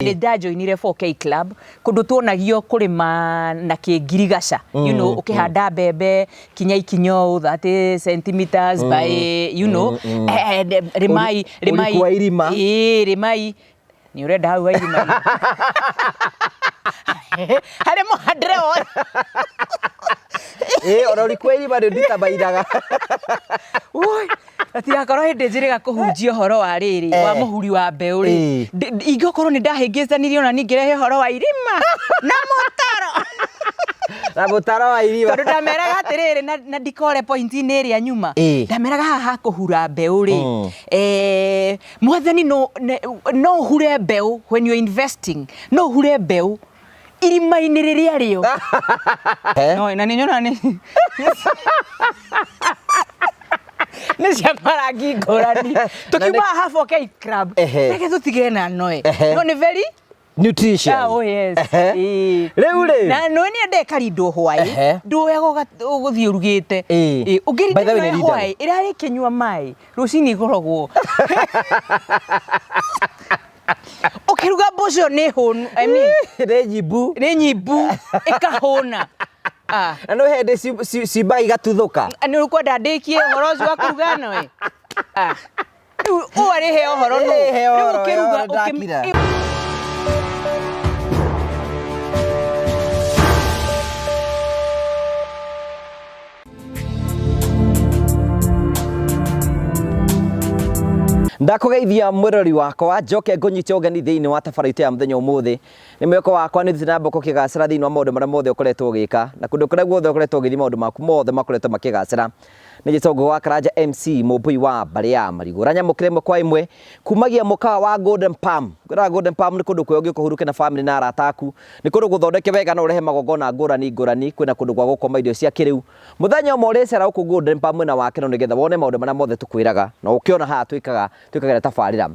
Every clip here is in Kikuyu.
Nĩ ndajoinire 4K club kũndũ tuonagio kũrĩma na kĩngirigaca, you know, ũkĩhanda mbembe kinya ikinya ũũ 30 centimeters by, you know, rĩmai rĩmai. Ũriku wa irima. Ĩĩ, rĩmai nĩ ũrenda hau ha irima harĩ mũhandĩre wothe. Ĩĩ, ona ũriku wa irima nĩ nditabairaga. Ui, gatigakorwo hĩndĩ njĩrĩga kũhunjia ũhoro wa rĩrĩ wa mũhuri wa mbeũ rĩ, ingĩkorwo nĩ ndahĩngĩcanirie ona ningĩrehe ũhoro wa irima na mũtaro. Na mũtaro wa irima. Tondũ ndameraga atĩrĩrĩ, na ndikore point-inĩ ĩrĩa nyuma, ndameraga haha ha kũhura mbeũ rĩ, mwathani no no ũhure mbeũ when you're investing, no ũhure mbeũ irima-inĩ rĩrĩa rĩo. No, na nĩ nyona nĩ cia marangi ngũrani. Tũkiuma haha 4K club, reke tũtige na noe. No nĩ very Nutrition. Ah, oh yes. Ĩĩ. Rĩu rĩ. Na noe nĩ ende ĩkarindwo hwaĩ. Ndũyaga ũgũthiĩ ũrugĩte. Ĩĩ, ũngĩrinda By the way, noe nĩ rindagwo. hwaĩ ĩrarĩ ĩkĩnyua maĩ rũcinĩ ĩkoragwo ũkĩruga mboco nĩ hũnu, I mean, Nĩ nyimbu. Nĩ nyimbu ĩkahũna. Ah. Na no hĩndĩ cimbaga igatuthũka. Nĩ ũkwenda ndĩkie ũhoro ũcio wa kũruga noe? Ah. Rĩu ũũ arĩhe ũhoro nũ? Ĩĩ, he Rĩu ũhoro, he ũkĩruga ũhoro ndakira. Ndakũgeithia mwĩrori wakwa, njoke ngũnyite ũgeni thĩinĩ wa tabarĩra itũ ya mũthenya ũmũthĩ. Nĩ mwĩhoko wakwa nĩ ũthiĩte na mbere ũkĩgacĩra thĩinĩ wa maũndũ marĩa mothe ũkoretwo ũgĩka, na kũndũ kũrĩa guothe ũkoretwo ũgĩthiĩ maũndũ maku mothe makoretwo makĩgacĩra. Nĩ njĩtagwo Ngũgĩ wa Karanja MC, mũmbũi wa mbarĩ ya Marigũ. Ũranyamũkĩra ĩmwe kwa ĩmwe kumagia mũkawa wa Golden Palm. Ngwĩraga Golden Palm nĩ kũndũ kwega ũngĩũka ũhurũke na famĩlĩ na arata aku. Nĩ kũndũ gũthondeke wega no ũrehe magongona ngũrani ngũrani. Kwĩna kũndũ gwa gũkoma, irio cia kĩrĩu. Mũthenya ũmwe ũrĩcera gũkũ Golden Palm mwena wa Keno nĩgetha wone maũndũ marĩa mothe tũkwĩraga na ũkĩona haha twĩkaga twĩkagĩra tabarĩra.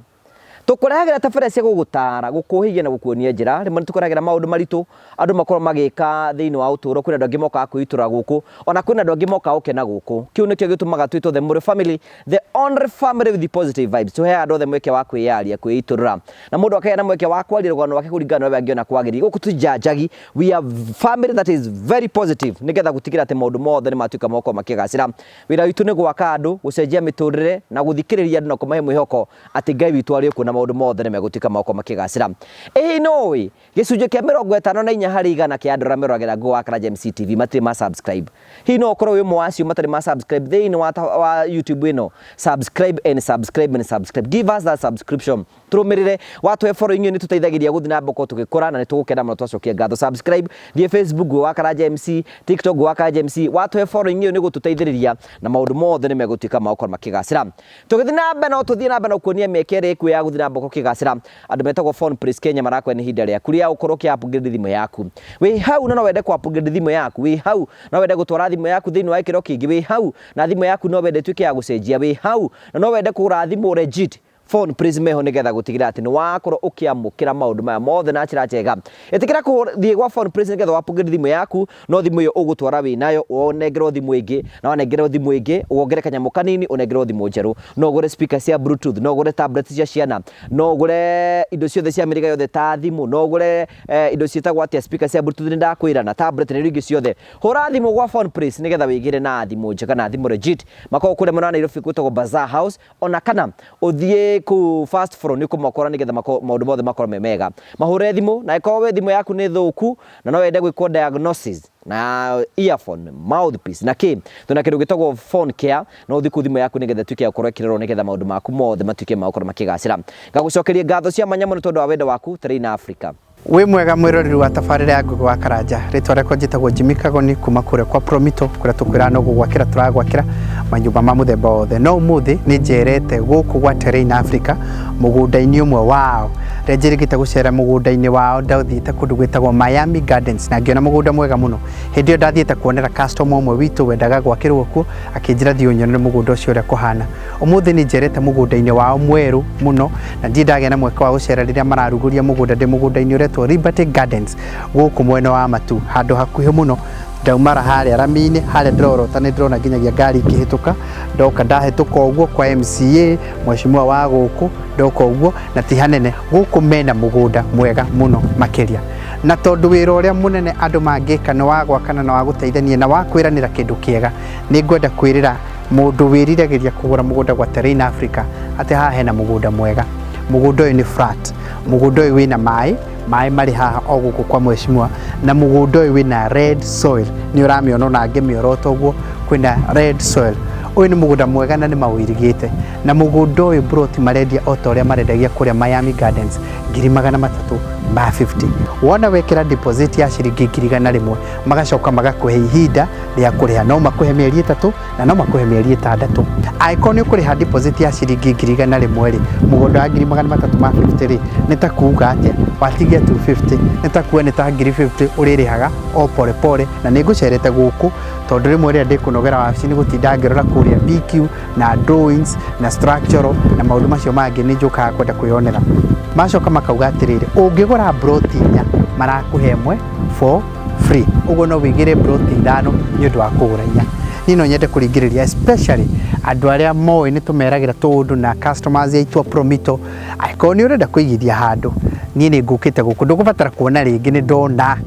Tũkũrehagĩra tabarĩra cia gũgũtara, gũkũhĩgia na gũkuonia njĩra. Rĩmwe nĩ tũkũrehagĩra maũndũ maritũ andũ makoragwo magĩka thĩinĩ wa ũtũũro. Kwĩna andũ angĩ mokaga kwĩitũrũra gũkũ, ona kwĩna andũ angĩ mokaga gũkena gũkũ. Kĩu nĩkĩo gĩtũmaga twĩtwo The Mũrĩ Family, the only family with positive vibes. Tũheaga andũ othe mweke wa kwĩyaria, kwĩitũrũra. Na mũndũ akagĩa na mweke wa kwaria rũgano rwake kũringana na ũrĩa we angĩona kwagĩrĩire. Gũkũ tũtijanjagi, we are family that is very positive nĩgetha gũtigĩrĩra atĩ maũndũ mothe nĩ matuĩka ma gũkorwo makĩgacĩra. Wĩra witũ nĩ gwaka andũ, gũcenjia mĩtũrĩre na gũthikĩrĩria andũ na kũmahe mwĩhoko atĩ Ngai witũ arĩ kuo na maũndũ mothe nĩ megũtuĩka ma gũkorwo makĩgacĩra. Ĩ hihi nĩ ũĩ gĩcunjĩ kĩa 54 harĩ igana kĩa andũ arĩa meroragĩra Ngũgĩ wa Karanja MC TV matirĩ ma subscribe? Hihi no ũkorwo wĩ ũmwe wa acio matarĩ ma subscribe thĩinĩ wa YouTube ĩno? Subscribe and subscribe and subscribe. Give us that subscription. Tũrũmĩrĩre, watũhe following ĩyo nĩ tũteithagĩrĩria gũthiĩ na mbere tũgĩkũra na nĩ tũgũkena mũno twacokia ngatho. Subscribe, thiĩ Facebook Ngũgĩ wa Karanja MC, TikTok Ngũgĩ wa Karanja MC, watũhe following ĩyo nĩ gũtũteithĩrĩria na maũndũ mothe nĩ megũtuĩka ma gũkorwo makĩgacĩra. Tũgĩthiĩ na mbere no tũthiĩ na mbere na gũkuonia mĩeke ĩrĩa ĩkuo ya gũthiĩ na mbere ũkĩgacĩra. Andũ metagwo Phone Place Kenya marakwĩra nĩ ihinda rĩaku rĩa gũkorwo ũkĩ upgrade thimũ yaku. Wĩ hau na no wende kũ upgrade thimũ yaku, wĩ hau no wende gũtwara thimũ yaku thĩinĩ wa gĩkĩro kĩngĩ, wĩ hau na thimũ yaku no wende ĩtuĩke ya gũcenjia, wĩ hau na no wende kũgũra thimũ legit. Phone Place meho nĩgetha gũtigĩrĩra atĩ nĩ wakorwo ũkĩamũkĩra maũndũ maya mothe na njĩra njega. Ĩtĩkĩra gũthiĩ gwa Phone Place nĩgetha upgrade thimũ yaku, no thimũ ĩyo ũgũtwara wĩ nayo ũnengerwo thimũ ĩngĩ, na wanengerwo thimũ ĩngĩ wongere kanyamũ kanini ũnengerwo thimũ njerũ. No ũgũre speaker cia bluetooth, no ũgũre tablet cia ciana, no ũgũre indo ciothe cia mĩrĩga yothe ta thimũ, no ũgũre indo ciĩtagwo atĩa, speaker cia bluetooth nĩ ndakwĩra, na tablet na indo ingĩ ciothe. Hũra thimũ gwa Phone Place nĩgetha wĩgĩre na thimũ njega na thimũ legit. Makoragwo kũrĩa mwena wa Nairobi gwĩtagwo Bazaar House, ona kana ũthiĩ kũu first floor nĩ ũkũmakora nĩgetha maũndũ mothe makorwo me mega. Mahũre thimũ, na ĩkorwo we thimũ yaku nĩ thũku na no wende gwĩkwo diagnosis na earphone, mouthpiece na kĩ, twĩna kĩndũ gĩtagwo phone care, no ũthiĩ kũu thimũ yaku nĩgetha ĩtuĩke ya gũkorwo ĩkĩrorwo nĩgetha maũndũ maku mothe matuĩke ma gũkorwo makĩgacĩra. Ngagũcokeria ngatho cia mwanya mũno tondũ wa wendo waku Terrain Africa. Wĩ mwega mwĩroreri wa tabarĩra ya Ngũgĩ wa Karanja. Rĩtwa rĩakwa njĩtagwo Jimmy Kagoni kuma kũrĩa kwa Promito kũrĩa tũkwĩraga no gũgwakĩra tũragwakĩra manyũmba ma mũthemba wothe. No ũmũthĩ nĩ njerete gũkũ gwa Terrain Africa mũgũnda-inĩ ũmwe wao. Rĩrĩa njĩrĩgĩte gũcera mũgũnda-inĩ wao ndathiĩte kũndũ gwĩtagwo Miami Gardens na ngĩona mũgũnda mwega mũno. Hĩndĩ ĩyo ndathiĩte kuonera customer ũmwe witũ wendaga gwakĩrwo kuo akĩnjĩra thiĩ ũnyonere mũgũnda ũcio ũrĩa kũhana. Ũmũthĩ nĩ njerete mũgũnda-inĩ wao mwerũ mũno na ndirĩ ndagĩa na mweke wa gũcera rĩrĩa mararugũria mũgũnda. Ndĩ mũgũnda-inĩ ũretwo Liberty Gardens gũkũ mwena wa Matu, handũ hakuhĩ mũno Ndaumara harĩa rami-inĩ harĩa ndĩrorota nĩ ndĩrona nginyagia ngari ikĩhĩtũka. Ndoka ndahĩtũka ũguo kwa MCA mheshimiwa wa gũkũ, ndoka ũguo na ti hanene gũkũ, mena mũgũnda mwega mũno makĩria. Na tondũ wĩra ũrĩa mũnene andũ mangĩka nĩ wa gwakana na wa gũteithania na wa kwĩranĩra kĩndũ kĩega, nĩ ngwenda kwĩrĩra mũndũ wĩriragĩria kũgũra mũgũnda gwa Terrain Africa atĩ haha hena mũgũnda mwega. Mũgũnda ũyũ nĩ flat, mũgũnda ũyũ wĩna maĩ, maĩ marĩ haha o gũkũ kwa mheshimiwa, na mũgũnda ũyũ wĩna red soil. Nĩ ũramĩona ona ngĩmĩorota ũguo kwĩna red soil. Ũyũ nĩ mũgũnda mwega na nĩ mawĩirigĩte, na mũgũnda ũyũ broti marendia o ta ũrĩa marendagia kũrĩa Miami Gardens, 350,000. Wona wekĩra deposit ya ciringi 100,000, magacoka magakũhe ihinda rĩa kũrĩha. No makũhe mĩeri 3 na no makũhe mĩeri 6. Angĩkorwo nĩ ũkũrĩha deposit ya ciringi 100,000 rĩ, mũgũnda wa 350,000 rĩ, nĩ ta kuga atĩa? Watigia 250, nĩ ta kuga nĩ ta 50,000 ũrĩrĩhaga o pole pole. Na nĩ ngũcerete gũkũ tondũ rĩmwe rĩrĩa ndĩkũnogera wabici nĩ gũtinda ngĩrora kũrĩa BQ na drawings na structural na maũndũ macio mangĩ, nĩ njũkaga kwenda kwĩyonera. Macoka makauga atĩrĩrĩ, ũngĩgũra broti inya marakũhe ĩmwe for free. Ũguo no wĩigĩre broti ithano nĩ ũndũ wa kũgũra inya. Niĩ no nyende kũringĩrĩria especially andũ arĩa moĩ nĩ tũmeragĩra tũũndũ na customers aitũ a Promito, angĩkorwo nĩ ũrenda kũigithia handũ, niĩ nĩ ngũkĩte gũkũ, ndũgũbatara kuona rĩngĩ, nĩ ndona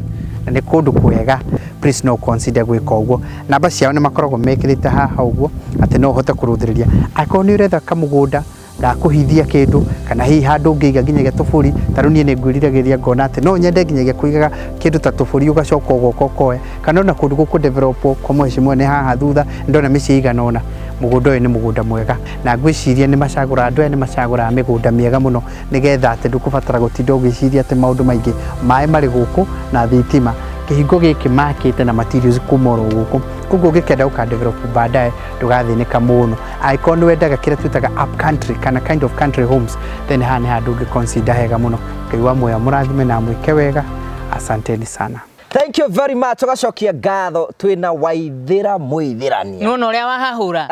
na nĩ kũndũ kwega. Please no consider gwĩka ũguo. Namba ciao nĩ makoragwo mekĩrĩte haha ũguo atĩ no ũhote kũrũthĩrĩria angĩkorwo nĩ ũretha kamũgũnda gakũhithia kĩndũ kana hihi handũ ũngĩiga nginyagia tũbũri. Ta rĩu niĩ nĩ ngwĩriragĩria ngona atĩ no nyende nginyagia kũigaga kĩndũ ta tũbũri, ũgacoka ũgoka ũkoya, kana ona kũndũ gũkũ develop kwa mheshimiwa nĩ haha thutha ndona mĩciĩ igana ũna. Mũgũnda ũyũ nĩ mũgũnda mwega na ngwĩciria nĩ macagũra, andũ aya nĩ macagũraga mĩgũnda mĩega mũno nĩgetha atĩ ndũkũbatara gũtinda ũgĩciria atĩ maũndũ maingĩ. Maĩ marĩ gũkũ na thitima. Kĩhingo gĩkĩ makĩte na materials kuma oro gũkũ, koguo ũngĩkenda gũka develop baadaye ndũgathĩnĩka mũno. Angĩkorwo nĩ wendaga kĩrĩa twĩtaga up country kana kind of country homes, then haha nĩ handũ ũngĩ consider hega mũno. Ngai wa muoyo amũrathime na amwĩke wega. Asanteni sana. Thank you very much. Tugacokia ngatho twina Waithĩra Mũithĩrania. Nĩwona ũrĩa wahahũra?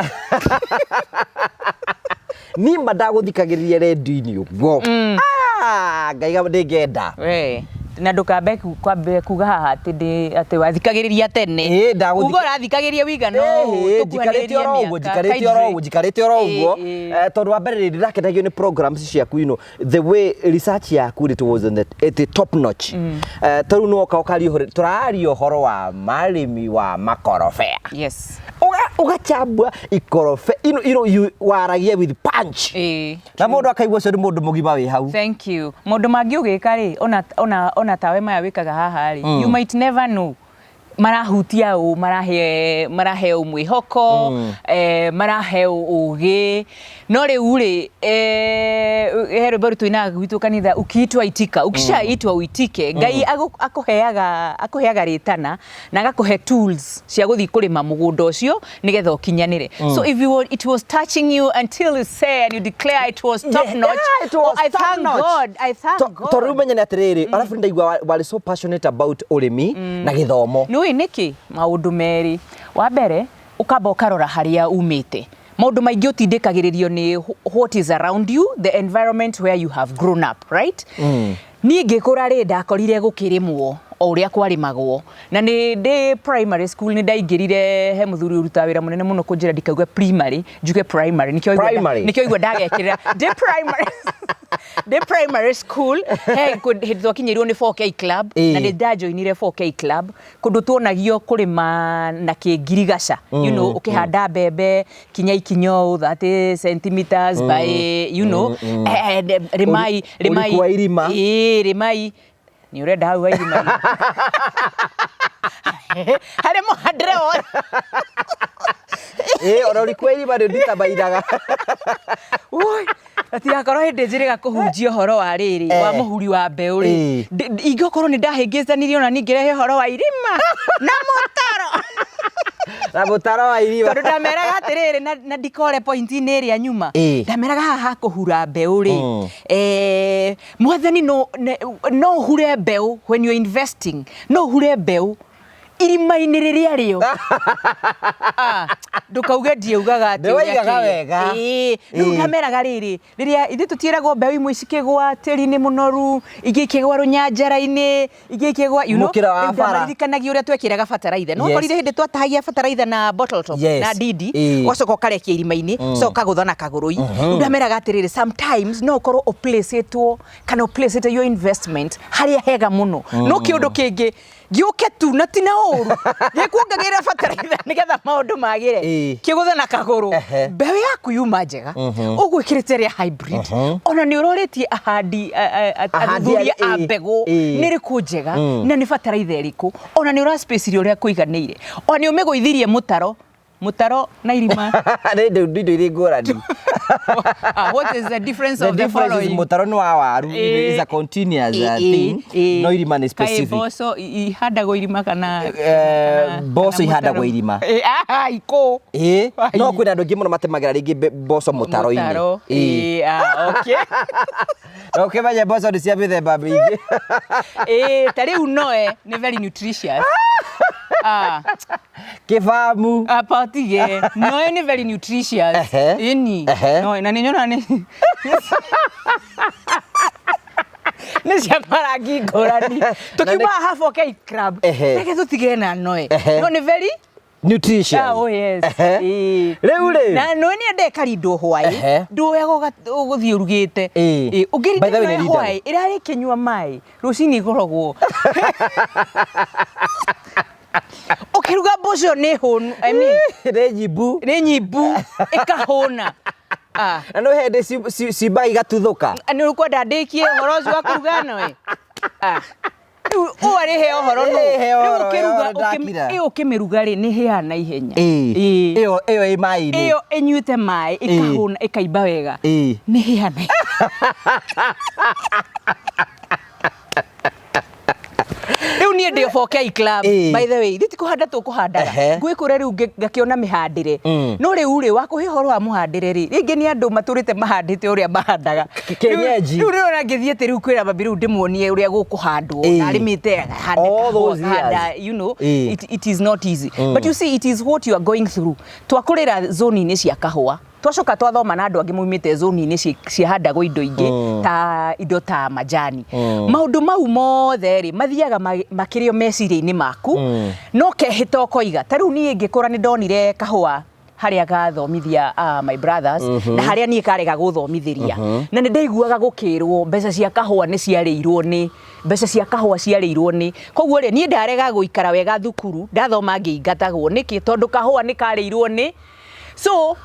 Nima ndagũthikagĩrĩria redio-inĩ ũguo. Ah, Ngai ndĩngĩenda. We na ndũkambe kwambe kuga haha atĩ ndĩ atĩ wathikagĩrĩria tene. Ĩĩ, uga ũrathikagĩrĩria wĩigana ũũ. Ĩhĩ, njikarĩte oro ũguo, njikarĩte oro ũguo, njikarĩte oro ũguo. Tondũ wa mbere rĩ, ndĩrakenagio nĩ programs ciaku, the way research yaku it was on the, at the top notch. Ta rĩu nĩwoka ũkaria ũhoro, tũraria ũhoro wa marĩmi wa makorobea. Ũgachambua ikorobe you waragia with punch. Na mũndũ akaigua ũcio nĩ mũndũ mũgima wĩ hau. Thank you. Maũndũ mangĩ ũgĩka rĩ, ona tawe maya wĩkaga haha rĩ, you might never know marahutia ũ, marahe ũ mwĩhoko, marahe ũgĩ. No rĩu rĩ, he rwĩmbo tũinaga gwitũ kanitha, ukiitwa itika, ukishaitwa uitike. Ngai akũheaga rĩtana na agakũhe tools cia gũthiĩ kũrĩma mũgũnda ũcio nĩgetha ũkinyanĩre. So if you were, it was touching you until you say and you declare it was top notch. Yeah, it was Oh, I top thank notch. God, I thank God. Tondũ rĩu menye nĩ atĩrĩrĩ, arabu ndaigua warĩ so passionate about ũrĩmi na gĩthomo. Nĩũĩ nĩkĩ? Maũndũ merĩ. Wa mbere, ũkamba ũkarora harĩa umĩte. Maũndũ maingĩ ũtindĩkagĩrĩrio nĩ what is around you, the environment where you have grown up, right? Niĩ ngĩkũra rĩ, ndakorire gũkĩrĩmwo o ũrĩa kwarĩmagwo, na nĩ ndĩ primary school nĩ ndaingĩrire he mũthuri ũrutaga wĩra mũnene mũno kũnjĩra ndikauge primary, njuge primary. Nĩkĩo igua Primary. Nĩkĩo igua ndagekĩrĩra ndĩ primary school, he hĩndĩ twakinyĩirwo nĩ 4K club, na nĩ ndajoinire 4K club kũndũ tuonagio kũrĩma na kĩngirigaca, ũkĩhanda mbembe kinya ikinya ũũ 30 centimeters by rĩmai rĩmai. Ũriku wa irima. Ĩĩ, rĩmai nĩ ũrenda hau ha irima harĩ mũhandĩre wothe. Ĩĩ, ona ũriku wa irima nĩ nditabairaga. Ui, gatigakorwo hĩndĩ njĩrĩga kũhunjia ũhoro wa rĩrĩ wa mũhuri wa mbeũ rĩ, ingĩkorwo nĩ ndahĩngĩcanirie ona ningĩrehe ũhoro wa irima na mũtaro. Na mũtaro wa irima. Tondũ ndameraga atĩrĩrĩ, na ndikore point-inĩ ĩrĩa nyuma, ndameraga haha ha kũhura mbeũ rĩ, mwathani no ũhure mbeũ when you're investing, no ũhure mbeũ. Irima-inĩ rĩrĩa rĩo. Ah, ndũkauge ndiaugaga atĩ ũrĩa Nĩwaigaga kĩrĩa. wega. Ĩĩ, rĩu ndameraga rĩrĩ, rĩrĩa ithuĩ tũtiĩragwo mbeũ imwe cikĩgwa tĩri-inĩ mũnoru, ingĩ ikĩgwa rũnyanjara-inĩ, ingĩ ikĩgwa, you know, Mũkĩra wa rĩu bara. ndamaririkanagia ũrĩa twekĩraga bataraitha. No Yes. ũkorire hĩndĩ twatahagia bataraitha na bottle top Yes. na ndindi, ũgacoka ũkarekia irima-inĩ, ũgacoka ũkagũtha na kagũrũi. Rĩu ndameraga atĩrĩrĩ, sometimes no ũkorwo ũplacĩtwo kana ũplacĩte your investment harĩa hega mũno, no kĩũndũ kĩngĩ gĩũke tu na ti na ũru gĩkuongagĩrĩra bataraitha nĩgetha maũndũ magĩre, kĩgũthe na kagũrũ. Mbeũ yaku yuma njega, ũgwĩkĩrĩte ĩrĩa hybrid, ona nĩ ũrorĩtie ahandi Ahandi athuthuria a mbegũ nĩ ĩrĩkũ njega na nĩ bataraitha ĩrĩkũ, ona nĩ ũraspacire ũrĩa kũiganĩire, ona nĩ ũmĩgũithirie mũtaro mũtaro na irima. Nĩ indo irĩ ngũrani. Ah, what is the difference The of the difference is following? mũtaro nĩ wa waru, is a continuous thing, no irima nĩ Kaĩ specific. mboco ihandagwo irima kana Mboco kana ihandagwo mũtaro? irima. Ah, ikũ. Ĩĩ, Ai. no kwĩna andũ aingĩ mũno matemagĩra rĩngĩ mboco mũtaro-inĩ. Mũtaro. Ĩĩ, ah, okay. Na ũkĩmenye mboco nĩ cia mĩthemba mĩingĩ. Ĩĩ, ta rĩu noe nĩ very nutritious. Ah, Kĩbamu. apa ũtige. Noe nĩ very nutritious. Ĩni. Noe na nĩ nyonaga nĩ nĩ cia marangi ngũrani. Tũkiuma haha 4K Club. Reke tũtige na noe. No nĩ very Nutritious. Ah, oh yes. Ĩĩ. Rĩu rĩ. Na noe nĩ ende ĩkarindwo hwaĩ. Ndũyaga ũgũthiĩ ũrugĩte. Ĩĩ, ũngĩrinda By the way, noe nĩ rindagwo. hwaĩ ĩrarĩ ĩkĩnyua maĩ rũcinĩ ĩkoragwo ũkĩruga mboco nĩ hũnu, I mean, Nĩ nyimbu. nĩ nyimbu ĩkahũna. Ah. Na no hĩndĩ cimbaga igatuthũka. Nĩ ũkwenda ndĩkie ũhoro ũcio wa kũruga noe? Ah. Rĩu ũũ arĩhe ũhoro nũ? Ĩĩ, he Rĩu ũhoro, he ũkĩruga ũhoro ndakira. ĩyo ũkĩmĩruga rĩ nĩ hĩaga na ihenya. Ĩĩ. Ĩyo ĩyo ĩ maĩ-inĩ. Ĩyo ĩnyuĩte maĩ ĩkahũna ĩkaimba wega. Nĩ hĩaga na ihenya. Rĩu niĩ ndĩ 4K Club, by the way, ithuĩ ti kũhanda tũkũhandaga. Ngwĩkũra rĩu ngakĩona mĩhandĩre. No rĩu rĩ, wakũhe ũhoro wa mũhandĩre rĩ, rĩngĩ nĩ andũ matũrĩte mahandĩte ũrĩa mahandaga. Kienyeji. Rĩu rĩrona ngĩthiĩ atĩ rĩu kwĩra mami rĩu ndĩmuonie ũrĩa gũkũhandwo. Na arĩmĩte akahanda All those kahũa, akahanda, years. you know, it is not easy. But you see, it is what you are going through. Twakũrĩra zone-inĩ cia kahũa. Twacoka twathoma na andũ angĩ maumĩte zone-inĩ ciahandagwo indo ingĩ ta indo ta majani. Maũndũ mau mothe rĩ mathiaga makĩrĩo meciria-inĩ maku, no kehĩta ũkoiga. Ta rĩu niĩ ngĩkũra nĩ ndonire kahũa harĩa gathomithia my brothers, na harĩa niĩ karega gũthomithĩria. Na nĩ ndaiguaga gũkĩrwo mbeca cia kahũa nĩ ciarĩirwo nĩ mbeca cia kahũa ciarĩirwo nĩ. Koguo rĩ niĩ ndarega gũikara wega thukuru, ndathoma ngĩingatagwo nĩkĩ? Tondũ kahũa nĩ karĩirwo nĩ. So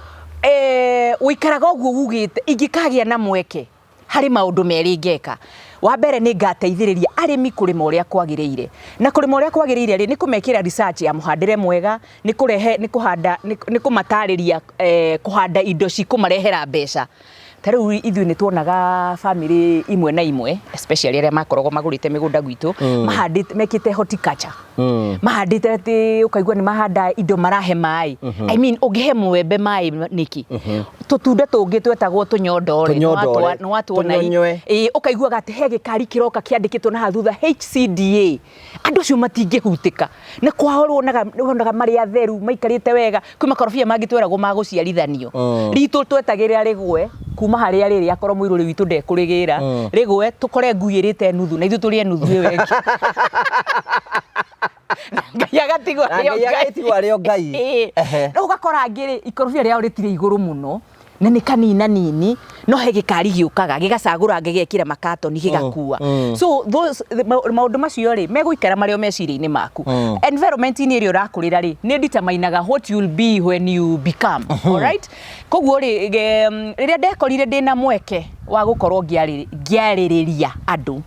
ũikaraga ũguo ugĩte ingĩkagĩa na mweke harĩ maũndũ merĩ ngeka. Wa mbere nĩ ngateithĩrĩria arĩmi kũrĩma ũrĩa kwagĩrĩire. Na kũrĩma ũrĩa kwagĩrĩire rĩ nĩ kũmekĩra research ya mũhandĩre mwega, nĩ kũrehe, nĩ kũhanda, nĩ kũmatarĩria kũhanda indo cikũmarehera mbeca. Ta rĩu ithuĩ nĩ tuonaga family imwe na imwe, especially arĩa makoragwo magũrĩte mĩgũnda gwitũ, mahandĩte, mekĩte horticulture. Mahandĩte atĩ ũkaigua nĩ mahanda indo marahe maĩ. I mean, ũngĩhe mwembe maĩ nĩkĩ? Tũtunda tũngĩ twetagwo tũnyondore, Tũnyondore. nĩ watuona i- Tũnyonywe. Ĩĩ, ũkaiguaga atĩ he gĩkari kĩroka kĩandĩkĩtwo na haha thutha HCDA. Andũ acio matingĩhutĩka. Na kwao wonaga marĩ atheru, maikarĩte wega. Kwĩ makorobia mangĩ tweragwo ma gũciarithanio. Ritũ twetagĩrĩra rĩgwe kuma harĩa rĩrĩ akorwo mũirũrĩ witũ ndekũrĩgĩra. Rĩgwe tũkore ngui ĩrĩte nuthu na ithuĩ tũrĩe nuthu ĩyo ĩngĩ. Ngai agatigwo Na arĩ o Ngai Ngai. agatigwo arĩ o Ngai. Rĩu ũgakora angĩ rĩ, ikorobia rĩao rĩtirĩ igũrũ mũno, na nĩ kanina nini, no he gĩkari gĩũkaga, gĩgacagũra gĩgekĩra makatoni gĩgakua. So those, maũndũ macio rĩ, megũikara marĩ o meciria-inĩ maku. Environment-inĩ ĩrĩa ũrakũrĩra rĩ, nĩ determinaga what you'll be when you become. Alright? Koguo rĩ, rĩrĩa ndekorire ndĩna mweke wa gũkorwo ngĩarĩrĩria andũ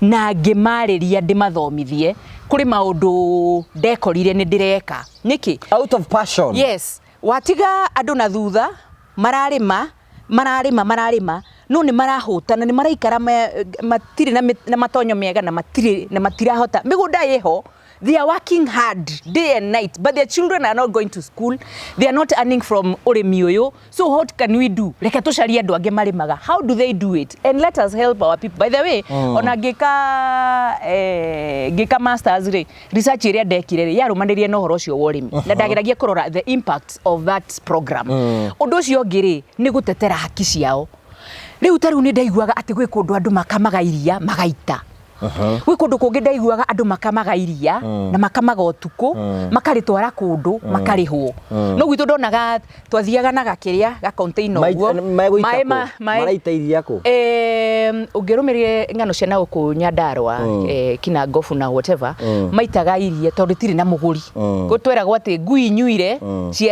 na ngĩmarĩria ndĩmathomithie, kũrĩ maũndũ ndekorire nĩ ndĩreka. Nĩkĩ? Out of passion. Yes. Watiga andũ na thutha, mararĩma, mararĩma, mararĩma, no nĩ marahũtana, nĩ maraikara matirĩ na matonyo mega na matirĩ, na matirahota. Mĩgũnda ĩho, They are working hard day and night, but their children are not going to school. They are not earning from ũrĩmi ũyũ. So what can we do? Reke tũcarie andũ angĩ marĩmaga. How do they do it? And let us help our people. By the way, ona ngĩka ngĩka masters rĩ, research ĩrĩa ndekire rĩ, yarũmanĩrie na ũhoro ũcio wa ũrĩmi. Na ndageragia kũrora the impact of that program. Ũndũ ũcio ũngĩ rĩ, nĩ gũtetera haki ciao. Rĩu ta rĩu nĩ ndaiguaga atĩ gwĩ kũndũ andũ makamaga iria magaita. Gwĩ kũndũ kũngĩ ndaiguaga andũ makamaga iria na makamaga ũtukũ, makarĩtwara kũndũ makarĩhwo. No gwitũ ndonaga twathiaga na gakĩrĩa ga container ũguo. Megũita Maĩ kũ? Maĩ Maraita iria kũ? Ũngĩrũmĩrĩre ng'ano cia nagũkũ Nyandarua, Kinangofu na whatever, maitaga iria tondũ rĩtirĩ na mũgũri. Gũtweragwo atĩ ngui inyuire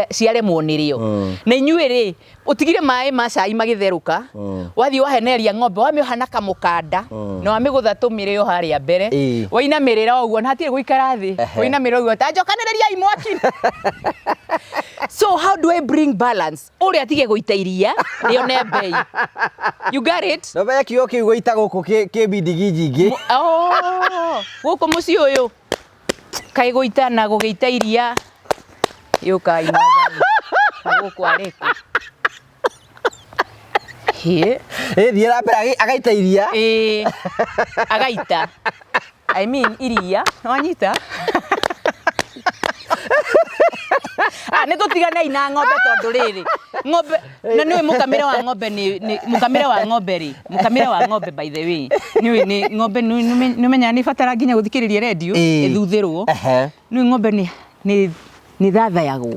ciaremwo nĩrĩo. Na inyuĩ rĩ, ũtigire maĩ ma cai magĩtherũka, wathiĩ waheneria ng'ombe, wamĩoha na kamũkanda, na wamĩgũtha tũmĩrĩo harĩa mbere, wainamĩrĩra ũguo, na hatirĩ gũikara thĩ, wainamĩrĩra ũguo, ta njokanĩrĩriai mwaki. So how do I bring balance? Ũrĩa atige gũita iria rĩone mbei. You got it? No menye kiugo kĩu gũita gũkũ kĩ bindigi nyingĩ. Oh, gũkũ mũciĩ ũyũ kaĩ gũita na gũgĩita iria yũkai mwathani na gũkũ arĩ kũ? Hĩ. Ĩ thiĩ na mbere agaita iria. Ĩĩ, agaita, I mean iria wanyita. Ah, nĩ tũtiganei na ng'ombe tondũ rĩrĩ ng'ombe na nĩũĩ mũkamĩre wa ng'ombe nĩ mũkamĩre wa ng'ombe rĩ, mũkamĩre wa ng'ombe, by the way, nĩũĩ nĩ ng'ombe nĩ ũmenyaga nĩ ĩbatara nginya gũthikĩrĩria redio ĩthuthĩrwo. Nĩũĩ ng'ombe nĩ thathayagwo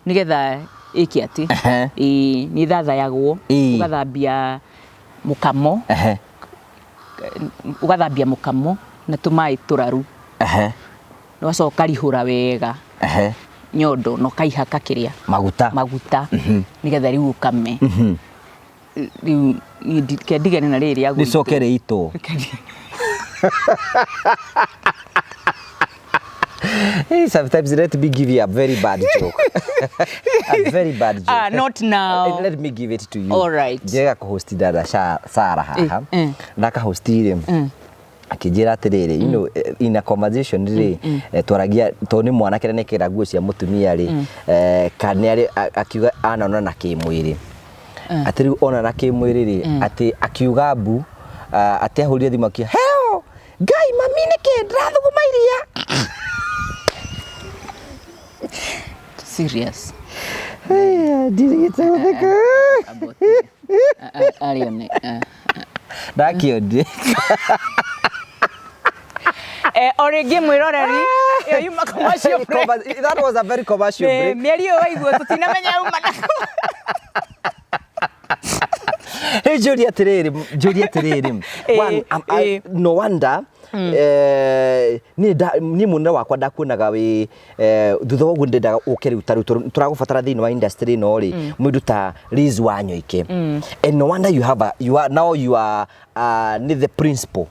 nĩgetha ĩke atĩ ĩĩ nĩ thathayagwo, ũgathambia mũkamo, ũgathambia mũkamo na tũmaĩ tũraru, ũgacoka ũkarihũra wega nyondo na ũkaihaka kĩrĩa Maguta. Maguta, nĩgetha rĩu ũkame. Rĩu niĩ ke ndigane na rĩrĩ rĩa gwitũ. Rĩcoke rĩitwo. Hey, sometimes let me give you a very bad joke. A very bad joke. Ah, not now. Let me give it to you. All right. Njega kũhost dada Sara haha. Na akahost rĩ, akĩnjĩra atĩrĩrĩ, in a conversation rĩ, twaragia tondũ nĩ mwanake na nĩekĩra nguo cia mũtumia rĩ, kana nĩ arĩ akiuga anona na kĩmwĩrĩ, atĩ rĩu ona na kĩmwĩrĩ rĩ, atĩ akiuga mbu, atĩ ahũrire thimũ akiuga, "Heo Ngai, mami, nĩkĩ ndĩrathuguma iria?" Serious. Ndirigĩte gũtheka. Arĩ one. Ndakĩonire. O rĩngĩ mwĩroreri, ĩyo yuma commercial break. That was a very commercial break. Mĩario ĩyo waigua tũtinamenya yauma nakũ. Hey, njũrie atĩrĩrĩ, njũrie atĩrĩrĩ. One, no wonder niĩ mũnene wakwa ndakuonaga wĩ thutha wa ũguo ndendaga ũke rĩu ta rĩu tũragũbatara thĩinĩ wa industry ĩno rĩ, mũndũ ta Liz Wanyoike, and no wonder you have a, you are now you are nĩ the principal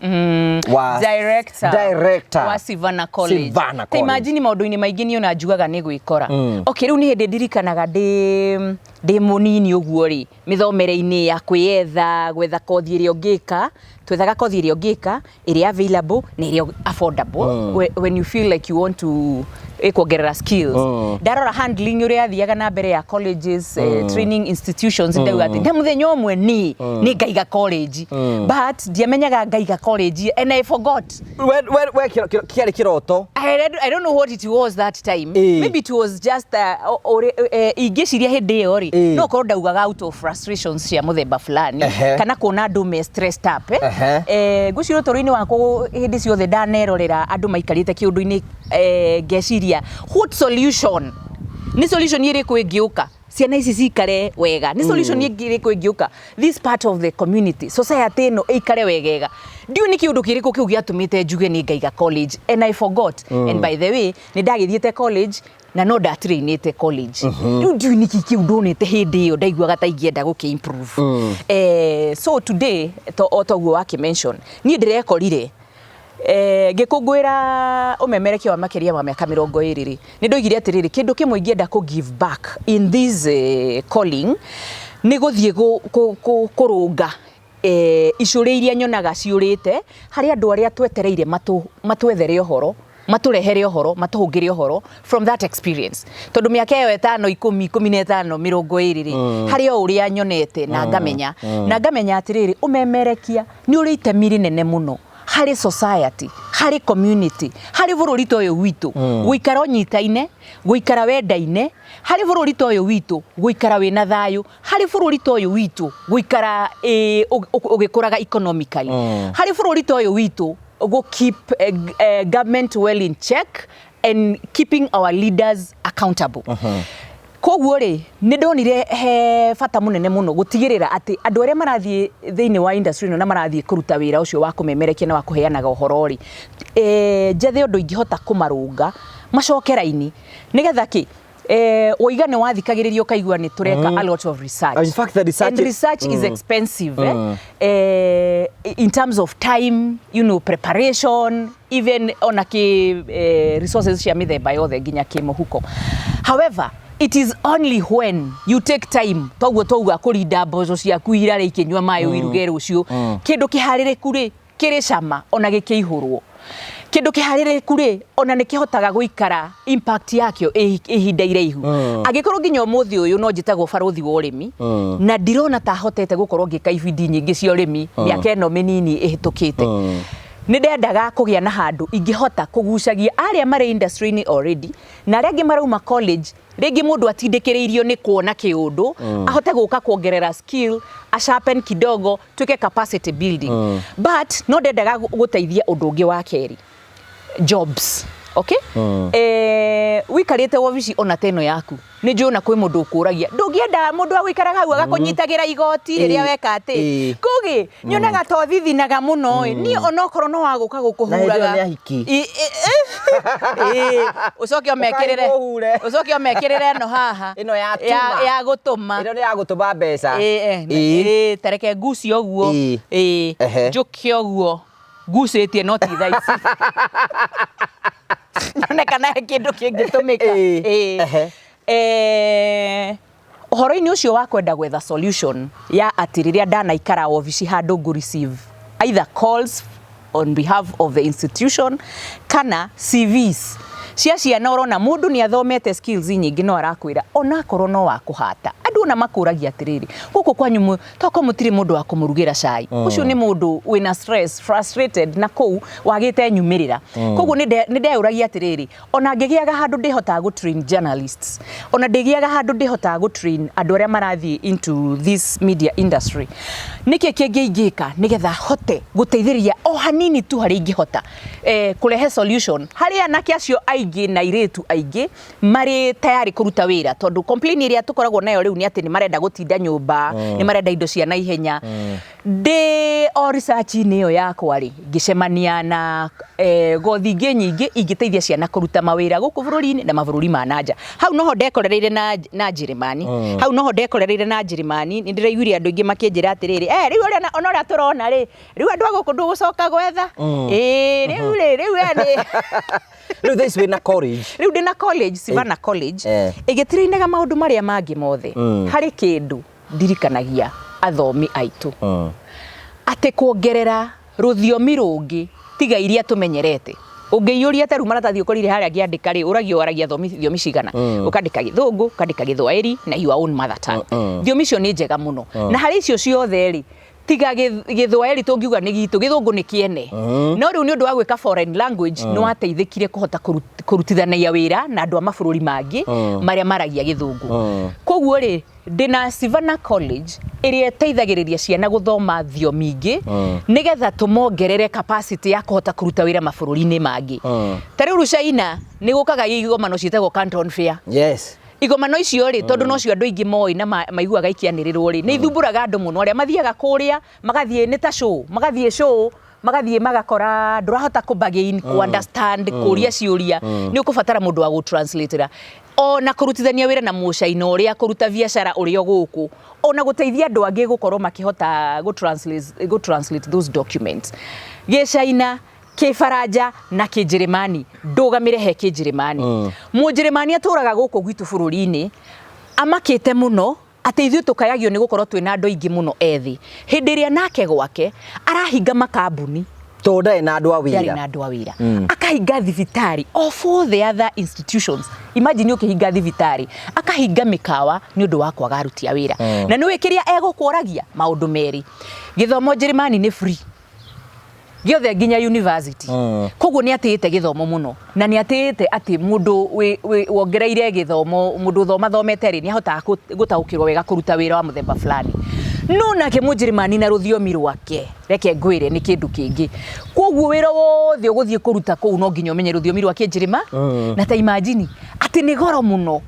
wa Director, director wa Savannah College. Savannah Ta College. imagine maũndũ-inĩ maingĩ niĩ ona njugaga nĩ gwĩkora. Okay, rĩu nĩ hĩndĩ ndirikanaga ndĩ mũnini ũguo rĩ, mĩthomere-inĩ ya kwĩyetha, gwetha kothi ĩrĩa ũngĩka, twethaga kothi ĩrĩa ũngĩka, ĩrĩa available na ĩrĩa affordable, when you feel like you want to ĩkuongerera skills. Ndarora handling ũrĩa yathiaga na mbere ya colleges, training institutions, ndauga atĩ na mũthenya ũmwe nĩ ngaiga college, but ndiamenyaga ngaiga college and I forgot. We kĩarĩ kĩroto. I don't know what it was that time. Maybe it was just ingĩciria hĩndĩ ĩyo rĩ, no korwo ndaugaga out of frustrations cia mũthemba fulani, kana kuona andũ me stressed up, eh? Ngwĩciria ũtũũro-inĩ wakwa hĩndĩ ciothe ndanerorera andũ maikarĩte kĩũndũ-inĩ, ngeciria what solution, nĩ solution ĩrĩkũ ĩngĩũka ciana ici cikare wega, nĩ solution ĩrĩkũ ĩngĩũka this part of the community, society ĩno ĩikare wegega. Ndiũĩ nĩ kĩũndũ kĩrĩkũ kĩu gĩatũmĩte njuge nĩ ngaiga college and I forgot. And by the way, nĩ ndagĩthiĩte college na no ndatrainĩte college. Rĩu ndiũĩ nĩkĩ kĩu ndonete hĩndĩ ĩyo ndaiguaga ta ingĩenda gũkĩ improve. So today o toguo wakĩ mention, niĩ ndĩrekorire ngĩkũngũĩra ũmemerekia wa makĩria ma mĩaka 20 rĩ, nĩ ndoigire atĩrĩrĩ, kĩndũ kĩmwe ingĩenda kũ give back in this calling nĩ gũthiĩ kũrũnga icũrĩ iria nyonaga ciũrĩte harĩ andũ arĩa twetereire matwethere ũhoro. Matũrehere ũhoro, matũhũngĩre ũhoro from that experience, tondũ mĩaka ĩyo 5, 10, 15, 20 rĩ, harĩ o ũrĩa nyonete na ngamenya na ngamenya atĩrĩrĩ, ũmemerekia nĩ ũrĩ itemi rĩnene mũno harĩ society, harĩ community, harĩ bũrũri ta ũyũ witũ, gũikara ũnyitaine, gũikara wendaine, harĩ bũrũri ta ũyũ witũ, gũikara wĩna thayũ, harĩ bũrũri ta ũyũ witũ, gũikara ũgĩkũraga economically, harĩ bũrũri ta ũyũ witũ, go keep government well in check and keeping our leaders accountable. Koguo rĩ, nĩ ndonire he bata mũnene mũno gũtigĩrĩra atĩ andũ arĩa marathiĩ thĩinĩ wa industry ĩno na marathiĩ kũruta wĩra ũcio wa kũmemerekia na wa kũheanaga ũhoro rĩ, njethe ũndũ ingĩhota kũmarũnga macoke raini, nĩgetha kĩ woiga nĩ wathikagĩrĩria ũkaigua nĩ tũreka a lot of research. In fact, the research And research is expensive, eh? In terms of time, preparation, even ona ki resources cia mĩthemba yothe, nginya kĩmũhuko. However, it is only when you take time, toguo twauga kũrinda mboco ciaku irare ikĩnyua maĩ, ũiruge rũciũ, kĩndũ kĩharĩrĩku rĩ, kĩrĩ cama ona gĩkĩihũrwo. Kĩndũ kĩharĩrĩku rĩ, ona nĩ kĩhotaga gũikara impact yakĩo ihinda iraihu. Angĩkorwo nginya ũmũthĩ ũyũ no njĩtagwo barũthi wa ũrĩmi, na ndirona ta hotete gũkorwo ngĩka ibindi nyingĩ cia ũrĩmi mĩaka ĩno mĩnini ĩhĩtũkĩte, nĩ ndendaga kũgĩa na handũ ingĩhota kũgucagia arĩa marĩ industry-inĩ already na arĩa angĩ marauma college. Rĩngĩ mũndũ atindĩkĩrĩirio nĩ kuona kĩũndũ, ahote gũka kuongerera skill, asharpen kidogo, tuĩke capacity building. But no ndendaga gũteithia ũndũ ũngĩ wa kerĩ, jobs, okay? Wikarĩte wobici ona ta ĩno yaku, nĩ njũĩ ona kwĩ mũndũ ũkũragia, ndũngĩenda mũndũ wa gũikaraga hau agakũnyitagĩra igoti rĩrĩa weka atĩ kũgĩ nyonaga to thithinaga mũno ĩ. Niĩ onokorwo no wa gũka Na hĩndĩ ĩyo gũkũhuraga. Nĩ ahiki. Ĩ, ũcoke ũmekĩrĩre. Ũkaigua ũhure. Ũcoke ũmekĩrĩre ĩno haha. Ĩno ya tuma. Ya gũtũma. Ĩno nĩ ya gũtũma mbeca. Ĩ, tareke ngucie ũguo. Ĩ, njũke ũguo ngucĩtie, no ti thaa ici, nyone kana he kĩndũ kĩngĩtũmĩka. Ũhoro-inĩ ũcio wa kwenda gwetha solution ya atĩ rĩrĩa ndanaikara obici handũ ngũ receive either calls on behalf of the institution kana CVs cia ciana, ũrona mũndũ nĩ athomete skills nyingĩ, no arakwĩra onakorwo no wa kũhata. Andũ ona makũragia atĩrĩrĩ, gũkũ kwanyu toko mũtirĩ mũndũ wa kũmũrugĩra cai? Ũcio nĩ mũndũ wĩna stress, frustrated, na kũu wagĩte nyumĩrĩra. Koguo nĩ ndeyũragia atĩrĩrĩ, ona ngĩgĩaga handũ ndĩhotaga gũ train journalists, ona ndĩgĩaga handũ ndĩhotaga gũ train andũ arĩa marathiĩ into this media industry, nĩkĩ kĩngĩ ingĩka nĩgetha hote gũteithĩrĩria o hanini tu harĩa ingĩhota kũrehe solution harĩ anake acio aingĩ na airĩtu aingĩ marĩ tayari kũruta wĩra? Tondũ complain ĩrĩa tũkoragwo nayo rĩu nĩ atĩ nĩ marenda gũtinda nyũmba, nĩ marenda indo cia naihenya. Ndĩ o research-inĩ ĩyo yakwa rĩ, ngĩcemania na gothi ingĩ nyingĩ ingĩteithia ciana kũruta mawĩra gũkũ bũrũri-inĩ na mabũrũri ma nanja. Hau noho ndekorereire na Njĩrĩmani. Hau noho ndekorereire na Njĩrĩmani. Nĩ ndĩraiguire andũ aingĩ makĩnjĩra atĩrĩrĩ, rĩu ũrĩa ona ũrĩa tũrona rĩ, rĩu andũ a gũkũ ndũgũcoka gwetha. Ĩ rĩu rĩ, rĩu we nĩ Rĩu thaa ici wĩna college. Rĩu ndĩna college, Sivana College, ĩgĩtirainaga maũndũ marĩa mangĩ mothe. Harĩ kĩndũ ndirikanagia athomi aitũ, atĩ kuongerera rũthiomi rũngĩ tiga iria tũmenyerete, ũngĩiyũria ta rĩu maratathi ũkorire harĩa ngĩandĩka rĩ, ũragio waragia thiomi cigana, ũkandĩka Gĩthũngũ, ũkandĩka Gĩthwaĩri na your own mother tongue. Thiomi icio nĩ njega mũno, na harĩ icio ciothe rĩ, tiga Gĩthwaĩri tũngiuga nĩ gitũ, Gĩthũngũ nĩ kĩene. No rĩu nĩ ũndũ wa gwĩka foreign language, nĩ wateithĩkire kũhota kũrutithania wĩra na andũ a mabũrũri mangĩ marĩa maragia Gĩthũngũ. Koguo rĩ, ndĩna Sivana College ĩrĩa ĩteithagĩrĩria ciana gũthoma thiomi ingĩ, nĩgetha tũmongerere capacity ya kũhota kũruta wĩra mabũrũri-inĩ mangĩ. Ta rĩu China nĩ gũkaga igomano ciĩtagwo Canton Fair. Igomano icio rĩ, tondũ nocio andũ aingĩ moĩ na maiguaga ikĩanĩrĩrwo rĩ, nĩ ithumbũraga andũ mũno arĩa mathiaga kũrĩa, magathiĩ nĩ ta show, magathiĩ show, magathiĩ magakora ndũrahota kũ bargain, kũ understand, kũria ciũria, nĩ ũkũbatara mũndũ wa gũ-translatera, ona kũrutithania wĩra na mũcaina ũrĩa kũruta biacara ũrĩa gũkũ, ona gũteithia andũ angĩ gũkorwo makĩhota gũ-translate those documents, Gĩcaina, Kĩbaranja na Kĩnjĩrĩmani. Ndũgamĩre he Kĩnjĩrĩmani. Mũnjĩrĩmani atũraga gũkũ gwitũ bũrũri-inĩ, amakĩte mũno atĩ ithuĩ tũkayagio nĩ gũkorwo twĩna andũ aingĩ mũno ethĩ, hĩndĩ ĩrĩa nake gwake arahinga makambuni. Tondũ ndarĩ na andũ a Ndarĩ wĩra. Na andũ a wĩra. Akahinga thibitarĩ of all the other institutions. Imagine ũkĩhinga thibitarĩ, akahinga mĩkawa nĩ ũndũ wa kwaga aruti a wĩra. Na nĩũĩ kĩrĩa egũkũragia? Maũndũ merĩ. Gĩthomo Njĩrĩmani nĩ free gĩothe nginya university. Koguo nĩ atĩĩte gĩthomo mũno, na nĩ atĩĩte atĩ mũndũ wongereire gĩthomo, mũndũ ũthomathomete rĩ, nĩ ahotaga gũtaũkĩrwo wega kũruta wĩra wa mũthemba fulani. No nake Mũnjĩrĩmani na rũthiomi rwake, reke ngwĩre, nĩ kĩndũ kĩngĩ. Koguo wĩra wothe ũgũthiĩ kũruta kũu no nginya ũmenye rũthiomi rwa Kĩnjĩrĩma. Na ta imagine atĩ nĩ goro mũno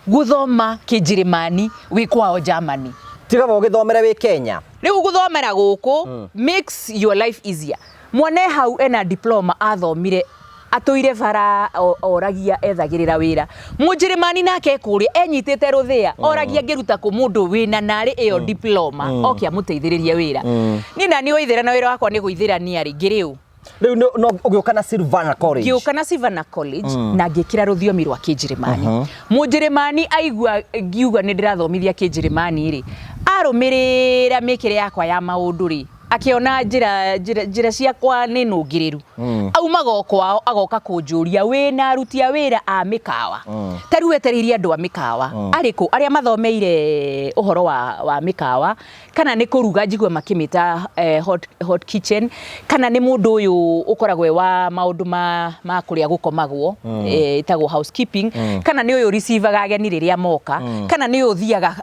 gũthoma Kĩnjĩrĩmani wĩ kwao Germany. Tiga ũgĩthomere wĩ Kenya. Rĩu gũthomera gũkũ makes your life easier. Mwana e hau ena diploma, athomire, atũire bara oragia ethagĩrĩra wĩra. Mũnjĩrĩmani nake kũrĩa enyitĩte rũthĩa, oragia ngĩruta kũ mũndũ wĩna narĩ ĩyo diploma oke amũteithĩrĩrie wĩra. Niĩ nani waithĩra na wĩra wakwa nĩ gũithĩrania rĩ, ngĩrĩ ũ? Rĩu no ũgĩũka na Silvana College. Ngĩũka na Silvana College na ngĩkĩra rũthiomi rwa Kĩnjĩrĩmani. Mũnjĩrĩmani aigua ngiuga nĩ ndĩrathomithia Kĩnjĩrĩmani rĩ, arũmĩrĩra mĩkĩre yakwa ya maũndũ rĩ, akĩona njĩra ciakwa nĩ nũngĩrĩru. Aumaga o kwao agoka kũnjũria wĩna aruti a wĩra a mĩkawa. Ta rĩu etereirie andũ a mĩkawa arĩkũ? Arĩa mathomeire ũhoro wa mĩkawa, kana nĩ kũruga, njigua makĩmĩta hot kitchen, kana nĩ mũndũ ũyũ ũkoragwo e wa maũndũ ma kũrĩa gũkomagwo, ĩtagwo housekeeping, kana nĩ ũyũ receivaga ageni rĩrĩa moka, kana nĩ ũyũ ũthiaga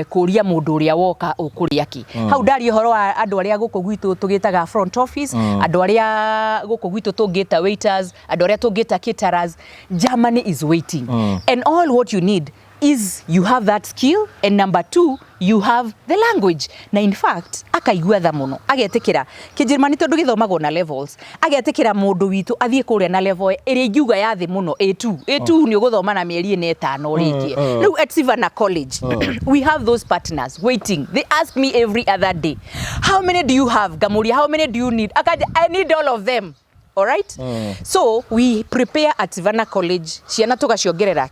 kũria mũndũ ũrĩa woka ũkũrĩa kĩ. Hau ndaria ũhoro wa andũ arĩa gũkũ gwitũ tũgĩtaga front office, andũ arĩa gũkũ gwitũ tũngĩta waiters, andũ arĩa tũngĩta caterers. Germany is waiting, and all what you need is you have that skill, and number two, you have the language. Na in fact akaigua tha mũno, agetĩkĩra Kĩnjĩrĩmani tondũ gĩthomagwo na levels, agetĩkĩra mũndũ witũ athiĩ kũrĩa na level ĩrĩa ingiuga ya thĩ mũno, A2. A2 nĩ ũgũthoma na mĩeri 4 5 ũrĩkie. Rĩu at Sivana College we have those partners waiting. They ask me every other day, "How many do you have?" Ngamũria, "How many do you need?" Akanja, "I need all of them." All right. So we prepare at Savannah College ciana, tugaciongerera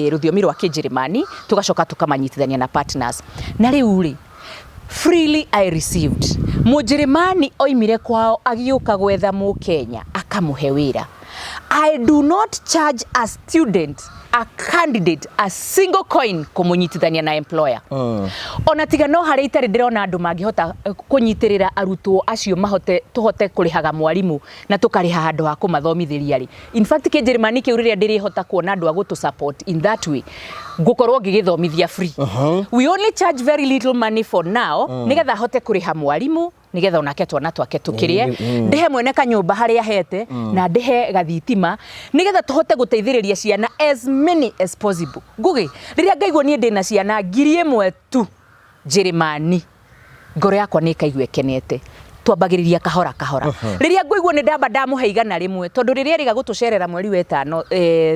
rũthiomi rwa Kĩnjĩrĩmani, tugacoka tukamanyitithania na partners. Na rĩu rĩ, freely I received. Mũnjĩrĩmani oimire kwao agĩũka gwetha Mũkenya akamũhe wĩra. I do not charge a student, a candidate, a single coin kũmũnyitithania na employer. Ona tiga no harĩa itarĩ ndĩrona andũ mangĩhota kũnyitĩrĩra arutwo acio, mahote tũhote kũrĩhaga mwarimũ na tũkarĩha handũ ha kũmathomithĩria rĩ. In fact, Kĩnjĩrĩmani kĩu rĩrĩa ndĩrĩhota kuona andũ a gũtũ support in that way, ngũkorwo ngĩgĩthomithia free. We only charge very little money for now, nĩgetha hote kũrĩha mwarimũ, nigetha onake twana twake tukirie, ndihe mwene kanyumba haria hete, na ndihe gathitima, nigetha tuhote guteithĩrĩria ciana as many as possible. Ngugi, rĩrĩa ngaigua niĩ ndĩna ciana 1,000 tu Njĩrĩmani, ngoro yakwa nĩ ĩkaigua ĩkenete. Twambagĩrĩria kahora kahora. Rĩrĩa ngũigua nĩ ndamba ndamũhe 100, tondũ rĩrĩa erĩga gũtũcerera mweri wa ĩtano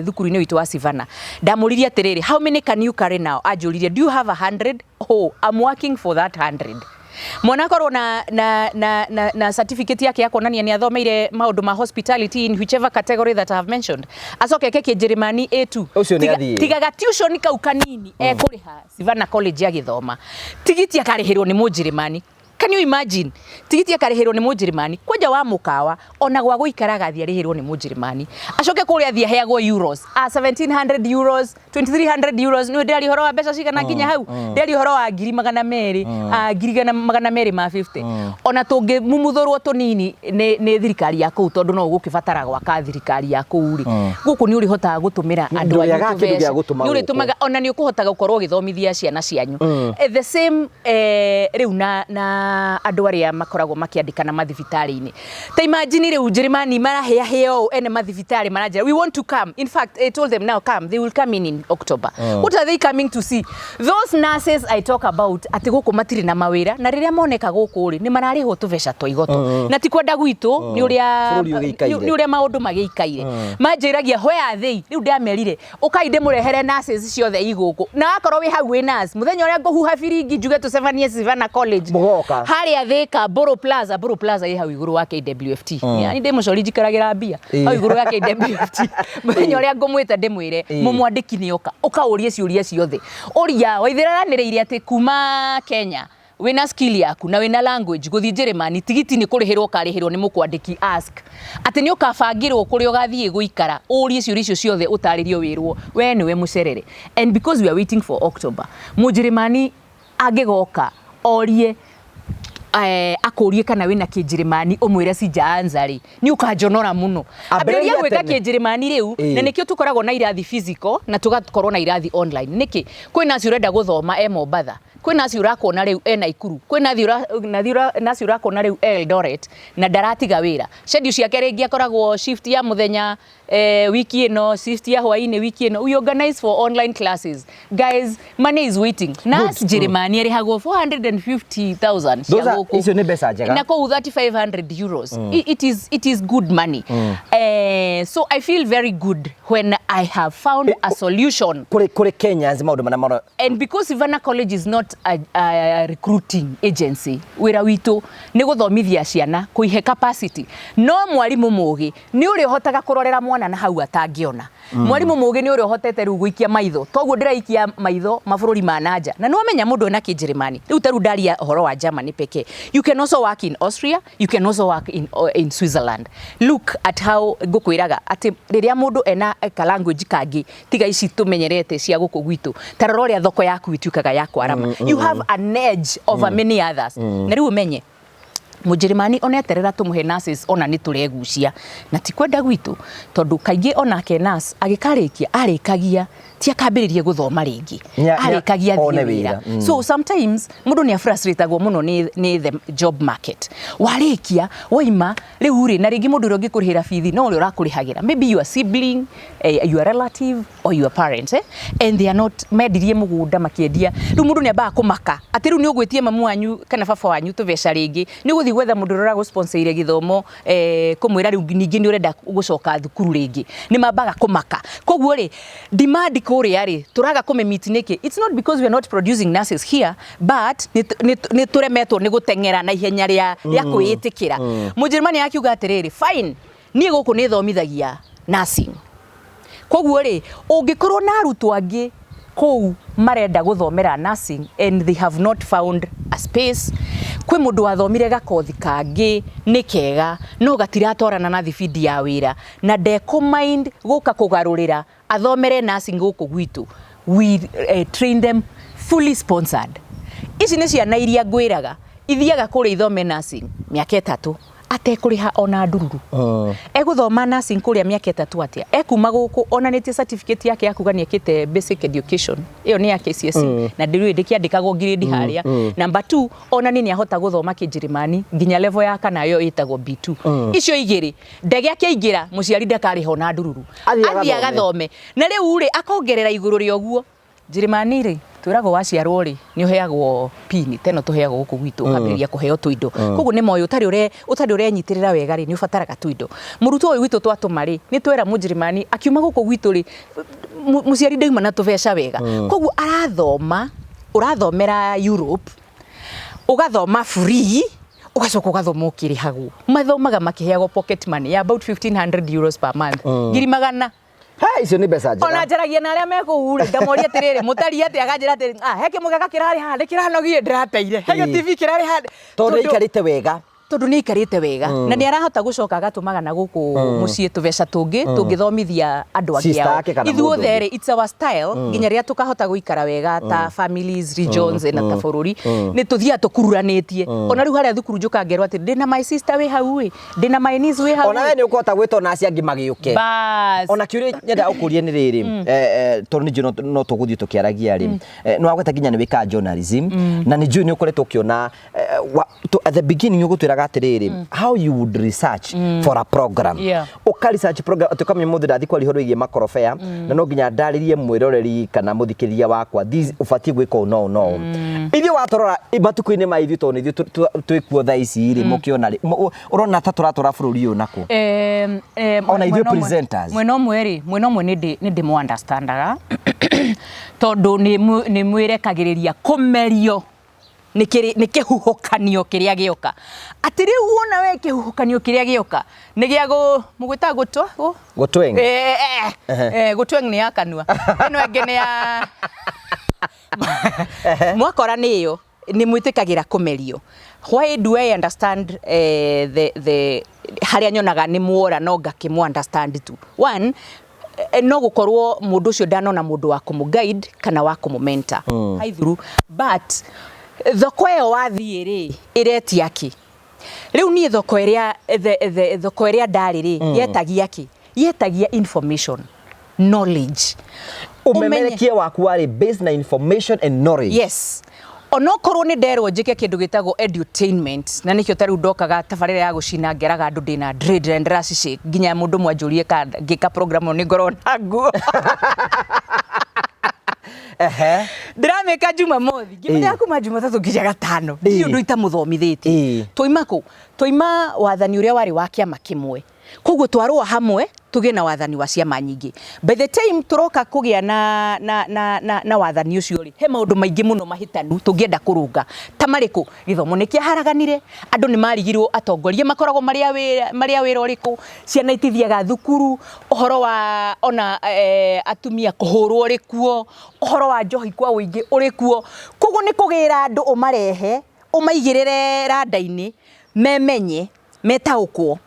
thukuru-inĩ witũ wa Sivana, ndamũririe atĩrĩrĩ, "How many can you carry now?" Anjũririe, "Do you have 100?" "Oh, I'm working for that 100." Mwana akorwo na certificate yake ya kuonania nĩ athomeire maũndũ ma hospitality in whichever category that I have mentioned, acoke eke Kĩnjĩrĩmani A2. Ũcio nĩ athiĩ. Tigaga tuition kau kanini ekũrĩha Sivana College agĩthoma, tigiti akarĩhĩrwo nĩ Mũnjĩrĩmani. Can you imagine? Tigiti akarĩhĩrwo nĩ Mũnjĩrĩmani, kwanja wa mũkawa, ona gwa gũikara agathiĩ arĩhĩrwo nĩ Mũnjĩrĩmani, acoke kũrĩa athiĩ aheagwo euros, 1700 euros, 2300 euros. Nĩ ndĩraria ũhoro wa mbeca cigana nginya hau? Ndĩraria ũhoro wa 200,000, ngiri igana magana merĩ ma 50. Ona tũngĩmumuthũrwo tũnini nĩ thirikari ya kũu, tondũ no ũgũkĩbatara gwaka thirikari ya kũu rĩ, gũkũ nĩ ũrĩhotaga gũtũmĩra andũ Ndũrĩagaga anyu kĩndũ gĩa tũbeca. gũtũma Nĩ gũkũ. ũrĩtũmaga, ona nĩ ũkũhotaga gũkorwo ũgĩthomithia ciana cianyu. The same rĩu na andũ arĩa makoragwo makĩandĩkana mathibitarĩ-inĩ. Ta imagine rĩu Njĩrĩmani marahĩahĩa ũũ, ene mathibitarĩ maranjĩra, "We want to come." In fact, I told them, "Now come." They will come in October. What are they coming to see? Those nurses I talk about atĩ gũkũ matirĩ na mawĩra, na rĩrĩa moneka gũkũ rĩ, nĩ mararĩhwo tũbeca twa igoto, na ti kwenda gwitũ, nĩ ũrĩa Bũrũri ũgĩikaire. Nĩ ũrĩa maũndũ magĩikaire. Manjĩragia, "Where are they?" Rĩu ndamerire, "Ũkai ndĩmũrehere nurses ciothe i gũkũ." Na wakorwo wĩ hau wĩ nurse, mũthenya ũrĩa ngũhuha biringi njuge tũcemanie Sivana College Mũgoka. harĩa Thika, Borough Plaza. Borough Plaza ĩ hau igũrũ wa KWFT. Yani ndĩ mũcori, njikaragĩra mbia. Hau igũrũ ya KWFT, mũthenya ũrĩa ngũmwĩta ndĩmwĩre mũmwandĩki nĩ oka, ũkaũrie ciũria ciothe ũria waithĩra. Aranĩrĩire atĩ kuma Kenya Wĩna skill yaku na wĩna language, gũthiĩ Njĩrĩmani tigiti nĩ kũrĩhĩrwo ũkarĩhĩrwo nĩ mũkwandĩki. Ask atĩ nĩ ũkabangĩrwo kũrĩa ũgathiĩ gũikara, ũrie ciũria icio ciothe, ũtarĩrio, wĩrwo we nĩwe mũcerere. And because we are waiting for October, Mũnjĩrĩmani angĩgoka orie akũrie kana wĩna kĩnjĩrĩmani, ũmwĩre sijaanza rĩ, nĩ ũkanjonora mũno. Ambĩrĩria Ambĩrĩria gwĩka tene. Kĩnjĩrĩmani rĩu. Na nĩkĩo tũkoragwo na irathi physical na tũgakorwo na irathi online. Nĩkĩ? Kwĩ naci ũrenda gũthoma e Mombatha, kwĩ naci ũrakuona rĩu e Naikuru, kwĩ naci ũrakuona rĩu e Eldoret na ndaratiga wĩra. Schedule ciake rĩngĩ akoragwo shift ya mũthenya wiki ĩno, shift ya hwainĩ wiki ĩno. We organize for online classes. Guys, money is waiting. Nurse Njĩrĩmani arĩhagwo 450,000 cia gũkũ. Icio nĩ mbeca njega. Na kũu 3500 euros. It is good money. So I feel very good when I have found a solution. Kũrĩ Kenyans maũndũ marĩa mara And because Ivana College is not a recruiting agency, wĩra witũ nĩ gũthomithia ciana, kũihe capacity. No mwarimũ mũgĩ nĩ ũrĩa ũhotaga kũrorera mwana na hau atangĩona. Mwarimũ mũgĩ nĩ ũrĩa ũhotete rĩu gũikia maitho, toguo ndĩraikia maitho mabũrũri ma nanja. Na nĩ wamenya mũndũ ena kĩnjĩrĩmani rĩu, ta rĩu ndaria ũhoro wa Germany pekee, you can also work in Austria, you can also work in Switzerland. Look at how ngũkwĩraga atĩ rĩrĩa mũndũ ena ka language kangĩ tiga ici tũmenyerete cia gũkũ gwitũ, ta rora ũrĩa thoko yaku ituĩkaga ya kwarama. You have an edge over many others. Na rĩu ũmenye Mũnjĩrĩmani oneterera tũmũhe nurses, ona nĩ tũregucia na ti kwenda gwitũ, tondũ kaingĩ onake nurse agĩkarĩkia arĩkagia ti akambĩrĩrie gũthoma rĩngĩ, arĩkagia one thiĩ wĩra. wĩra. So sometimes mũndũ nĩ afrustratagwo mũno nĩ the job market. Warĩkia waima rĩu rĩ, na rĩngĩ mũndũ ũrĩa ũngĩkũrĩhĩra bithi no ũrĩa ũrakũrĩhagĩra, maybe your sibling, your relative or your parents, and they are not mendirie mũgũnda makĩendia. Rĩu mũndũ nĩ ambaga kũmaka atĩ rĩu nĩ ũgwĩtie mamu wanyu kana baba wanyu tũbeca rĩngĩ, nĩ ũgũthiĩ gwetha mũndũ ũrĩa ũragũsponsorire gĩthomo, kũmwĩra rĩu ningĩ nĩ ũrenda gũcoka thukuru rĩngĩ. Nĩ mambaga kũmaka. Koguo rĩ, demand kũrĩa rĩ, tũraga kũmĩmeet nĩkĩ? It's not because we are not producing nurses here, but nĩ tũremetwo nĩ gũteng'era na ihenya rĩa kwĩĩtĩkĩra. Mũnjĩrĩmani akiuga atĩrĩrĩ, fine, niĩ gũkũ nĩ thomithagia nursing, koguo rĩ, ũngĩkorwo na arutwo angĩ kũu marenda gũthomera nursing and they have not found a space, kwĩ mũndũ wathomire gakothi kangĩ nĩ kega no gatiratwarana na thibindi ya wĩra na ndekũ mind gũka kũgarũrĩra athomere nursing gũkũ gwitũ, we train them fully sponsored. Ici nĩ ciana iria ngwĩraga ithiaga kũrĩa ithome nursing mĩaka 3 atekũrĩha ona ndururu. Egũthoma nursing kũrĩa mĩaka 3 atĩa? Ekuma gũkũ onanĩtie certificate yake ya kuga nĩ ekĩte basic education, ĩyo nĩ ya KCSE, na ndĩrĩ ndĩkĩandĩkagwo grade harĩa. Number 2, onanie nĩ ahota gũthoma kĩnjĩrĩmani nginya level ya kana ĩyo ĩtagwo B2. Icio igĩrĩ, ndege akĩingĩra, mũciari ndakarĩha ona ndururu. Athiĩ athiĩ agathome. Agathome. Na rĩu rĩ, akongerera igũrũ rĩa ũguo, Njĩrĩmani rĩ, twĩragwo waciarwo rĩ, nĩ ũheagwo pini teno tũheagwo gũkũ gwitũ, ũkambĩrĩria kũheo tũindo. Koguo nĩ moĩ ũtarĩ ũrenyitĩrĩra wega rĩ, nĩ ũbataraga tũindo. Mũrutwo ũyũ witũ twatũma rĩ, nĩ twera Mũnjĩrĩmani akiuma gũkũ gwitũ rĩ, mũciari ndauma na tũbeca wega. Koguo arathoma, ũrathomera Europe, ũgathoma free, ũgacoka ũgathoma ũkĩrĩhagwo. Mathomaga makĩheagwo pocket money ya about €1500 per month, ngiri magana Hai, icio nĩ mbeca ona njega. Njaragia na arĩa me kũu rĩ, ngamoria atĩrĩrĩ, mũtari atĩa? Akanjĩra atĩrĩ, ah, he kĩmũgeka kĩrarĩ haha nĩ kĩranogie, ndĩrateire, he gĩtibi kĩrarĩ haha. Tondũ nĩ aikarĩte wega. Tondũ nĩ aikarĩte wega na nĩ arahota gũcoka agatũmaga na gũkũ mũciĩ tũbeca tũngĩ tũngĩthomithia andũ angĩ Sister ao. ake kana mũndũ Ithuothe ũngĩ. Rĩ, it's our style. Nginya rĩrĩa tũkahota gũikara wega ta families, regions na ta bũrũri, nĩ tũthiaga tũkururanĩtie. Ona rĩu harĩa thukuru njũka ngerwo atĩ ndĩna my sister wĩ hau ĩ, ndĩna my niece wĩ hau Ona ĩ. we nĩ ũkũhota gwĩta ona acio angĩ magĩũke. Bas. Ona kĩũria nyendaga gũkũria nĩ rĩrĩ, tondũ nĩ njũĩ no tũgũthiĩ tũkĩaragia rĩ, nĩ wagweta nginya nĩ wĩkaga journalism na nĩ njũĩ nĩ ũkoretwo ũkĩona at the beginning ũgũtwĩraga atĩrĩrĩ, how you would research for a program. Ũka research program atĩ ũkamenya mũthĩ ndathiĩ kwaria ũhoro wĩgiĩ makorobea na no nginya ndarĩrie mwĩroreri kana mũthikĩrĩria wakwa this ũbatiĩ gwĩka ũũ no ũũ no ũũ. Ithuĩ watũrora matukũ-inĩ ma ithuĩ, tondũ nĩ ithuĩ twĩkuo thaa ici rĩ, mũkĩona rĩ, ũrona ta tũratwara bũrũri ũyũ nakũ? Ona ithuĩ presenters. Mwena ũmwe rĩ, mwena ũmwe nĩ ndĩmũ understandaga, tondũ nĩ mwĩrekagĩrĩria kũmerio nĩ kĩhuhũkanio kĩrĩa gĩoka. Atĩ rĩu wona we kĩhuhũkanio kĩrĩa gĩoka nĩ gĩa mũgwĩtaga gũtwa Gũtweng. Gũtweng nĩ ya kanua, ĩno ĩngĩ nĩ ya mwakora nĩ ĩyo. Nĩ mwĩtĩkagĩra kũmerio. Why do I understand the harĩa nyonaga nĩ muora no ngakĩmũ understand tu? One, no gũkorwo mũndũ ũcio ndanona mũndũ wa kũmũ guide kana wa kũmũ mentor haithuru, but thoko ĩyo wathiĩ rĩ, ĩretia kĩ? Rĩu niĩ thoko ĩrĩa thoko ĩrĩa ndarĩ rĩ, yetagia kĩ? Yetagia information, knowledge. Ũmemerekie waku warĩ based na information and knowledge. Yes, onokorwo nĩ nderwo njĩke kĩndũ gĩtagwo edutainment, na nĩkĩo ta rĩu ndokaga tabarĩra ya gũcina ngeraga andũ ndĩna dread na ndĩracici nginya mũndũ mwanjũrie ka ngĩka program ĩyo nĩ ngorwo na nguo. Ndĩramĩka Jumamothi ngĩmenya kuma Jumatatũ nginya Gatano ndirĩ ũndũ itamũthomithĩtie. Twaima kũ? Twaima wathani ũrĩa warĩ wa kĩama kĩmwe, koguo twarũa hamwe tũgĩe na wathani wa ciama nyingĩ. By the time tũroka kũgĩa na wathani ũcio rĩ, he maũndũ maingĩ mũno mahĩtanu tũngĩenda kũrũnga. Ta marĩkũ? Gĩthomo nĩ kĩaharaganire, andũ nĩ marigirwo atongoria makoragwo marĩ a wĩra, marĩ a wĩra ũrĩkũ, ciana itithiaga thukuru, ũhoro wa ona atumia kũhũrwo ũrĩ kuo, ũhoro wa njohi kwa ũingĩ ũrĩ kuo. Koguo nĩ kũgĩra andũ ũmarehe, ũmaigĩrĩre randa-inĩ, memenye, metaũkwo.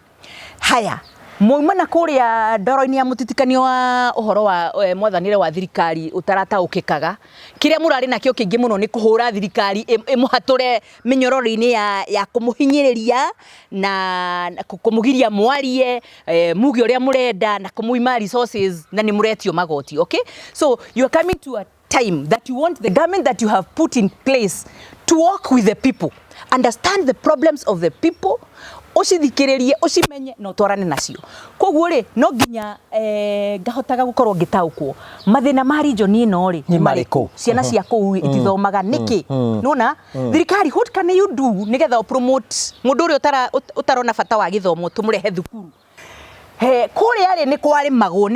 Haya, mwauma na kũrĩa ndoro-inĩ ya mũtitikanio wa ũhoro wa mwathanĩre wa thirikari ũtarataũkĩkaga, kĩrĩa mũrarĩ nakĩo kĩingĩ mũno nĩ kũhũra thirikari ĩmũhatũre mĩnyororo-inĩ ya kũmũhinyĩrĩria na kũmũgiria mwarie, muge ũrĩa mũrenda na kũmũima resources na nĩ mũretio magoti, okay? So you are coming to a time that you want the government that you have put in place to work with the people, understand the problems of the people, ũcithikĩrĩrie, ũcimenye na ũtwarane nacio. Koguo rĩ, no nginya ngahotaga gũkorwo ngĩtaũkwo mathĩna ma region ĩno rĩ nĩ marĩkũ? Ciana cia kũu itithomaga nĩkĩ? Nona thirikari, what can you do nĩgetha promote mũndũ ũrĩa ũtarona bata wa gĩthomo tũmũrehe thukuru? He kũrĩa rĩ, nĩ kwarĩmagwo,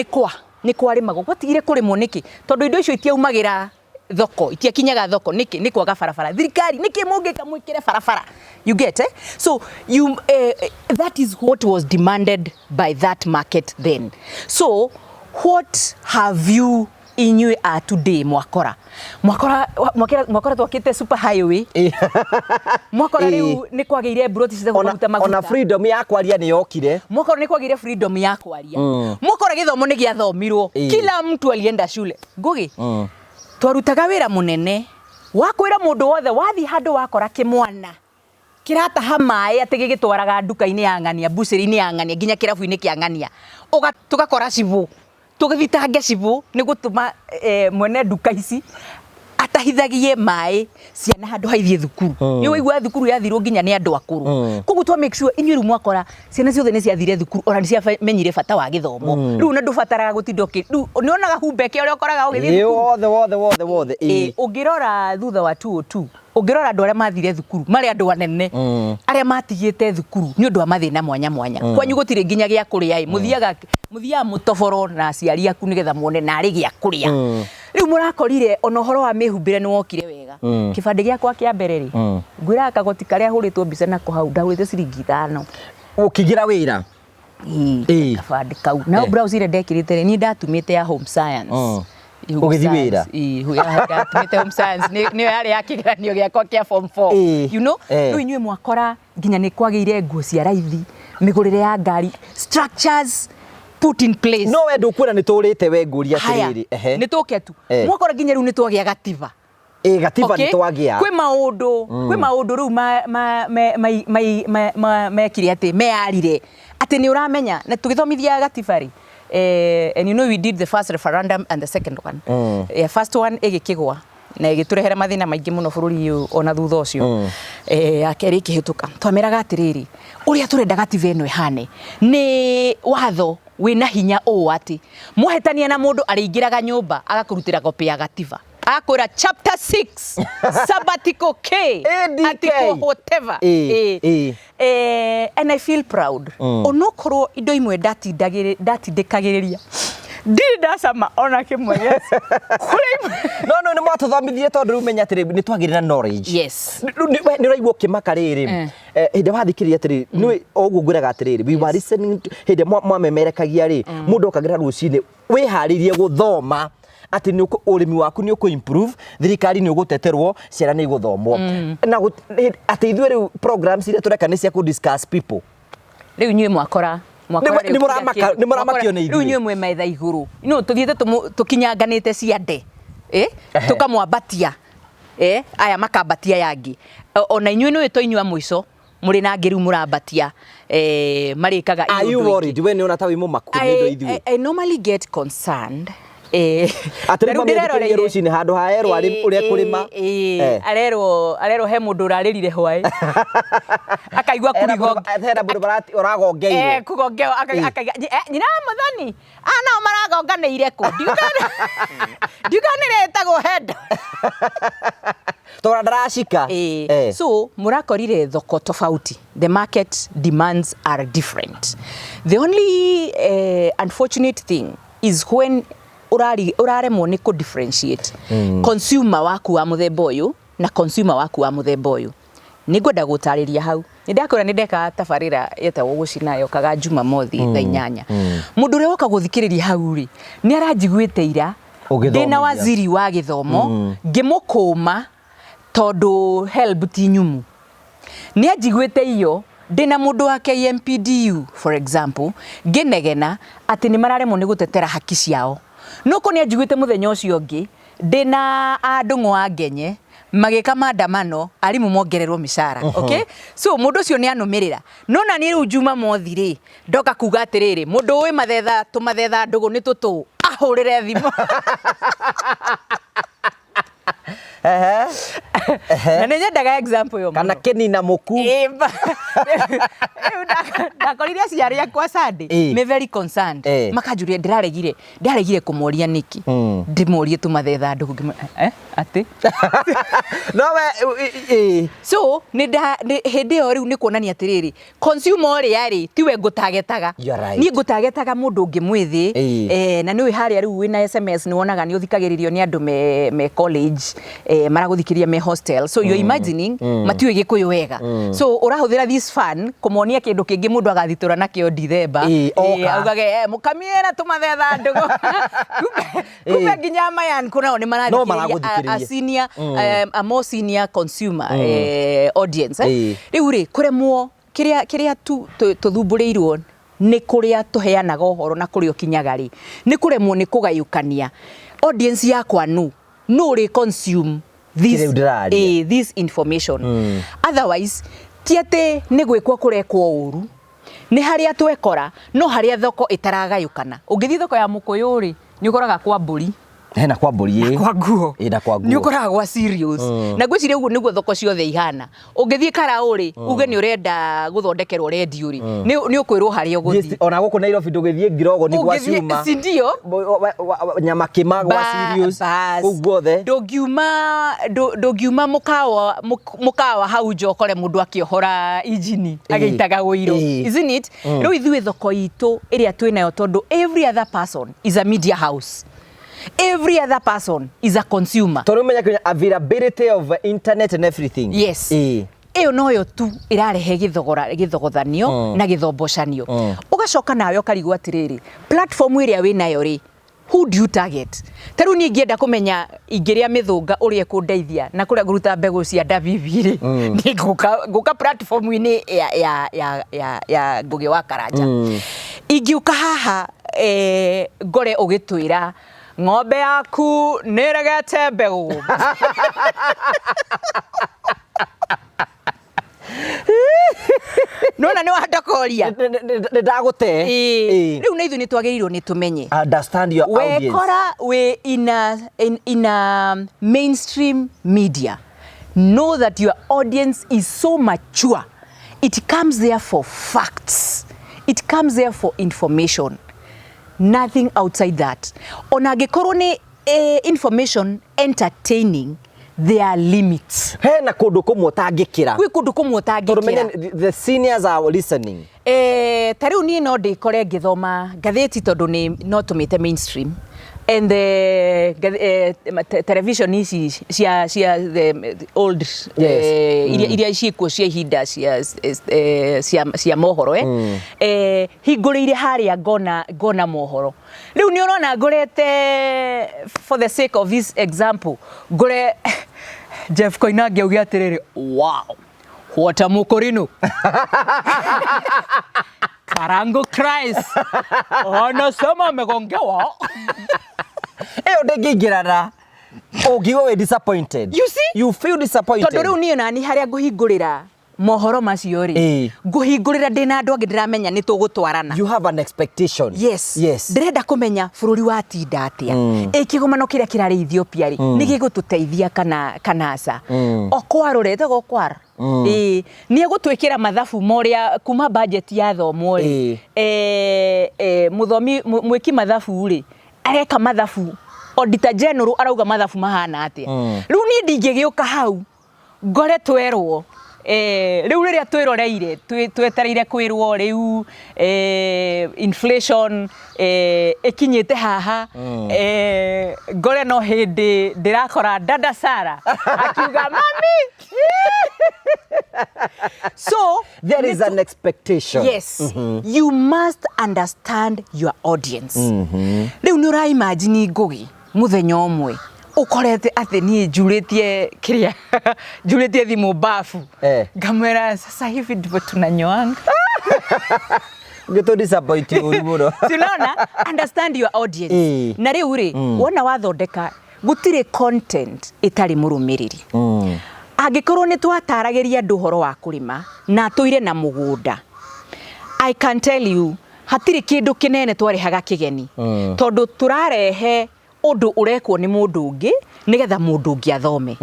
nĩ kwarĩmagwo, gwatigire kũrĩmwo nĩkĩ? Tondũ indo icio itiaumagĩra thoko, itiakinyaga thoko. Nĩkĩ? Nĩ kwaga barabara. Thirikari, nĩkĩ mũngĩka mwĩkĩre barabara? You get, eh? So you that is what was demanded by that market then. So what have you inyuĩ a today mwakora mwakora mwakora mwakora twakĩte super highway, mwakora rĩu nĩ kwagĩire mburoti citagwo maguta ona maguta. Freedom ya kwaria nĩ yokire. Mwakora nĩ kwagĩire freedom ya kwaria, mwakora gĩthomo nĩ gĩathomirwo, kila mtu alienda shule. Ngugi, twarutaga wĩra mũnene wa kwĩra mũndũ wothe wathiĩ handũ wakora kĩmwana kĩrataha maĩ atĩ gĩgĩtwaraga nduka-inĩ ya ng'ania, mbucĩrĩ-inĩ ya ng'ania, nginya kĩrabu-inĩ kĩa ng'ania. Tũgakora cibũ, tũgĩthitange cibũ nĩ gũtũma mwene nduka ici atahithagie maĩ ciana handũ ha ithiĩ thukuru. Nĩ waigua thukuru yathirwo nginya nĩ andũ akũrũ. Koguo twa make sure inyuĩ rĩu mwakora ciana ciothe nĩ ciathire thukuru, ona nĩ ciamenyire bata wa gĩthomo. Rĩu na ndũbataraga gũtinda ũkĩ rĩu nĩ wonaga humbeke ũrĩa ũkoraga ũgĩthiĩ thukuru. Wothe wothe wothe wothe. Ũngĩrora thutha wa 202, ũngĩrora andũ arĩa mathire thukuru marĩ andũ anene, arĩa matigĩte thukuru nĩ ũndũ wa mathĩna mwanya mwanya. Kwanyu gũtirĩ nginya gĩa kũrĩa ĩ, mũthiaga mũtoboro na aciari aku nĩgetha muone narĩ gĩa kũrĩa. Rĩu mũrakorire ona ũhoro wa mĩhumbĩre nĩ wokire wega. Kĩbandĩ gĩakwa kĩa mbere rĩ, ngwĩraga kagoti karĩa hũrĩtwo mbica nako hau ndagũrĩte ciringi 5. Ũkĩgĩra wĩra. Kabandĩ kau nao blouse ĩrĩa ndekĩrĩte rĩ, niĩ ndatumĩte ya home science. Home Ũgĩthiĩ science, wĩra? Ndatumĩte home science, nĩyo yarĩ ya kĩgeranio gĩakwa kĩa form 4. You know? Rĩu inyuĩ mwakora nginya nĩ kwagĩire nguo cia raithi, mĩgũrĩre ya ngari, structures put in place. No we ndũkuona nĩ tũrĩte we ngũria Haya, atĩrĩrĩ, ehe. Nĩ tũke tu. Mwakora nginya rĩu nĩ twagĩa gatiba. Gatiba nĩ twagĩa. Kwĩ maũndũ rĩu mekire atĩ meyarire atĩ nĩ ũramenya na tũgĩthomithia gatiba rĩ, and you know we did the first referendum and the second one. First one ĩgĩkĩgwa na ĩgĩtũrehere mathĩna maingĩ mũno bũrũri ũyũ ona thutha ũcio. Ya kerĩ ĩkĩhĩtũka, twameraga atĩrĩrĩ, ũrĩa tũrenda gatiba ĩno ĩhane nĩ watho wĩna hinya ũũ atĩ mwahĩtania na mũndũ arĩingĩraga nyũmba agakũrutĩra copy ya gatiba, akwĩra chapter 6 sub article K, ADK. article whatever. And I feel proud onokorwo indo imwe ndatindĩkagĩrĩria ndirĩ ndacama ona kĩmwe gĩacio. Kũrĩ imwe No nĩ mwatũthomithie tondũ rĩu menya atĩrĩ, nĩ twagĩire na knowledge. Rĩu we nĩ ũraigua ũkĩmaka rĩrĩ. Hĩndĩ wathikĩrĩria atĩrĩrĩ, nĩ o ũguo ngwĩraga atĩrĩrĩ, we were listening hĩndĩ mwamemerekagia rĩ, mũndũ okagĩra rũcinĩ wĩharĩirie gũthoma atĩ nĩ ũrĩmi waku nĩ ũkũ improve, thirikari nĩ ũgũteterwo, ciana nĩ igũthomwo, na atĩ ithuĩ rĩu programs iria tũreka nĩ cia kũ discuss people. Rĩu inyuĩ mwakora mwakora rĩu kĩrĩa nĩ mũramakio nĩ ithuĩ. Rĩu inyuĩ mwĩ metha igũrũ, no tũthiĩte tũkinyanganĩte ciande, tũkamwambatia, aya makambatia aya angĩ. Ona inyuĩ nĩũĩ to inyuĩ a mũico mũrĩ na angĩ rĩu mũrambatia, marĩkaga Are you worried? We nĩ ũrona ta wĩ mũmaku nĩ ũndũ ithuĩ? I normally get concerned. Atĩ rĩu mamĩthikĩrĩrie rũcinĩ handũ ha erwo arĩ ũrĩa kũrĩma. Arerwo he mũndũ ũrarĩrire hwaĩ, akaigua kũrigo. Hena mũndũ ũragongeirwo. Kũgongerwo, akaigua nyina wa Mũthoni, aya nao maragonganĩire kũ? Ndiuga nĩ rĩtagwo hendo. Tondũ ndaracika. So mũrakorire thoko tofauti. The market demands are different. The only unfortunate thing is when ũraremwo nĩ kũ differentiate consumer waku wa mũthemba ũyũ na consumer waku wa mũthemba ũyũ. Nĩ ngwenda gũtarĩria hau. Nĩ ndakwĩra nĩ ndekaga tabarĩra yetagwo Gũcina, yokaga Jumamothi thaa 8. Mũndũ ũrĩa woka gũthikĩrĩria hau rĩ, nĩ aranjiguĩte ira ndĩna waziri wa gĩthomo ngĩmũkũma tondũ HELB ti nyumu. Nĩ anjiguĩte iyo ndĩna mũndũ wa KMPDU, for example, ngĩnegena atĩ nĩ mararemwo nĩ gũtetera haki ciao. Nũkũ nĩ anjiguĩte mũthenya ũcio ũngĩ ndĩna andũng'ũ wa Ngenye magĩka maandamano arimũ mongererwo mĩcara. Okay? So mũndũ ũcio nĩ anũmĩrĩra. No na niĩ rĩu Jumamothi rĩ, ndoka kuga atĩrĩrĩ, mũndũ ũĩ mathetha tũmathetha ndũgũ nĩ tũtũ, ahũrĩre thimũ. Na nĩ nyendaga example ĩyo Kana kĩnina mũku. Rĩu ndakorire aciari akwa Sunday me very concerned, makanjũria ndĩraregire kũmoria nĩkĩ, ndĩmorie tũmathetha ndũgũ atĩ No we So nĩ hĩndĩ ĩyo rĩu nĩ kuonania atĩrĩrĩ, consumer ũrĩa rĩ tiwe ngũtagetaga. Niĩ ngũtagetaga mũndũ ũngĩ mwĩthĩ, na nĩũĩ harĩa rĩu wĩna SMS nĩ wonaga nĩ ũthikagĩrĩrio nĩ andũ me college, maragũthikĩrĩria me hostel, so you're imagining matiũĩ Gĩkũyũ wega, so ũrahũthĩra this fun kũmonia kĩndũ kĩngĩ mũndũ agathitũra nakĩo Dithemba, augage mũkamiĩra tũmathetha ndũgũ. Kumbe nginya mayan kunao nĩ marathikĩrĩria a senior, a more senior consumer audience. Rĩu rĩ kũremwo kĩrĩa tũthumbũrĩirwo nĩ kũrĩa tũheanaga ũhoro na kũrĩa ũkinyaga rĩ, nĩ kũremwo nĩ kũgayũkania audience yakwa, nũ ũrĩ consume this, this information. Otherwise ti atĩ nĩ gwĩkwo kũrekwo ũru, nĩ harĩa twekora no harĩa thoko ĩtaragayũkana. Ũngĩthiĩ thoko ya Mũkũyũ rĩ, nĩ ũkoraga kwa mbũri, Hena kwa mbũri, kwa nguo, na kwa nguo, nĩ ũkoraga gwa cereals, na ngwĩciria ũguo nĩguo thoko ciothe ihana. Ũngĩthiĩ Karaũ rĩ, uge nĩ ũrenda gũthondekerwo redio rĩ, nĩ ũkwĩrwo harĩa ũgũthiĩ. Ona gũkũ Nairobi ndũgĩthiĩ Ngirogo nĩ gwa cuma, si ndio? Nyama kĩma gwa cereals, kũu guothe. Ndũngiuma mũkawa hau nja ũkore mũndũ akĩohora injini agĩitaga ũiro, isn't it? Rĩu ithuĩ thoko itũ ĩrĩa twĩnayo, tondũ every other person is a media house, every other person is a consumer. Tondũ menya kinya availability of internet and everything. Yes. Ĩyo noyo tu ĩrarehe gĩthogora, gĩthogothanio na gĩthombocanio. Ũgacoka nawe ũkarigwo atĩrĩrĩ, platform ĩrĩa wĩnayo rĩ, who do you target? Ta rĩu niĩ ingĩenda kũmenya ingĩrĩa mĩthũnga ũrĩa ĩkũndeithia na kũrĩa ngũruta mbegũ cia ndabibi rĩ, nĩ ngũka platform-inĩ ya Ngũgĩ wa Karanja. Ingĩũka haha, ngore ũgĩtwĩra ng'ombe yaku nĩ ĩregete mbegũ, nona nĩ wandokoria. Nĩ ndagũte. Rĩu na ithuĩ nĩ twagĩrĩirwo nĩ tũmenye understand your audience. Wekora wĩ in a mainstream media, know that your audience is so mature. It comes there for facts, it comes there for information, nothing outside that. Ona angĩkorwo nĩ information entertaining, there are limits. Hena kũndũ kũmwe ũtangĩkĩra. Gwĩ kũndũ kũmwe Tondũ menya ũtangĩkĩra. The seniors are listening. Ta rĩu niĩ no ndĩkore ngĩthoma ngathĩti tondũ nĩ no tũmĩte mainstream. And the television ici cia the old iria ciĩkuo cia ihinda cia mohoro, hingũrĩire harĩa ngona mohoro. Rĩu nĩ ũrona ngũrete, for the sake of this example, ngũre Jeff Koinange auge atĩrĩrĩ, "Wow, what a mukorino Karango Christ anasema amegongewa." Ĩyo ndĩngĩingĩrana, ũngiuga wĩ disappointed. You see? You feel disappointed. Tondũ rĩu niĩ nani harĩa ngũhingũrĩra mohoro macio rĩ, ngũhingũrĩra ndĩna andũ angĩ ndĩramenya nĩ tũgũtwarana. You have an expectation. Yes. Ndĩrenda kũmenya bũrũri watinda atĩa, ĩ kĩgomano kĩrĩa kĩrarĩ Ethiopia rĩ, nĩ gĩgũtũteithia kana aca. Okwar ũrĩa ĩtagwo Okwar, ĩ nĩ egũtwĩkĩra mathabu morĩa kuma budget yathomwo rĩ, mũthomi mwĩki mathabu rĩ, areka mathabu, auditor general arauga mathabu mahana atĩa. Rĩu niĩ ndingĩgĩũka hau ngore twerwo, rĩu rĩrĩa twĩroreire twetereire kwĩrwo rĩu inflation ĩkinyĩte haha, ngore no hĩndĩ ndĩrakora dada Sara akiuga mami. So There is an expectation. Yes, you must understand your audience. Rĩu nĩ ũraimagine Ngũgĩ mũthenya ũmwe ũkorete atĩ niĩ njurĩtie kĩrĩa, njurĩtie thimũ bafu, ngamwĩra, "Sasa hivi ndivyo tunanyoanga." Ngĩtũ disappoint ũru mũno. Si unaona? Understand your audience. Na rĩu rĩ, wona wathondeka, gũtirĩ content ĩtarĩ mũrũmĩrĩri. Angĩkorwo nĩ twataragĩria andũ ũhoro wa kũrĩma na atũire na mũgũnda, I can tell you hatirĩ kĩndũ kĩnene twarehaga kĩgeni, tondũ tũrarehe ũndũ ũrekwo nĩ mũndũ ũngĩ nĩgetha mũndũ ũngĩ athome.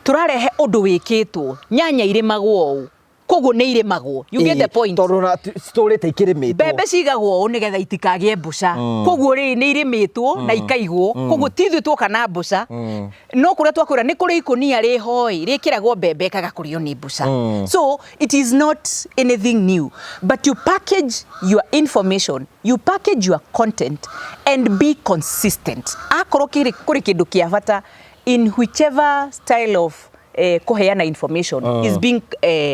Tũrarehe ũndũ wĩkĩtwo, nyanya irĩmagwo ũũ, koguo nĩ irĩmagwo. You get the point? Tondũ na citũrĩte ikĩrĩmĩtwo. Mbembe cigagwo ũũ nĩgetha itikagĩe mbũca, koguo rĩ nĩ irĩmĩtwo na ikaigwo, koguo ti ithuĩ tuoka na mbũca, no kũrĩa twakwĩra nĩ kũrĩ ikũnia rĩhoi rĩkĩragwo mbembe ĩkaga kũrĩo nĩ mbũca. So it is not anything new, but you package your information, you package your content and be consistent. Akorwo kũrĩ kĩndũ kĩa bata in whichever style of kũheana information is being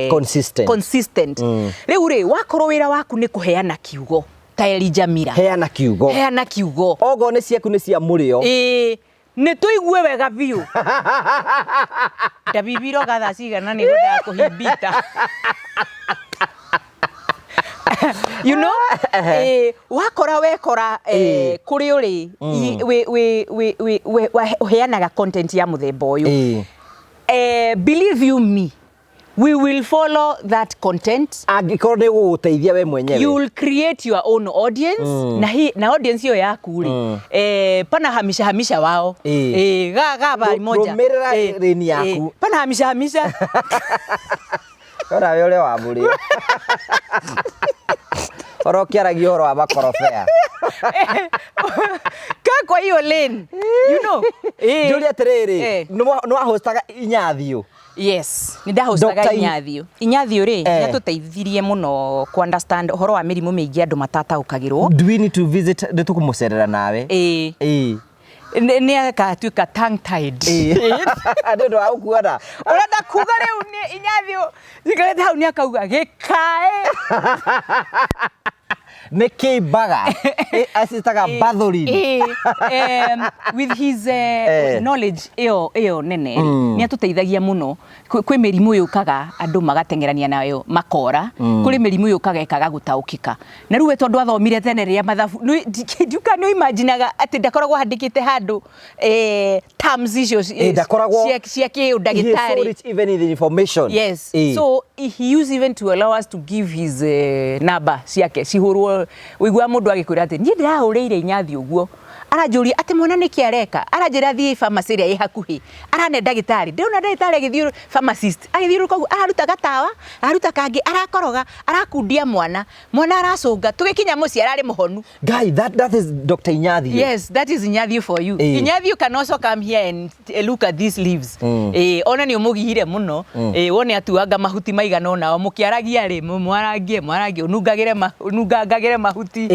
Consistent. Consistent. Rĩu rĩ, wakorwo wĩra waku nĩ kũheana kiugo ta Elijah Mira, Heana kiugo. Heana kiugo. Ogo nĩ ciaku nĩ cia mũrĩo. Ĩĩ, nĩ tũigue wega biũ. Ndabibiro gathaa cigana nĩ ngwendaga kũhimbita, wakora wekora kũrĩ ũrĩ ũheanaga content ya mũthemba ũyũ, believe you me, we will follow that content. Angĩkorwo nĩ gũgũteithia we mwenyewe. You will create your own audience, na audience hiyo yaku rĩ, pana hamisha hamisha wao. Ga ga bari moja. Rũmĩrĩra lane yaku. Pana hamisha hamisha. Ora we ũrĩa wa mũrĩo oro ũkĩaragia ũhoro wa makorobea. Ka kwa hiyo lane. Njũrie atĩrĩrĩ, nĩ wahostaga Inyathiũ? Yes, nĩ ndahostaga. Dr. Inyathio, Inyathio rĩ, nĩ atũteithirie mũno ku understand ũhoro wa mĩrimũ mĩingĩ andũ matataũkagĩrwo. Do we need to visit? Nĩ tũkũmũcerera nawe. Ĩĩ. Nĩ agatuĩka tongue tied. Nĩ ũndũ wa gũkuona. Ũrenda kuga rĩu nĩ Inyathio njikarĩte hau nĩ akauga gĩkaĩ. Nĩ kĩimbaga acitaga bathũrin. Ĩĩ, with his knowledge ĩyo nene rĩ, nĩ atũteithagia mũno. Kwĩ mĩrimũ yũkaga andũ magateng'erania nayo makora, kũrĩ mĩrimũ yũkaga ĩkaga gũtaũkĩka, na rĩu we tondũ athomire tene rĩrĩa mathabu ndiuka nĩ imaginaga atĩ ndakoragwo handĩkĩte handũ terms icio Ndakoragwo- cia He is so kĩũndagĩtarĩ. rich even in the information. Yes. So he used even to allow us to give his number ciake cihũrwo. Ũigua mũndũ agĩkwĩra atĩ niĩ ndĩrahũrĩire Inyathi ũguo, aranjũria atĩ mwana nĩkĩ areka, aranjĩra thiĩ pharmacy ĩrĩa ĩ hakuhĩ, arane ndagĩtarĩ, ndĩrona ndagĩtarĩ agĩthiĩ, pharmacist agĩthiũrũrũka ũguo, araruta gatawa, araruta kangĩ, arakoroga, arakundia mwana, mwana aracũnga, tũgĩkinya mũciĩ ararĩ mũhonu. Guy, that is Dr. Inyathi. Yes, that is Inyathi for you. Inyathi can also come here and look at these leaves. Ona nĩ ũmũgihire mũno. Wone atuanga mahuti maigana ũna o mũkĩaragia rĩ, mwarangie mwarangie, ũnungagĩre ũnungangagĩre. Ũkũrengere mahuti.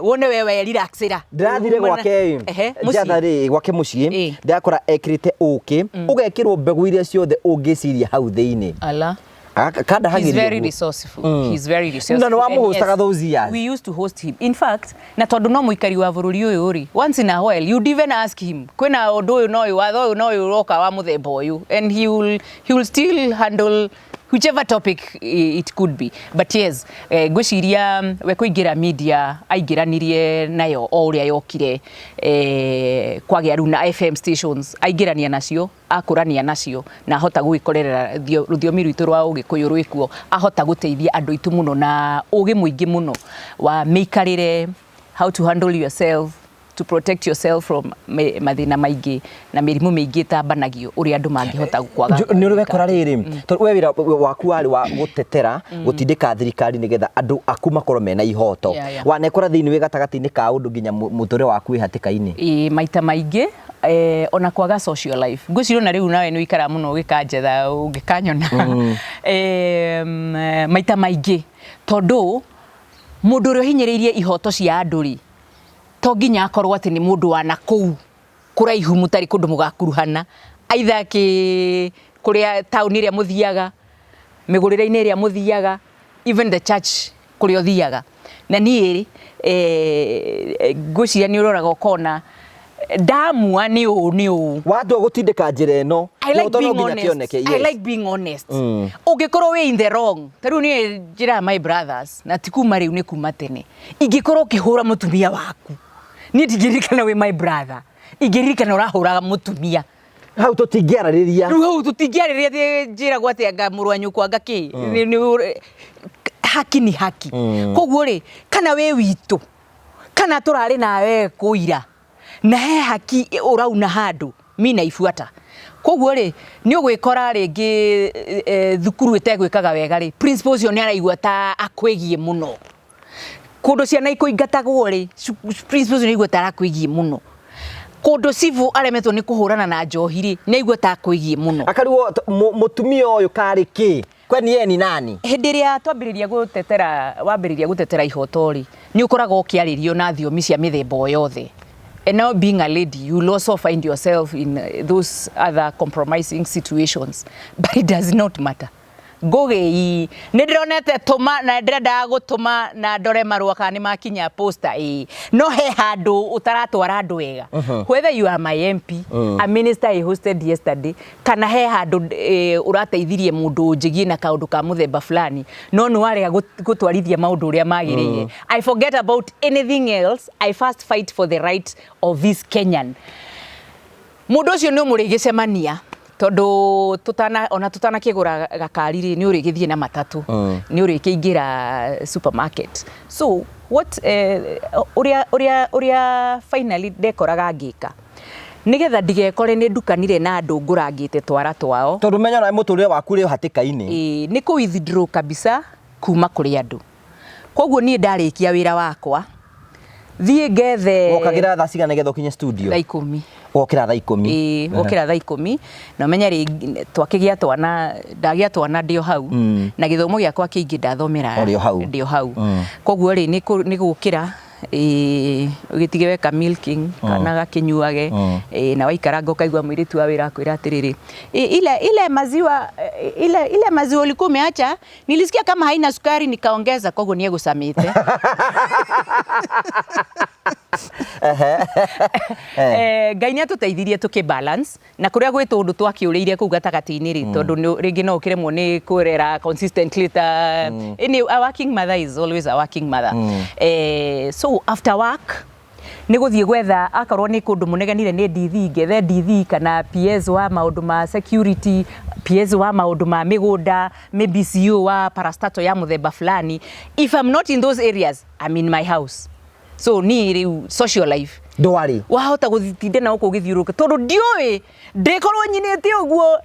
Wone we werelaxĩra. Ndĩrathire gwake. Ehe, mũciĩ. Njatha rĩ gwake mũciĩ. Ndĩrakora ekĩrĩte ũkĩ, ũgekĩrwo mbegũ iria ciothe ũngĩciria hau thĩinĩ. Ala. He's Kandahagĩria very ũguo. resourceful. He's very resourceful. Na nĩ And wamũhostaga yes, those years? We used to host him. In fact, na tondũ no mũikari wa bũrũri ũyũ rĩ, once in a while you'd even ask him, kwĩna ũndũ ũyũ na ũyũ, watho ũyũ na ũyũ ũroka wa mũthemba ũyũ, and he will still handle whichever topic it could be. But yes, ngwĩciria we kũingĩra media aingĩranirie nayo o ũrĩa yokire, kwagĩa rĩu na FM stations, aingĩrania nacio, akũrania nacio, na ahota gũgĩkorerera rũthiomi rwitũ rwa Ũgĩkũyũ rwĩkuo, ahota gũteithia andũ aitũ mũno na ũgĩ mũingĩ mũno wa mĩikarĩre, how to handle yourself, to protect yourself from mathĩna maingĩ na mĩrimũ mĩingĩ ĩtambanagio, ũrĩa andũ mangĩhota kwaga. Nĩ ũrĩ wekora rĩrĩ, tondũ we wĩra waku warĩ wa gũtetera, gũtindĩka thirikari nĩgetha andũ aku makorwo mena ihoto, wanekora thĩinĩ wĩ gatagatĩ-inĩ ka ũndũ nginya mũtũrĩre waku wĩ hatĩka-inĩ? Ĩ, maita maingĩ, ona kwaga social life. Ngwĩciria ona rĩu nawe nĩ ũikaraga mũno ũgĩkanjetha ũngĩkanyona. Maita maingĩ tondũ mũndũ ũrĩa ũhinyĩrĩirie ihoto cia andũ rĩ, to nginya akorwo atĩ nĩ mũndũ wa nakũu kũraihu mũtarĩ kũndũ mũgakuruhana, aitha kĩ kũrĩa taũni ĩrĩa mũthiaga, mĩgũrĩre-inĩ ĩrĩa mũthiaga, even the church kũrĩa ũthiaga. Na niĩ rĩ, ngwĩciria nĩ ũroraga ũkona ndamua nĩ ũũ nĩ ũũ. Watua gũtindĩka njĩra ĩno, I like kĩhoto no being nginya honest. kĩoneke. I like being honest. Ũngĩkorwo wĩ in the wrong, ta rĩu niĩ njĩraga my brothers, na ti kuma rĩu, nĩ kuma tene. Ingĩkorwo ũkĩhũra mũtumia waku, niĩ ndingĩririkana wĩ my brother. Ingĩririkana ũrahũraga mũtumia. Hau tũtingĩarĩrĩria. Rĩu hau tũtingĩarĩrĩria atĩ njĩragwo atĩ anga mũrũ wa nyũkwa anga kĩ. Haki ni haki. Koguo rĩ, kana wĩ witũ, kana tũrarĩ nawe kũira, na he haki ũrauna handũ, mi naifuata. Koguo rĩ, nĩ ũgwĩkora rĩngĩ thukuru ĩtegwĩkaga wega rĩ, principal ũcio nĩ araigua ta akwĩgiĩ mũno. Kũndũ ciana ikũingatagwo rĩ, principal ũcio nĩ aigua ta arakwĩgiĩ mũno. Kũndũ civil aremetwo nĩ kũhũrana na njohi rĩ, nĩ aigua ta akwĩgiĩ mũno. Akarigwo mũtumia ũyũ karĩ kĩ, kwani yeye ni nani? Hĩndĩ ĩrĩa twambĩrĩria gũtetera, wambĩrĩria gũtetera ihoto rĩ, nĩ ũkoragwo ũkĩarĩrio na thiomi cia mĩthemba o yothe. And now being a lady, you will also find yourself in those other compromising situations, but it does not matter. Ngũgĩ nĩ ndĩronete tũma na ndĩrendaga gũtũma na ndore marũa kana nĩ makinya posta, ĩĩ, no he handũ ũtaratwara andũ wega, whether you are my MP, a minister I hosted yesterday, kana he handũ ũrateithirie mũndũ njĩgie na kaũndũ ka mũthemba fulani, no nĩ warega gũtwarithia maũndũ ũrĩa magĩrĩire. I forget about anything else. I first fight for the right of this Kenyan. Mũndũ ũcio nĩ ũmũrĩgĩcemania, tondũ tutana ona tutanakĩgũra gakari rĩ, nĩ ũrĩgĩthiĩ na matatũ, nĩ ũrĩkĩingĩra supermarket. So what ũrĩa finally ndekoraga ngĩka nĩgetha ndigekore nĩ ndukanire na andũ ngũrangĩte twara twao. Tondũ menya nawe mũtũrĩre waku ũrĩ hatĩka-inĩ. Ĩĩ, nĩ kũ withdraw kabisa kuma kũrĩ andũ. Koguo niĩ ndarĩkia wĩra wakwa, thiĩ ngethe. Wokagĩra thaa cigana nĩgetha ũkinye studio? Thaa 10. Wokĩra thaa 10? Ĩĩ, wokĩra thaa 10, na ũmenye rĩ, twakĩgĩa twana, ndagĩa twana ndĩ o hau, na gĩthomo gĩakwa kĩingĩ ndathomera Ũrĩ o hau. Ndĩ o hau. Koguo rĩ, nĩ gũkĩra, ũgĩtige weka milking kana gakĩnyuage, na waikaranga ũkaigua mũirĩtu wa wĩra akwĩra atĩrĩrĩ, ile maziwa, ile maziwa ulikuwa umeacha, nilisikia kama haina sukari nikaongeza. Koguo nĩ egũcamĩte. Ngai nĩ atũteithirie tũkĩ balance na kũrĩa gwĩ tũndũ twakĩũrĩire kũu gatagatĩ-inĩ rĩ, tondũ rĩngĩ no ũkĩremwo nĩ kũrera consistently ta anyway, a working mother is always a working mother. So after work nĩ gũthiĩ gwetha, akorwo nĩ kũndũ mũnegenire nĩ DV, ngethe DV kana PS wa maũndũ ma security, PS wa maũndũ ma mĩgũnda, maybe CEO wa parastatal ya mũthemba fulani. If I'm not in those areas, I'm in my house. So niĩ rĩu social life Ndwarĩ. Wahota gũtinda na gũkũ ũgĩthiũrũrũka, tondũ ndiũĩ ndĩkorwo nyinĩte ũguo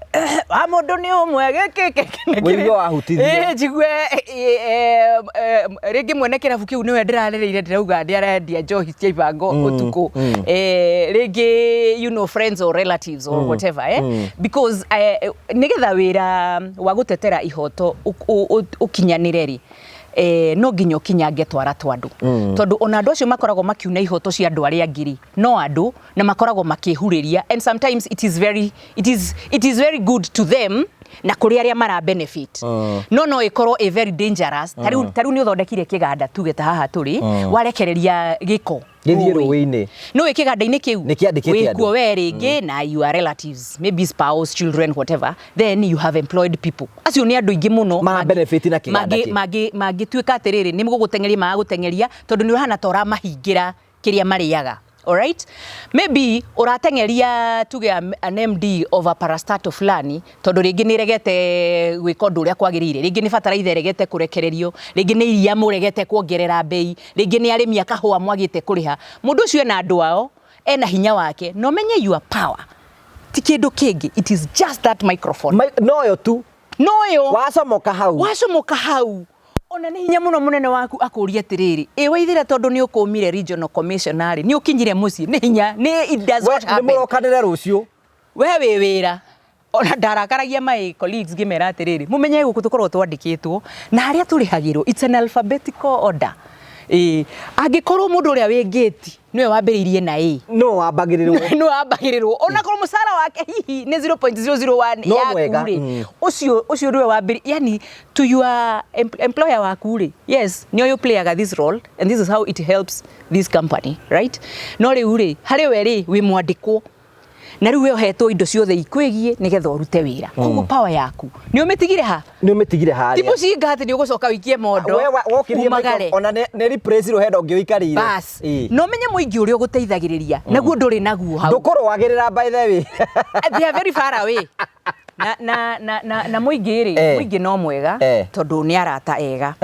wa mũndũ nĩ ũmwe gĩkĩ. Wĩigue wahutithio. Ĩĩ, njigue rĩngĩ mwene kĩrabu kĩu nĩwe ndĩrarereire, ndĩrauga nĩ arendia njohi cia ibango ũtukũ. Rĩngĩ friends or relatives or whatever, because nĩgetha wĩra wa gũtetera ihoto ũkinyanĩre rĩ, No nginya ũkinyange twara twa andũ, tondũ ona andũ acio makoragwo makiuna ihoto cia andũ arĩa angĩ rĩ, no andũ na makoragwo makĩhurĩria, and sometimes it is very good to them na kũrĩ arĩa mara benefit, no ĩkorwo ĩ very dangerous. Ta rĩu nĩ ũthondekire kĩganda, tuge ta haha tũrĩ, warekereria gĩko Gĩthiĩ rũĩ. Rũĩ-inĩ. No wĩ kĩganda-inĩ kĩu. Nĩ kĩandĩkĩte andũ. Wĩkuo we rĩngĩ na your relatives, maybe spouse, children, whatever. Then you have employed people. Acio nĩ andũ aingĩ mũno Mara benefit na kĩganda kĩu. Mangĩtuĩka atĩrĩrĩ, nĩ gũgũteng'eria, magagũteng'eria, tondũ nĩ ũrahana ta ũramahingĩra kĩrĩa marĩaga. Alright, maybe ũrateng'eria, tuge an MD of a parastatal fulani, tondũ rĩngĩ nĩ ĩregete gwĩka ũndũ ũrĩa kwagĩrĩire, rĩngĩ nĩ bataraitha ĩregete kũrekererio, rĩngĩ nĩ iria mũregete kuongerera mbei, rĩngĩ nĩ arĩmi a kahũa mwagĩte kũrĩha. Mũndũ ũcio ena andũ ao, ena hinya wake, na ũmenye your power ti kĩndũ kĩngĩ, it is just that microphone. Noyo tu. Noyo. Wacomoka hau. Wacomoka hau, ona nĩ hinya mũno mũnene waku akũrie atĩrĩrĩ, ĩ waithĩra, tondũ nĩ ũkũmire regional commissioner rĩ, nĩ ũkinyire mũciĩ? Nĩ hinya, nĩ it does We not nĩ happen. Mũrokanĩre rũciũ. We wĩ wĩra. Ona ndarakaragia my colleagues ngĩmera atĩrĩrĩ, mũmenye gũkũ tũkoragwo twandĩkĩtwo na harĩa tũrĩhagĩrwo, it's an alphabetical order. Ĩĩ, angĩkorwo mũndũ ũrĩa wĩ ngĩti nĩwe wambĩrĩirie na ĩ No wambagĩrĩrwo. Nĩwe wambagĩrĩrwo, onakorwo mũcara wake hihi nĩ 0.001 No yaku mwega, rĩ, ũcio nĩwe wambĩrĩ, yani to your employer waku rĩ, yes, nĩ ũyũ playaga this role and this is how it helps this company, right? No rĩu rĩ, harĩ we rĩ, wĩ mwandĩkwo na rĩu we ũhetwo indo ciothe ikwĩgiĩ nĩgetha ũrute wĩra. Koguo power yaku nĩ ũmĩtigire ha? Nĩ ũmĩtigire Ti harĩa. mũcinga atĩ nĩ ũgũcoka ũikie mondo We wokĩrire umagare. ona nĩ replace rwo hena ũngĩ ũikarĩire. Bas. Ĩĩ. Na ũmenye mũingĩ ũrĩa ũgũteithagĩrĩria naguo ndũrĩ naguo hau. Ndũkũrũagĩrĩra, by the way. They are very far away. Na mũingĩ rĩ, mũingĩ no mwega, tondũ nĩ arata ega.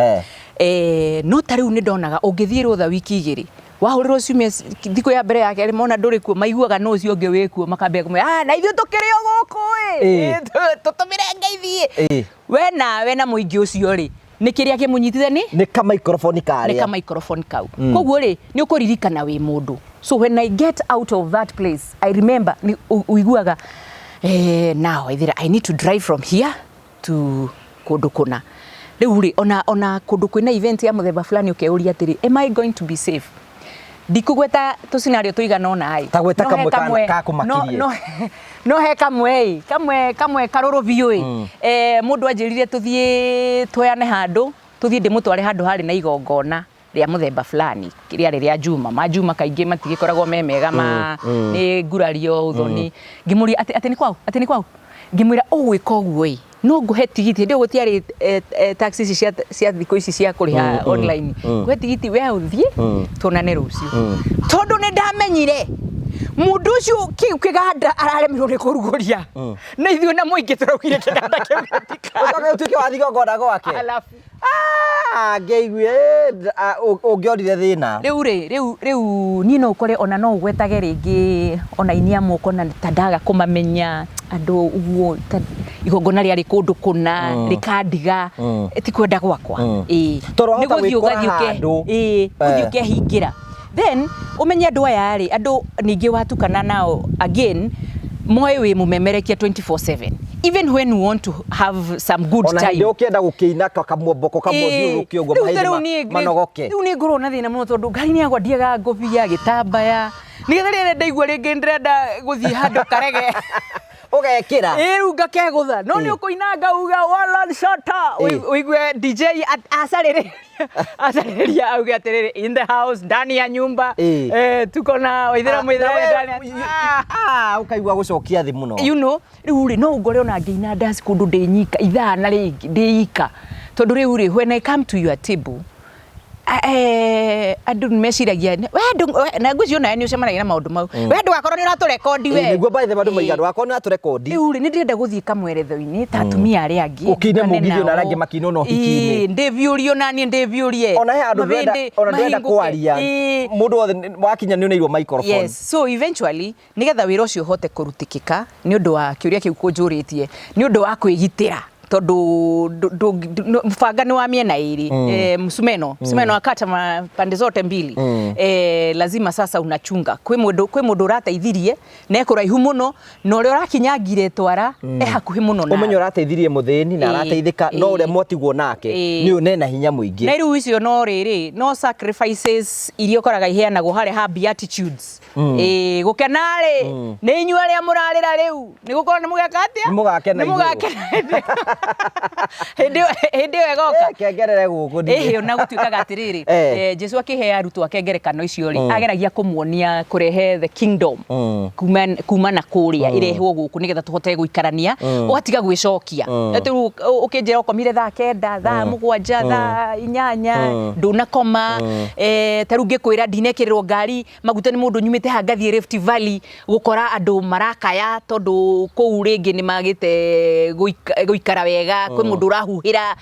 No ta rĩu nĩ ndonaga ũngĩthiĩ rũtha wiki 2, wahũrĩrwo ciumia thikũ ya mbere, ya kerĩ, mona ndũrĩ kuo, maiguaga no ũcio ũngĩ wĩ kuo, makambia kũmwĩra, "Ah, na ithuĩ tũkĩrĩ o gũkũ ĩ." Tũtũmĩre ngeithi ĩ. We nawe na mũingĩ ũcio rĩ, nĩ kĩrĩa kĩmũnyitithani. Nĩ ka microphone Nĩ karĩa. Ka microphone kau. Koguo rĩ, nĩ ũkũririkana wĩ mũndũ. So when I get out of that place, I remember nĩ ũiguaga, now either I need to drive from here to kũndũ kũna. Rĩu rĩ, ona kũndũ kwĩna event ya mũthemba fulani, ũkeyũria atĩrĩ, "Am I going to be safe?" Ndikũgweta tũscenario tũigana ũna ĩ. Ta gweta No he kamwe kakũmakirie. No he kamwe ĩ, kamwe karũrũ biũ ĩ. Mũndũ anjĩrire tũthiĩ tuoyane handũ, tũthiĩ ndĩmũtware handũ harĩ na igongona rĩa mũthemba fulani, rĩarĩ rĩa Juma. Ma Juma kaingĩ matigĩkoragwo me mega, ma nĩ ngurario ũthoni. Ngĩmũria atĩ nĩ kwao, atĩ nĩ kwao. Ngĩmwĩra ũgwĩka ũguo ĩ, no ngũhe tigiti. Hĩndĩ ĩyo gũtiarĩ taxi ici cia thikũ ici cia kũrĩha online. Ngũhe tigiti, we ũthiĩ, tuonane rũciũ, tondũ nĩ ndamenyire mũndũ ũcio kĩu kĩganda araremirwo nĩ kũrugũria, na ithuĩ na mũingĩ tũraugire kĩganda kĩu gĩtika. Ũcoke ũtuĩke wa igongona gwake. Alafu Ah, ngĩigue ũngĩonire thĩna. Rĩu rĩ, rĩu niĩ no ũkore ona no ũgwetage rĩngĩ ona inia moko na ta ndaga kũmamenya andũ ũguo, ta igongona rĩarĩ kũndũ kũna rĩkandiga, ti kwenda gwakwa. Ĩĩ. Tondũ wahota Nĩ gũthiĩ gwĩkora ũgathiĩ handũ. Ĩĩ, ũthiĩ ũkehingĩra, then ũmenye andũ aya rĩ, andũ ningĩ watukana nao again moĩ wĩ mũmemerekia 24/7, even when you want to have some good Ona time. hĩndĩ ũkĩenda gũkĩina kamwomboko kamũthiũrũrũke ũguo Rĩu ta mahĩndĩ rĩu niĩ manogoke. Rĩu nĩ ngorwo na thĩna mũno, tondũ ngari-inĩ yakwa ndiaga ngũbia gĩtambaya, nĩgetha rĩrĩa ndaigua rĩngĩ ndĩrenda gũthiĩ handũ karege, Ũgekĩra. Ĩ, rĩu ngakegũtha, no nĩ ũkũina ngauga "Walan shota", ũigue DJ acarĩrĩria auge atĩrĩrĩ, "In the house, ndani ya nyumba, tuko na Waithera Mũithera ndani ya-" Ah, ah, ũkaigua gũcokia thĩ mũno. Rĩu rĩ, no ngore ona ngĩina ndaci kũndũ ndĩ nyika ithaa na rĩngĩ ndĩ ika, tondũ rĩu rĩ, when I come to your table, andũ nĩ meciragia we na ngwĩciria onawe nĩ ũcemanagia na maũndũ mau, we ndũgakorwo nĩ ũratũrekondi we. Nĩguo, by the way, andũ maiga ndũgakorwo nĩ ũratũrekondi. Rĩu rĩ, nĩ ndĩrenda gũthiĩ kamweretho-inĩ ta atumia arĩa angĩ, Ũkĩine ndukane mũgithi ona arĩa nao. angĩ makĩina ona ũhiki-inĩ. Ĩĩ, ndĩbiũrie, ona niĩ ndĩbiũrie. Ona he handũ ndũrenda Mahĩndĩ ona ndũrenda mahingũke. kwaria. Mũndũ wothe wakinya nĩ ũneirwo microphone. Yes, so eventually nigetha wĩra ũcio ũhote kũrutĩkĩka, nĩ ũndũ wa kĩũria kĩu kũnjũrĩtie, nĩ ũndũ wa kwĩgitĩra. Tondu banga nĩ wa mĩena ĩrĩ, msumeno akata pande zote mbili. Lazima sasa unachunga kwĩ mũndũ ũrateithirie na ekũraihu mũno na ũrĩa ũrakinyangire twara e hakuhĩ mũno nawe. Ũmenye ũrateithirie mũthĩni na arateithĩka, no ũrĩa mwatigwo nake nĩ ũyũ nena hinya mũingĩ. Na rĩu icio no rĩrĩ no sacrifices iria ũkoraga iheanagwo harĩa ha Beatitudes. Ĩĩ, gũkena rĩ nĩ inyuĩ arĩa mũrarĩra rĩu, nĩ gũkorwo nĩ mũgeka atĩa? Nĩ mũgakena Nĩ mũgakena hĩndĩ ĩyo ĩgoka. Eh, kengerere gũkũ ndirĩ. Ĩhĩ, ona gũtuĩkaga atĩrĩrĩ, Jesu akĩhe arutwo ake ngerekano icio rĩ, ageragia kũmuonia kũrehe the kingdom kuma na kũrĩa ĩrehwo gũkũ nĩgetha tũhote gũikarania, ũgatiga gwĩcokia. Atĩ rĩu ũkĩnjĩra ũkomire thaa 9, thaa 7, thaa 8, ndũnakoma. Ta rĩu ngĩkwĩra ndinekĩrĩrwo ngari maguta nĩ mũndũ nyumĩte haha ngathiĩ Rift Valley gũkora andũ marakaya tondũ kũu rĩngĩ nĩ magĩte gũikara wega. Kwĩ mũndũ ũrahuhĩra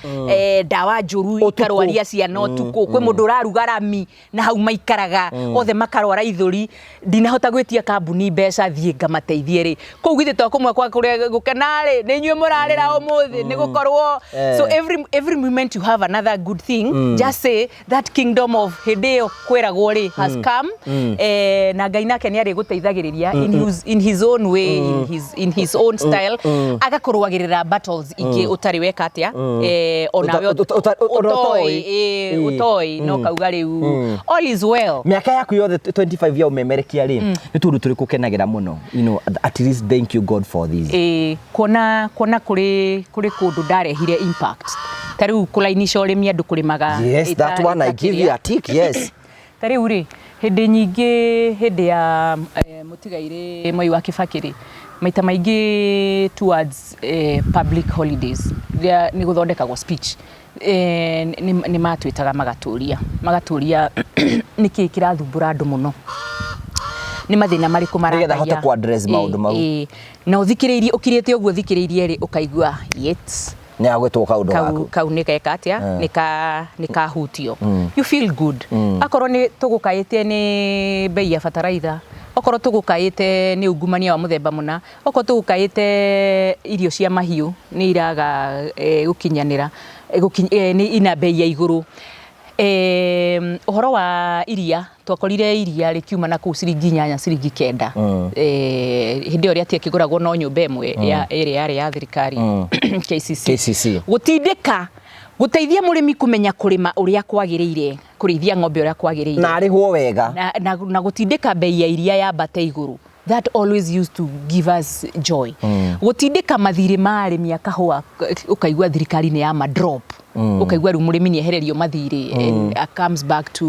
ndawa njũru Ũtukũ. ikarwaria ciana ũtukũ, kwĩ mũndũ ũraruga rami na hau maikaraga othe makarwara ithũri. Ndinahota gwĩtia kambuni mbeca thiĩ ngamateithie rĩ kũu, githĩ to kũmwe kwa kũrĩa gũkena rĩ nĩ inyuĩ mũrarĩra ũmũthĩ nĩ gũkorwo. So every moment you have another good thing, just say that kingdom of hĩndĩ ĩyo kwĩragwo rĩ has come, na Ngai nake nĩ arĩgũteithagĩrĩria in his own way, in his own style, agakũrũagĩrĩra battles ingĩ ũtarĩ weka atĩa, onawe ona ũtoĩ. ũtoĩ, ũtoĩ no kauga rĩu all is well. Mĩaka yaku yothe 25 ya ũmemerekia rĩ, nĩ tũndũ tũrĩkũ ũkenagĩra mũno, at least thank you God for this? Ĩ, kuona kũrĩ kũndũ ndarehire impact, ta rĩu kũlainisha ũrĩmi, andũ kũrĩmaga. Yes, that one I give you a tick, yes. Ta rĩu rĩ, hĩndĩ nyingĩ hĩndĩ ya mũtigairĩ Mwai wa Kibaki rĩ, maita maingĩ towards public holidays rĩrĩa nĩ gũthondekagwo speech, nĩ matwĩtaga magatũria nĩkĩ kĩrathumbũra andũ mũno, nĩ mathĩna marĩkũ Nĩgetha hote marakagia. kũ-address maũndũ mau. Ĩ, na ũthikĩrĩirie ũkirĩte ũguo ũthikĩrĩirie rĩ, ũkaigua yet Nĩ agwĩtwo kaũndũ kau gaku. Kau nĩ geka atĩa, nĩ kahutio, you feel good. Akorwo nĩ tũgũkaĩte nĩ bei ya bataraitha, okorwo tũgũkaĩte nĩ ungumania wa mũthemba mũna, okorwo tũgũkaĩte irio cia mahiũ nĩ iraga gũkinyanĩra, nĩ ina bei ya igũrũ, ũhoro wa iria, twakorire iria rĩkiuma na kũu ciringi 8, ciringi 9. Hĩndĩ ĩyo rĩatia kĩgũragwo no nyũmba ĩmwe ya ĩrĩa yarĩ ya thirikari, KCC. KCC. Gũtindĩka gũteithia mũrĩmi kũmenya kũrĩma ũrĩa kwagĩrĩire, kũrĩithia ng'ombe ũrĩa kwagĩrĩire, na arĩhwo wega, na gũtindĩka bei ya iria yambate igũrũ, that always used to give us joy. Gũtindĩka mathirĩ ma arĩmi a kahũa, ũkaigua thirikari nĩ ya madrop, ũkaigua rĩu mũrĩmi nĩ ehererio mathirĩ and comes back to,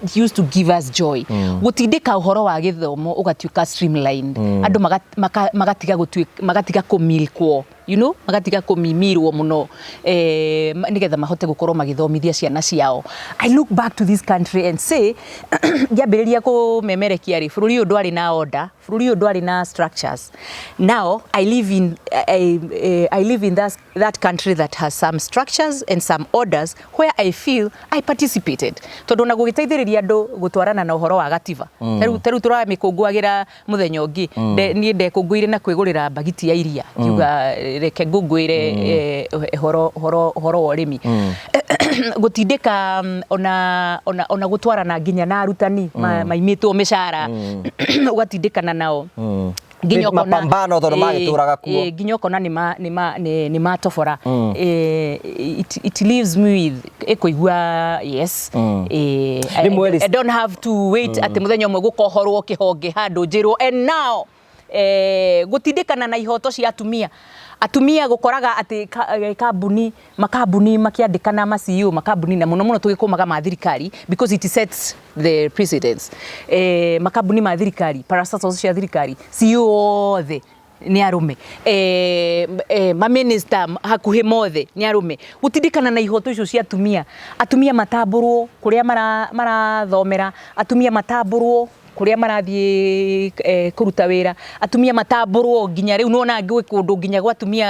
it used to give us joy. Gũtindĩka ũhoro wa gĩthomo ũgatuĩka streamlined, andũ magatiga gũtuĩka magatiga kũmilkwo, magatiga kũmimirwo mũno, nĩgetha mahote gũkorwo magĩthomithia ciana ciao. I look back to this country and say ngĩambĩrĩria kũmemerekia rĩ, bũrũri ũyũ ndwarĩ na order, bũrũri ũyũ ndwarĩ na structures. Now I live in that country that has some structures and some orders where I feel I participated, tondũ ona gũgĩteithĩrĩria andũ gũtwarana na ũhoro wa gatiba, ta rĩu tũramĩkũngũagĩra mũthenya ũngĩ. Niĩ ndekũngũire na kwĩgũrĩra mbagiti ya iria, ngiuga reke ngũngũĩre ũhoro wa ũrĩmi, gũtindĩka ona gũtwarana nginya na arutani maimĩtwo mĩcara, ũgatindĩkana nao nginya ũkona Mapambano tondũ magĩtũraga kuo. Nginya ũkona nĩ matobora. It leaves me with ĩkũigua yes. I don't have to wait atĩ mũthenya ũmwe gũkohorwo kĩhonge handũ njĩrwo and now gũtindĩkana na ihoto cia atumia, atumia gũkoraga atĩ kambuni, makambuni makĩandĩkana ma CEO makambuni, na mũno mũno tũgĩkũmaga ma thirikari because it sets the precedence, makambuni ma thirikari, parastatals cia thirikari, CEO othe nĩ arũme, maminista hakuhĩ mothe nĩ arũme. Gũtindĩkana na ihoto icio cia atumia, atumia matambũrwo kũrĩa marathomera, atumia matambũrwo. Kũrĩa marathiĩ kũruta wĩra, atumia matambũrwo nginya rĩu nĩwona gwĩ kũndũ nginya gwa atumia.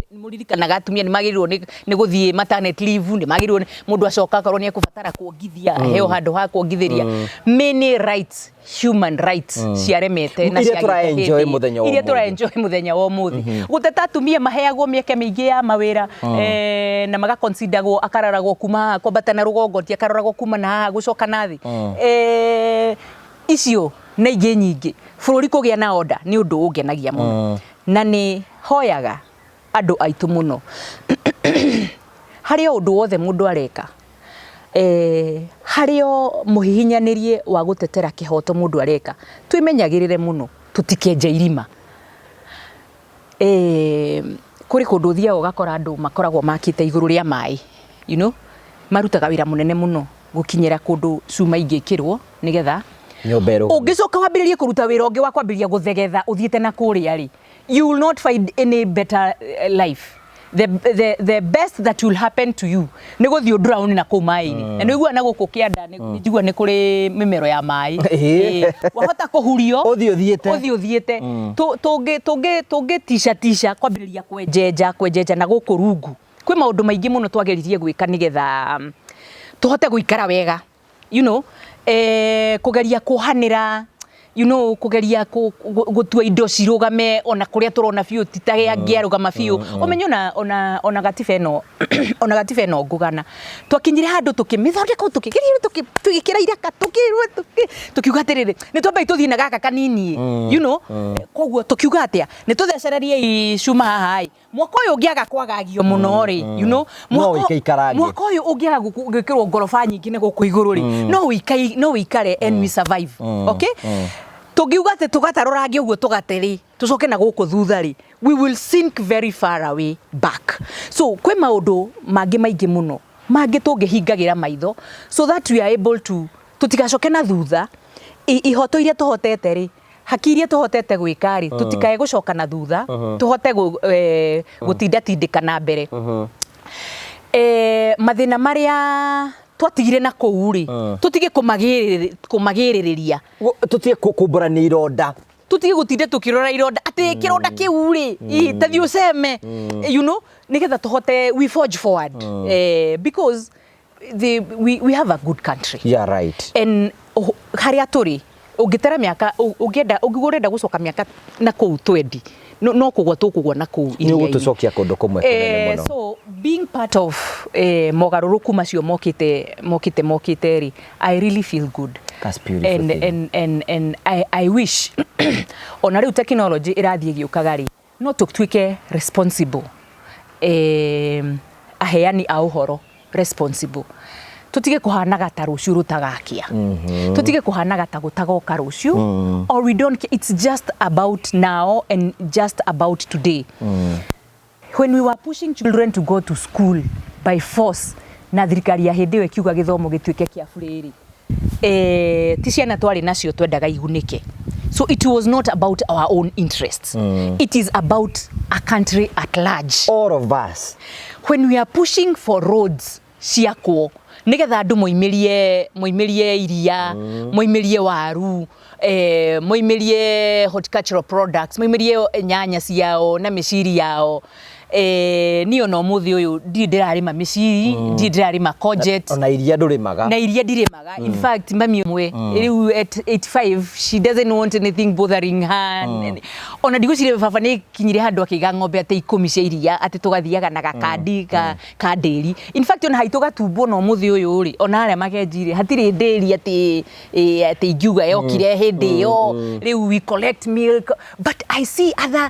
Mũririkanaga atumia nĩ magĩrĩirwo nĩ gũthiĩ maternity leave, nĩ magĩrĩirwo mũndũ acoka akorwo nĩ ekũbatara kuongithia, aheo handũ ha kuongithĩria. Many rights, human rights ciaremete na Iria ciagĩte tũra enjoy hĩndĩ mũthenya wa iria ũmũthĩ. Tũra enjoy mũthenya wa ũmũthĩ. Gũteta atumia maheagwo mĩeke mĩingĩ ya mawĩra, na magaconsideragwo, akaroragwo kuma haha kwambata na rũgongo, ti akaroragwo kuma na haha gũcoka na thĩ. Icio na ingĩ nyingĩ. Bũrũri kũgĩa na order nĩ ũndũ ũngenagia mũno, na nĩ hoyaga andũ aitũ mũno, harĩ o ũndũ wothe mũndũ areka, harĩ o mũhihinyanĩrie wa gũtetera kĩhoto mũndũ areka, twĩmenyagĩrĩre mũno tũtikenje irima. Kũrĩ kũndũ ũthiaga ũgakora andũ makoragwo makĩte igũrũ rĩa maĩ, marutaga wĩra mũnene mũno gũkinyĩra kũndũ cuma ingĩkĩrwo nĩgetha nyũmba ĩrũgame. Ũngĩcoka wambĩrĩrie kũruta wĩra ũngĩ wa kwambĩrĩria gũthegetha ũthiĩte na kũrĩa rĩ, you will not find any better life. The best that will happen to you nĩ gũthiĩ ũndrown na kũu maĩ-inĩ. Na nĩ ũiguaga na gũkũ kĩanda nĩ njigua nĩ kũrĩ mĩmero ya maĩ. Wahota kũhurio Ũthiĩ ũthiĩte. Ũthiĩ ũthiĩte. Tũngĩ tica tica kwambĩrĩria kwenjenja kwenjenja na gũkũ rungu, kwĩ maũndũ maingĩ mũno twageririe gwĩka nĩgetha tũhote gũikara wega, kũgeria kuohanĩra, kũgeria gũtua indo cirũgame ona kũrĩa tũrona biũ ti ta angĩarũgama biũ. Ũmenye ona gatiba ĩno, ona gatiba ĩno ngũgana, twakinyire handũ tũkĩmĩthondeka, tũkĩgeria, tũgĩkĩra iraka, tũkiuga atĩrĩrĩ, nĩ twambei tũthiĩ na gaka kanini. Koguo tũkiuga atĩa, nĩ tũthecereriei cuma haha ĩ, mwaka ũyũ ũngĩaga kwagagio mũno rĩ, No ũikaikarange. Mwaka ũyũ ũngĩaga gwĩkĩrwo ngoroba nyingĩ na gũkũ igũrũ rĩ, no wĩikare and we survive. Okay, tũngiuga atĩ tũgatarũrange ũguo tũgate rĩ, tũcoke na gũkũ thutha rĩ, we will sink very far away back. So kwĩ maũndũ mangĩ maingĩ mũno mangĩ tũngĩhingagĩra maitho so that we are able to tũtigacoke na thutha. Ihoto iria tũhotete rĩ, haki iria tũhotete gwĩka rĩ, tũtikae gũcoka na thutha, tũhote gũtindatindĩka na mbere. Mathĩna marĩa twatigire na kũu rĩ, tũtige kũmagĩrĩrĩria. Tũtige kumbũrania ironda. Tũtige gũtinda tũkĩrora ironda atĩ kĩronda kĩu rĩ, tathiĩ ũceme, nĩgetha tũhote we forge forward, because we have a good country. Yeah, right. And harĩa tũrĩ, ũngĩtara mĩaka, ũngĩenda, ũngiuga ũrenda gũcoka mĩaka na kũu 20, no kũgwa tũkũgwa na kũu Nĩ iria-inĩ. Ũgũtũcokia kũndũ kũmwe kũnene mũno. So being part of mogarũrũku macio mokĩte mokĩte mokĩte rĩ, I really feel good. That's beautiful And, thing. and I wish ona rĩu technology ĩrathiĩ ĩgĩũkaga rĩ, no tũtuĩke responsible, aheani a ũhoro responsible, tutige kuhanaga ta rũciũ rũtagakia, tutige kuhanaga ta gũtagoka rũciũ, or we don't it's just about now and just about today. When we were pushing children to go to school by force, na thirikari ya hĩndĩ ĩyo ĩkiuga gĩthomo gĩtuĩke kĩa burĩ rĩ, ti ciana twarĩ nacio twendaga igunĩke. So it was not about our own interests, it is about a country at large. All of us. When we are pushing for roads ciakwo nigetha andũ moimĩrie moimĩrie iria, moimĩrie waru, moimĩrie horticultural products, moimĩrie nyanya ciao na mĩciri yao, niĩ ona ũmũthĩ ũyũ ndirĩ ndĩrarĩma mĩciri, ndirĩ ndĩrarĩma courgette. Ona iria ndũrĩmaga. Na iria ndirĩmaga. In fact, mami ũmwe rĩu at 85, she doesn't want anything bothering her. Ona ndigwĩciria baba nĩ kinyire handũ akĩiga ng'ombe atĩ 10 cia iria, atĩ tũgathiaga na gakandi ka ndĩri. In fact, ona haitũ gatumbwo na ũmũthĩ ũyũ rĩ, ona harĩa Makenji rĩ, hatirĩ ndĩri atĩ atĩ ingiuga yokire hĩndĩ ĩyo. Rĩu we collect milk, but I see other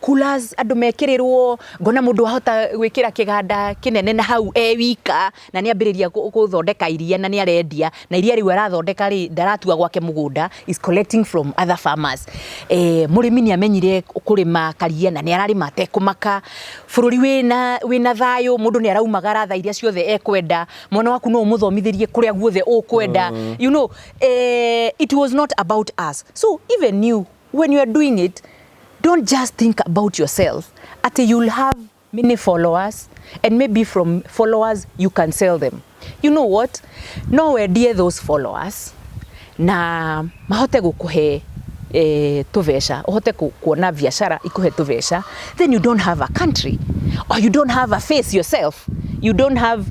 coolers andũ mekĩrĩrwo, ngona mũndũ wahota gwĩkĩra kĩganda kĩnene na hau e wika, na nĩ ambĩrĩria gũthondeka iria na nĩ arendia, na iria rĩu arathondeka rĩ, ndaratua gwake mũgũnda, is collecting from other farmers. Mũrĩmi nĩ amenyire kũrĩma karia na nĩ ararĩma atekũmaka. Bũrũri wĩna thayũ, mũndũ nĩ araumagara thaa iria ciothe ekwenda, mwana waku no ũmũthomithĩrie kũrĩa guothe ũkwenda. It was not about us. So even you, when you are doing it, don't just think about yourself ati you'll have many followers and maybe from followers you can sell them. You know what, no wendie those followers. Na mahote gũkũhe tũbeca, ũhote kuona biacara ikũhe tũbeca, then you don't have a country or you don't have a face yourself. You don't have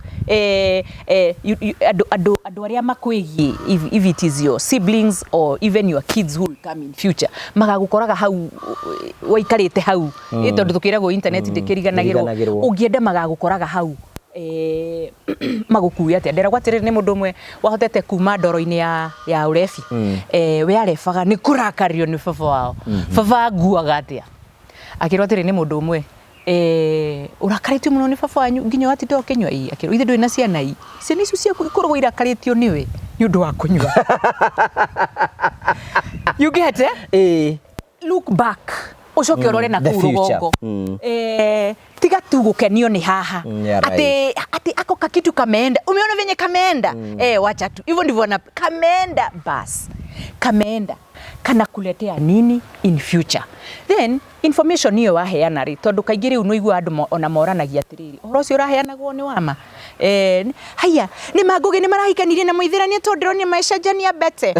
andũ arĩa makwĩgiĩ, if it is your siblings or even your kids who will come in future, magagũkoraga hau waikarĩte hau. Tondũ tũkĩragwo internet ndĩkĩriganagĩrwo. Ndĩriganagĩrwo. Ũngĩenda magagũkoraga hau, magũkue atĩa? Nderagwo atĩrĩrĩ, nĩ mũndũ ũmwe wahotete kuma ndoro-inĩ ya ũrebi. We arebaga nĩ kũrakario nĩ baba wao. Baba anguaga atĩa? Akĩrwo atĩrĩ, nĩ mũndũ ũmwe ũrakarĩtio mũno nĩ baba wanyu nginya watinda ũkĩnyua. Ĩ, akĩrwo, ithe ndũrĩ na ciana? I ciana icio ciaku ikoragwo irakarĩtio nĩwe nĩ ũndũ wa kũnyua. You get, eh? Ĩĩ. Look back, ucoke ũrore na The kũu future. rũgongo. Tiga tu gũkenio nĩ haha. Yeah, right. Ati ako kakitu kameenda, umeona venye kameenda? Wacha tu hivyo ndivyo na kameenda, bas kameenda, kana kuletea nini in future? Then information iyo waheana rĩ, tondũ kaingĩ rĩu nĩ andũ ona moranagia atĩrĩrĩ, ũhoro ũcio ũraheanagwo nĩ wama? Haya, nĩ mangũgĩ nĩ marahikanirie na mũithĩrania, tondũ ndĩronire macenjania mbete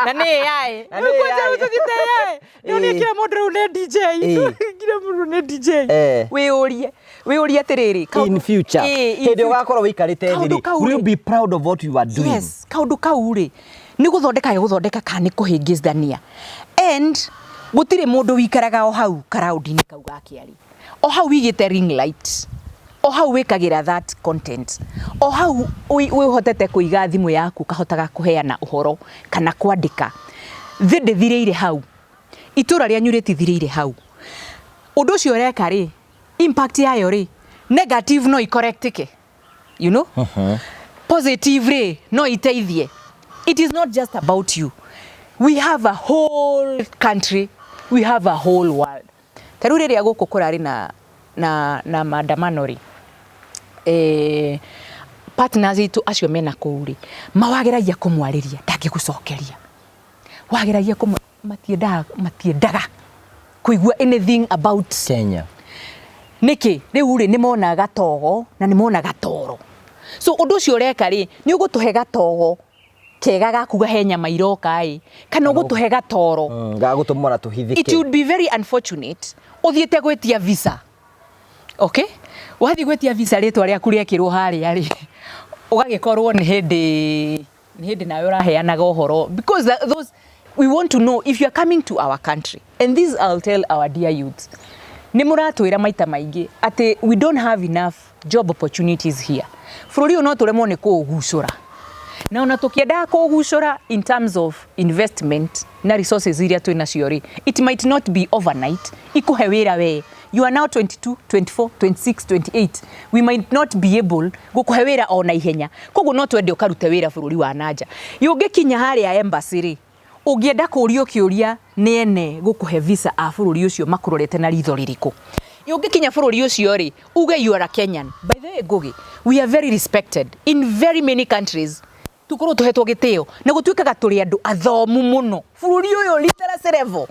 na nĩ AI. Na nĩ AI. Tũthite AI. Nĩ kila mũndũ rĩu nĩ DJ. Kila mũndũ nĩ DJ. Wĩyũrie atĩrĩrĩ, In future, in hĩndĩ future. ũgakorwo wĩikarĩte thĩ Kaũndũ rĩ, kau will you rĩ. be proud of what you are doing? Yes, kaũndũ kau rĩ, nĩ gũthondeka gũthondeka kana nĩ kũhĩngĩcithania? And gũtirĩ mũndũ wikaraga o hau karaũndi-inĩ kau ga kĩarĩ, o hau wigĩte ring light, o hau wĩkagĩra that content, o hau wĩhotete kũiga thimũ yaku, kahotaga kũheana ũhoro kana kwandĩka. Thĩ ndĩthirĩire hau, itũra rĩanyu rĩtithirĩire hau. Ũndũ ũcio ũreka rĩ, impact yayo rĩ, negative no icorrectike, positive rĩ, no iteithie. It is not just about you. We have a whole country, we have a whole world. Ta rĩu rĩrĩa gũkũ kũrarĩ na maandamano rĩ, partners itũ acio mena kũu rĩ, mawageragia kũmwarĩria, ndangĩgũcokeria. Wageragia kũmũ, matiendaga kũigua anything about Kenya. Nĩkĩ? Rĩu rĩ, nĩ mona gatogo na nĩ mona gatoro. So ũndũ ũcio ũreka rĩ, nĩ ũgũtũhe gatogo kega gakuga he nyama iroka ĩ, kana ũgũtũhe gatoro? Gagũtũmora tũhithĩke. It would be very unfortunate ũthiĩte gwĩtia visa, okay, wathiĩ gwĩtia visa, rĩtwa rĩaku rĩekĩrwo harĩa rĩ, ũgagĩkorwo nĩ hĩndĩ nawe ũraheanaga ũhoro, because those we want to know if you are coming to our country. And this I'll tell our dear youths: nĩ mũratwĩra maita maingĩ atĩ we don't have enough job opportunities here. Bũrũri ũyũ no tũremwo nĩ kũũgucũra, na ona tũkĩendaga kũũgucũra in terms of investment na resources iria twĩ nacio rĩ, it might not be overnight ikũhe wĩra. We, you are now 22, 24, 26, 28. We might not be able gũkũhe wĩra ona ihenya. Koguo no twende ũkarute wĩra bũrũri wa nanja. Yũngĩkinya harĩa embassy rĩ, ũngĩenda kũũrio kĩũria nĩ ene gũkũhe visa a bũrũri ũcio, makũrorete na ritho rĩrĩkũ? Ũngĩkinya bũrũri ũcio rĩ, uge you are a Kenyan. By the way, Ngugi, we are very respected in very many countries. Tukorwo tuhetwo gĩtĩo na gũtuĩkaga tũrĩ andũ athomu mũno bũrũri ũyũ, literacy level.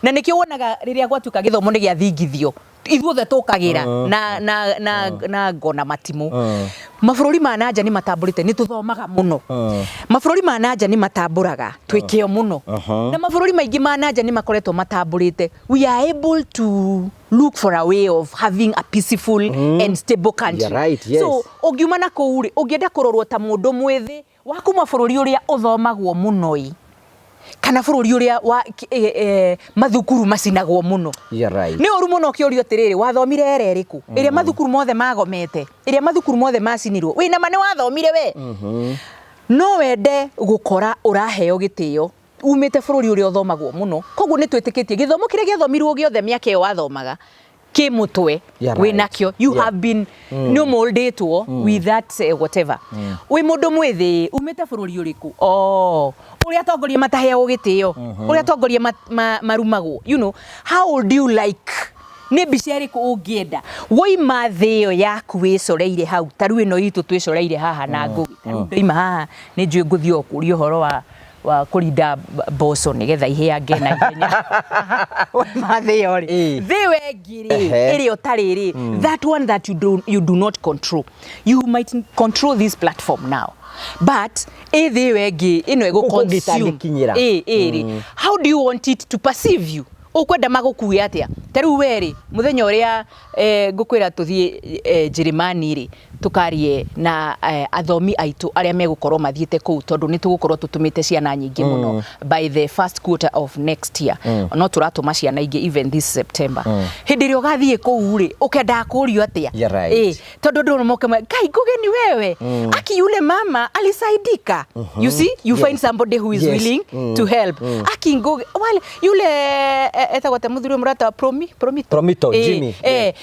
Na nĩkĩo wonaga rĩrĩa gwatuĩka gĩthomo nĩ gĩathingithio, ithuothe tũkagĩra na ngo na matimũ. Mabũrũri ma nanja nĩ matambũrĩte nĩ tũthomaga mũno. Mabũrũri ma nanja nĩ matambũraga twĩ kĩo mũno. Na mabũrũri maingĩ ma nanja nĩ makoretwo matambũrĩte we are able to look for a way of having a peaceful and stable country. You're right, yes. So ũngiuma na kũu rĩ, ũngĩenda kũrorwo ta mũndũ mwĩthĩ wa kuma bũrũri ũrĩa ũthomagwo mũno ĩ, kana bũrũri ũrĩa wa mathukuru macinagwo mũno. You're right. Nĩ ũru mũno ũkĩũrio atĩrĩrĩ, wathomire ere ĩrĩkũ ĩrĩa mathukuru mothe magomete, ĩrĩa mathukuru mothe macinirwo? Wĩna ma nĩ wathomire we? No wende gũkora ũraheo gĩtĩo umĩte bũrũri ũrĩa ũthomagwo mũno. Koguo nĩ twĩtĩkĩtie gĩthomo kĩrĩa gĩathomirwo gĩothe mĩaka ĩyo wathomaga kĩ mũtwe. Wĩnakĩo, you have been nĩ ũmoldĩtwo with that, whatever. Wĩ mũndũ mwĩthĩ umĩte bũrũri ũrĩkũ? Oh, ũrĩa atongoria mataheagwo gĩtĩo, ũrĩa atongoria marumagwo, how would you like? Nĩ mbica ĩrĩkũ ũngĩenda woima thĩ ĩyo yaku wĩcoreire hau? Ta rĩu ĩno itũ twĩcoreire haha na Ngũgĩ, ta rĩu ndoima haha nĩ njũĩ ngũthiĩ o kũria ũhoro wa Wa kũrinda mboco nĩgetha ihĩange na ihenya wema thĩ ĩyo rĩ, thĩ ĩyo ĩngĩ rĩ, ĩrĩa ũtarĩ rĩ, that one that you do not control. You might control this platform now, but ĩ thĩ ĩyo ĩngĩ ĩno ĩgũ Kũu kũngĩ consume ĩtangĩkinyĩra. Ĩ rĩ, how do you want it to perceive you? Ũkwenda magũkue atĩa? Ta rĩu we rĩ, mũthenya ũrĩa ngũkwĩra tũthiĩ Njĩrĩmani rĩ, tũkarie na athomi aitũ arĩa megũkorwo mathiĩte kũu, tondũ nĩ tũgũkorwo tũtũmĩte ciana nyingĩ mũno by the first quarter of next year. No tũratũma ciana ingĩ even this September. Hĩndĩ ĩrĩa ũgathiĩ kũu rĩ, ũkendaga kũrio atĩa? Yeah, right. Tondũ ndũrũ moke Ngai Ngũgĩ ni wewe, aki yule mama alisaidika. You see, you find somebody who is willing to help. Aki Ngũgĩ wale yule etagwo ta mũthuri mũrata wa Promito. Promito, Jimmy.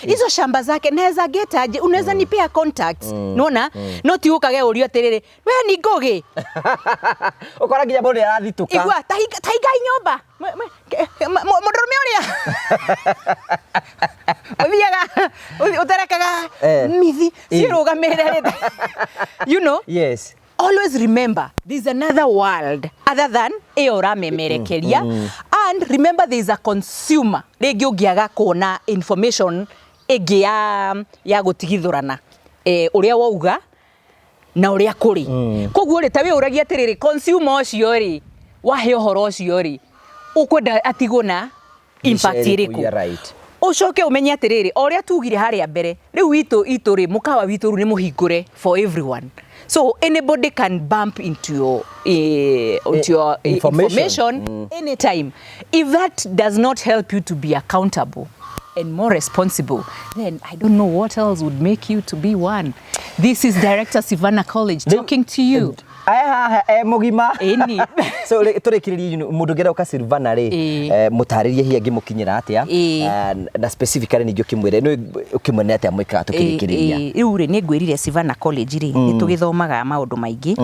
Hizo shamba zake naweza get aje? Unaweza nipea contacts? Nona no ti ũkage ũrio atĩrĩrĩ, we ni Ngũgĩ. Ũkora nginya mũndũ nĩarathitũka. Igua tahingai nyũmba. Mũndũrũme ũrĩa ũthiaga ũterekaga mithi ciĩrũgamĩrĩre rĩ. Always remember there's another world other than ĩyo ũramemerekeria, and remember there's a consumer. Rĩngĩ ũngĩaga kuona information ĩngĩ ya gũtigithũrana ũrĩa wauga na ũrĩa kũrĩ. Koguo rĩ, ta wĩyũragia atĩrĩrĩ, consumer ũcio rĩ, wahe ũhoro ũcio rĩ, ũkwenda atigwo na impact Mbica ĩrĩkũ? ĩrĩkũ? Yeah, right. Ũcoke ũmenye atĩrĩrĩ, o ũrĩa tugire harĩa mbere, rĩu witũ rĩ, mũkawa witũ rĩu nĩ mũhingũre for everyone, so anybody can bump into your information. Information anytime. If that does not help you to be accountable and more responsible, then I don't know what else would make you to be one. This is Director Savannah College talking to you. Aya haha e mũgima. Ĩni. So tũrĩkĩrĩrie, mũndũ ũngĩenda gũka Silvana rĩ, mũtarĩrie hihi angĩmũkinyĩra atĩa? Na specifically ningĩ ũkĩmwĩre nĩ ũkĩmwene atĩa mwĩkaga tũkĩrĩkĩrĩria. Rĩu rĩ, nĩ ngwĩrire Savannah College rĩ, nĩ tũgĩthomaga maũndũ maingĩ,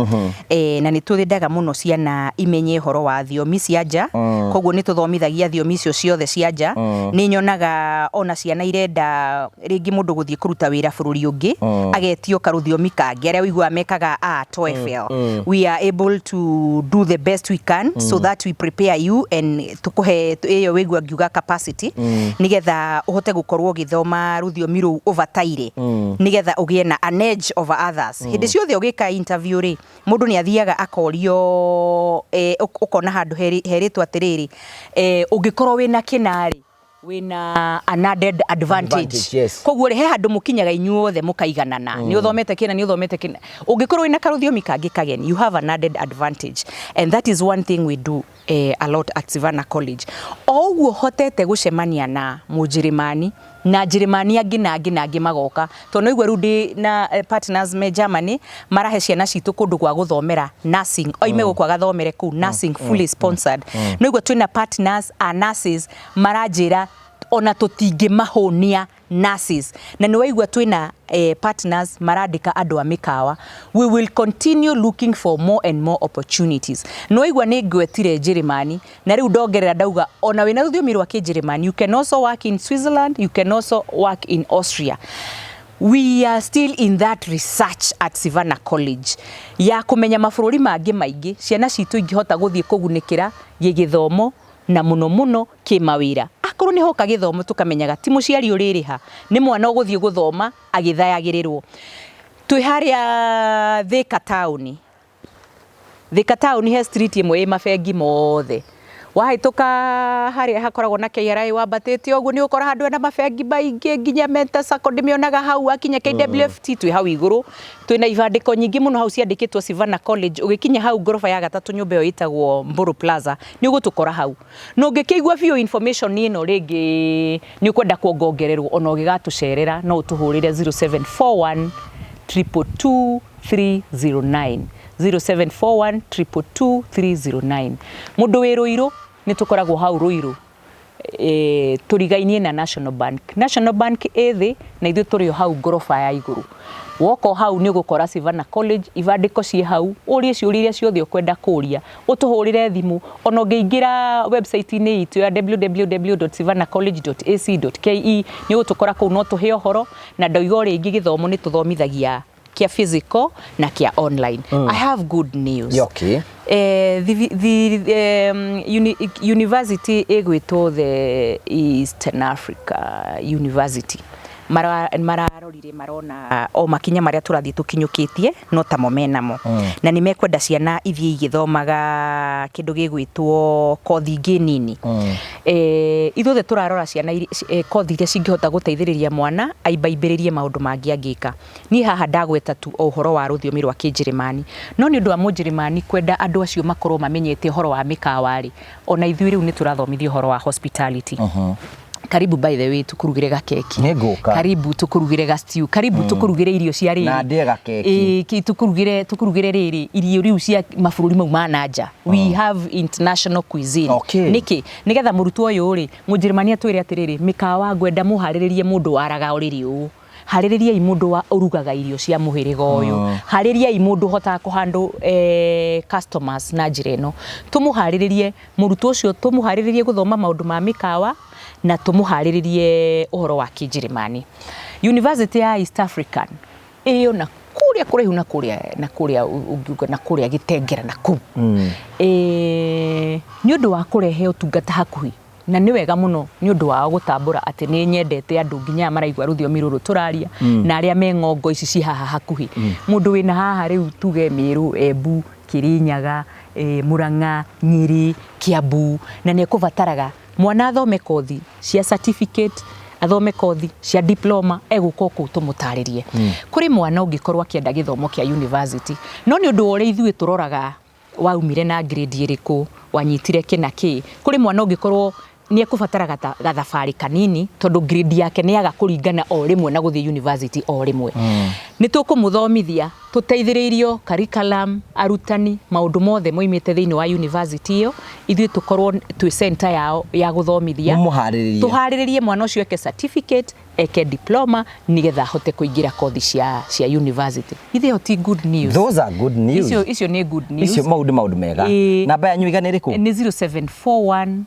na nĩ tũendaga mũno ciana imenye ũhoro wa thiomi cia nja. Koguo nĩ tũthomithagia thiomi icio ciothe cia nja. Nĩ nyonaga ona ciana irenda rĩngĩ mũndũ gũthiĩ kũruta wĩra bũrũri ũngĩ, agetio karũthiomi kangĩ, arĩa ũiguaga mekaga a TOEFL. We are able to do the best we can so that we prepare you and tukuhe ĩyo wĩigua ngiuga capacity, nigetha ũhote gũkorwo ũgĩthoma rũthiomi rũu ũbataire, nigetha ũgĩe na an edge over others. Hĩndĩ ciothe ũgĩka interview rĩ, mũndũ nĩ athiaga akorio, ũkona handũ herĩtwo atĩrĩrĩ, ũngĩkorwo wĩna kĩna rĩ, wĩna an added advantage. Advantage, yes. Koguo rĩ, he handũ mũkinyaga inyuothe mũkaiganana, nĩ ũthomete kĩna, nĩ ũthomete kĩna, ũngĩkorwo wĩna karũthiomi kangĩ kageni, you have an added advantage, and that is one thing we do a lot at Savannah College. O ũguo hotete gũcemania na mũnjĩrĩmani na njĩrĩmani angĩ na angĩ na angĩ magoka, tondũ no igua rĩu ndĩ na partners me Germany, marahe ciana citũ kũndũ gwa gũthomera nursing, oime gũkũ agathomere kũu nursing, fully sponsored. No igua twĩna partners a nurses maranjĩra ona tũtingĩmahũnia nurses, na nĩ waigua twĩna partners marandĩka andũ a mĩkawa. We will continue looking for more and more opportunities. Nĩ waigua nĩ ngwetire Njĩrĩmani, na rĩu ndongerera ndauga ona wĩna rũthiomi rwa Kĩnjĩrĩmani, you can also work in Switzerland, you can also work in Austria. We are still in that research at Savannah College ya kũmenya mabũrũri mangĩ maingĩ ciana citũ ingĩhota gũthiĩ kũgunĩkĩra gĩgĩthomo, na mũno mũno kĩmawĩra. Akorwo nĩ hoka gĩthomo, tũkamenyaga ti mũciari ũrĩrĩha, nĩ mwana ũgũthiĩ gũthoma agĩthayagĩrĩrwo. Twĩ harĩa Thika taũni, Thika taũni he street ĩmwe ĩ mabengi mothe. Wahĩtũka harĩa hakoragwo na KRA, wambatĩte ũguo, nĩ ũkora handũ hena mabengi maingĩ, nginya Menta Sacco ndĩmĩonaga hau. Wakinya KWFT, twĩ hau igũrũ, twĩna ibandĩko nyingĩ mũno hau ciandĩkĩtwo Savannah College. Ũgĩkinya hau ngoroba ya gatatũ, nyũmba ĩyo ĩtagwo Mburu Plaza, nĩ ũgũtũkora hau. Na ũngĩkĩigua biũ information ĩno rĩngĩ nĩ ũkwenda kuongongererwo, ona ũgĩgatũcerera no ũtũhũrĩre 0741 222 309, 0741 222 309. Mũndũ wĩ Rũirũ, nĩ tũkoragwo hau Rũirũ, tũrigainie na National Bank. National Bank ĩ thĩ na ithuĩ tũrĩ o hau ngoroba ya igũrũ. Woka o hau nĩ ũgũkora Savannah College, ibandĩko ciĩ hau, ũrie ciũria iria ciothe ũkwenda kũria, ũtũhũrĩre thimũ. Ona ũngĩingĩra website-inĩ itũ ya www.savannahcollege.ac.ke, nĩ ũgũtũkora kũu, no tũhe ũhoro. Na ndoiga o rĩngĩ, gĩthomo nĩ tũthomithagia Kĩa physical na kĩa online. I have good news. The university ĩgwĩtwo the Eastern Africa University. Mararorire marona o makinya marĩa tũrathiĩ tũkinyũkĩtie no tamo menamo, na nĩ mekwenda ciana ithiĩ igĩthomaga kĩndũ gĩgwĩtwo kothi ingĩ nini. Ithuothe tũrarora ciana kothi iria cingĩhota gũteithĩrĩria mwana aimbaimbĩrĩrie maũndũ mangĩ angĩka. Niĩ haha ndagweta tu o ũhoro wa rũthiomi rwa Kĩnjĩrĩmani, no nĩ ũndũ wa Mũnjĩrĩmani kwenda andũ acio makorwo mamenyete ũhoro wa mĩkawa rĩ, ona ithuĩ rĩu nĩ tũrathomithia ũhoro wa hospitality. Karibu, by the way, tukurugire gakeki. Nĩngũka. Karibu tukurugire ga stew, karibu tukurugire irio cia rĩrĩ. Na ndĩe gakeki. Ĩĩ, tukurugire rĩrĩ irio rĩu cia mabũrũri mau ma nanja. We have international cuisine. Nĩkĩ? Nĩgetha mũrutwo ũyũ rĩ, Mũnjĩrĩmani atwĩre atĩrĩrĩ, mĩkawa ngwenda mũharĩrĩrie mũndũ waraga ũrĩrĩ ũũ, harĩrĩriai mũndũ wa ũrugaga irio cia mũhĩrĩga ũyũ, harĩriai mũndũ ũhotaga kũhandle customers na njĩra ĩno. Tũmũharĩrĩrie mũrutwo ũcio, tũmũharĩrĩrie gũthoma maũndũ ma mĩkawa na tũmũharĩrĩrie ũhoro wa Kĩnjĩrĩmani. University ya East African ĩyo na kũrĩa kũraihu na kũrĩa na kũrĩa ũngiuga na kũrĩa Gĩtengera na kũu, nĩ ũndũ wa kũrehe ũtungata hakuhĩ, na nĩ wega mũno nĩ ũndũ wao gũtambũra atĩ nĩ nyendete andũ nginya aya maraigua rũthiomi rũrũ tũraria na arĩa me ng'ongo ici ci haha hakuhĩ. Mũndũ wĩna haha rĩu tuge Mĩrũ, Embu, Kĩrĩnyaga, Murang'a, Nyĩrĩ, Kiambu, na nĩ ekũbataraga mwana athome kothi cia certificate, athome kothi cia diploma, egũka o kũu tũmũtarĩrie. Kũrĩ mwana ũngĩkorwo akĩenda gĩthomo kĩa university, no nĩ ũndũ wa ũrĩa ithuĩ tũroraga waumire na grade ĩrĩkũ, wanyitire kĩ na kĩ, kũrĩ mwana ũngĩkorwo nĩ ekũbatara gathabarĩ kanini tondũ grade yake nĩ yaga kũringana o rĩmwe na gũthiĩ university o rĩmwe. Nĩ tũkũmũthomithia tũteithĩrĩirio curriculum, arutani, maũndũ mothe moimĩte thĩinĩ wa university ĩyo. Ithuĩ tũkorwo twĩ center yao ya gũthomithia. Mũmũharĩrĩrie. Tũharĩrĩrie mwana ũcio eke certificate, eke diploma, nĩgetha ahote kũingĩra kothi cia university. Ithe ĩyo ti good news? Those are good news. Icio nĩ good news. Icio maũndũ maũndũ mega. Namba yanyu igana ĩrĩkũ? Nĩ 0741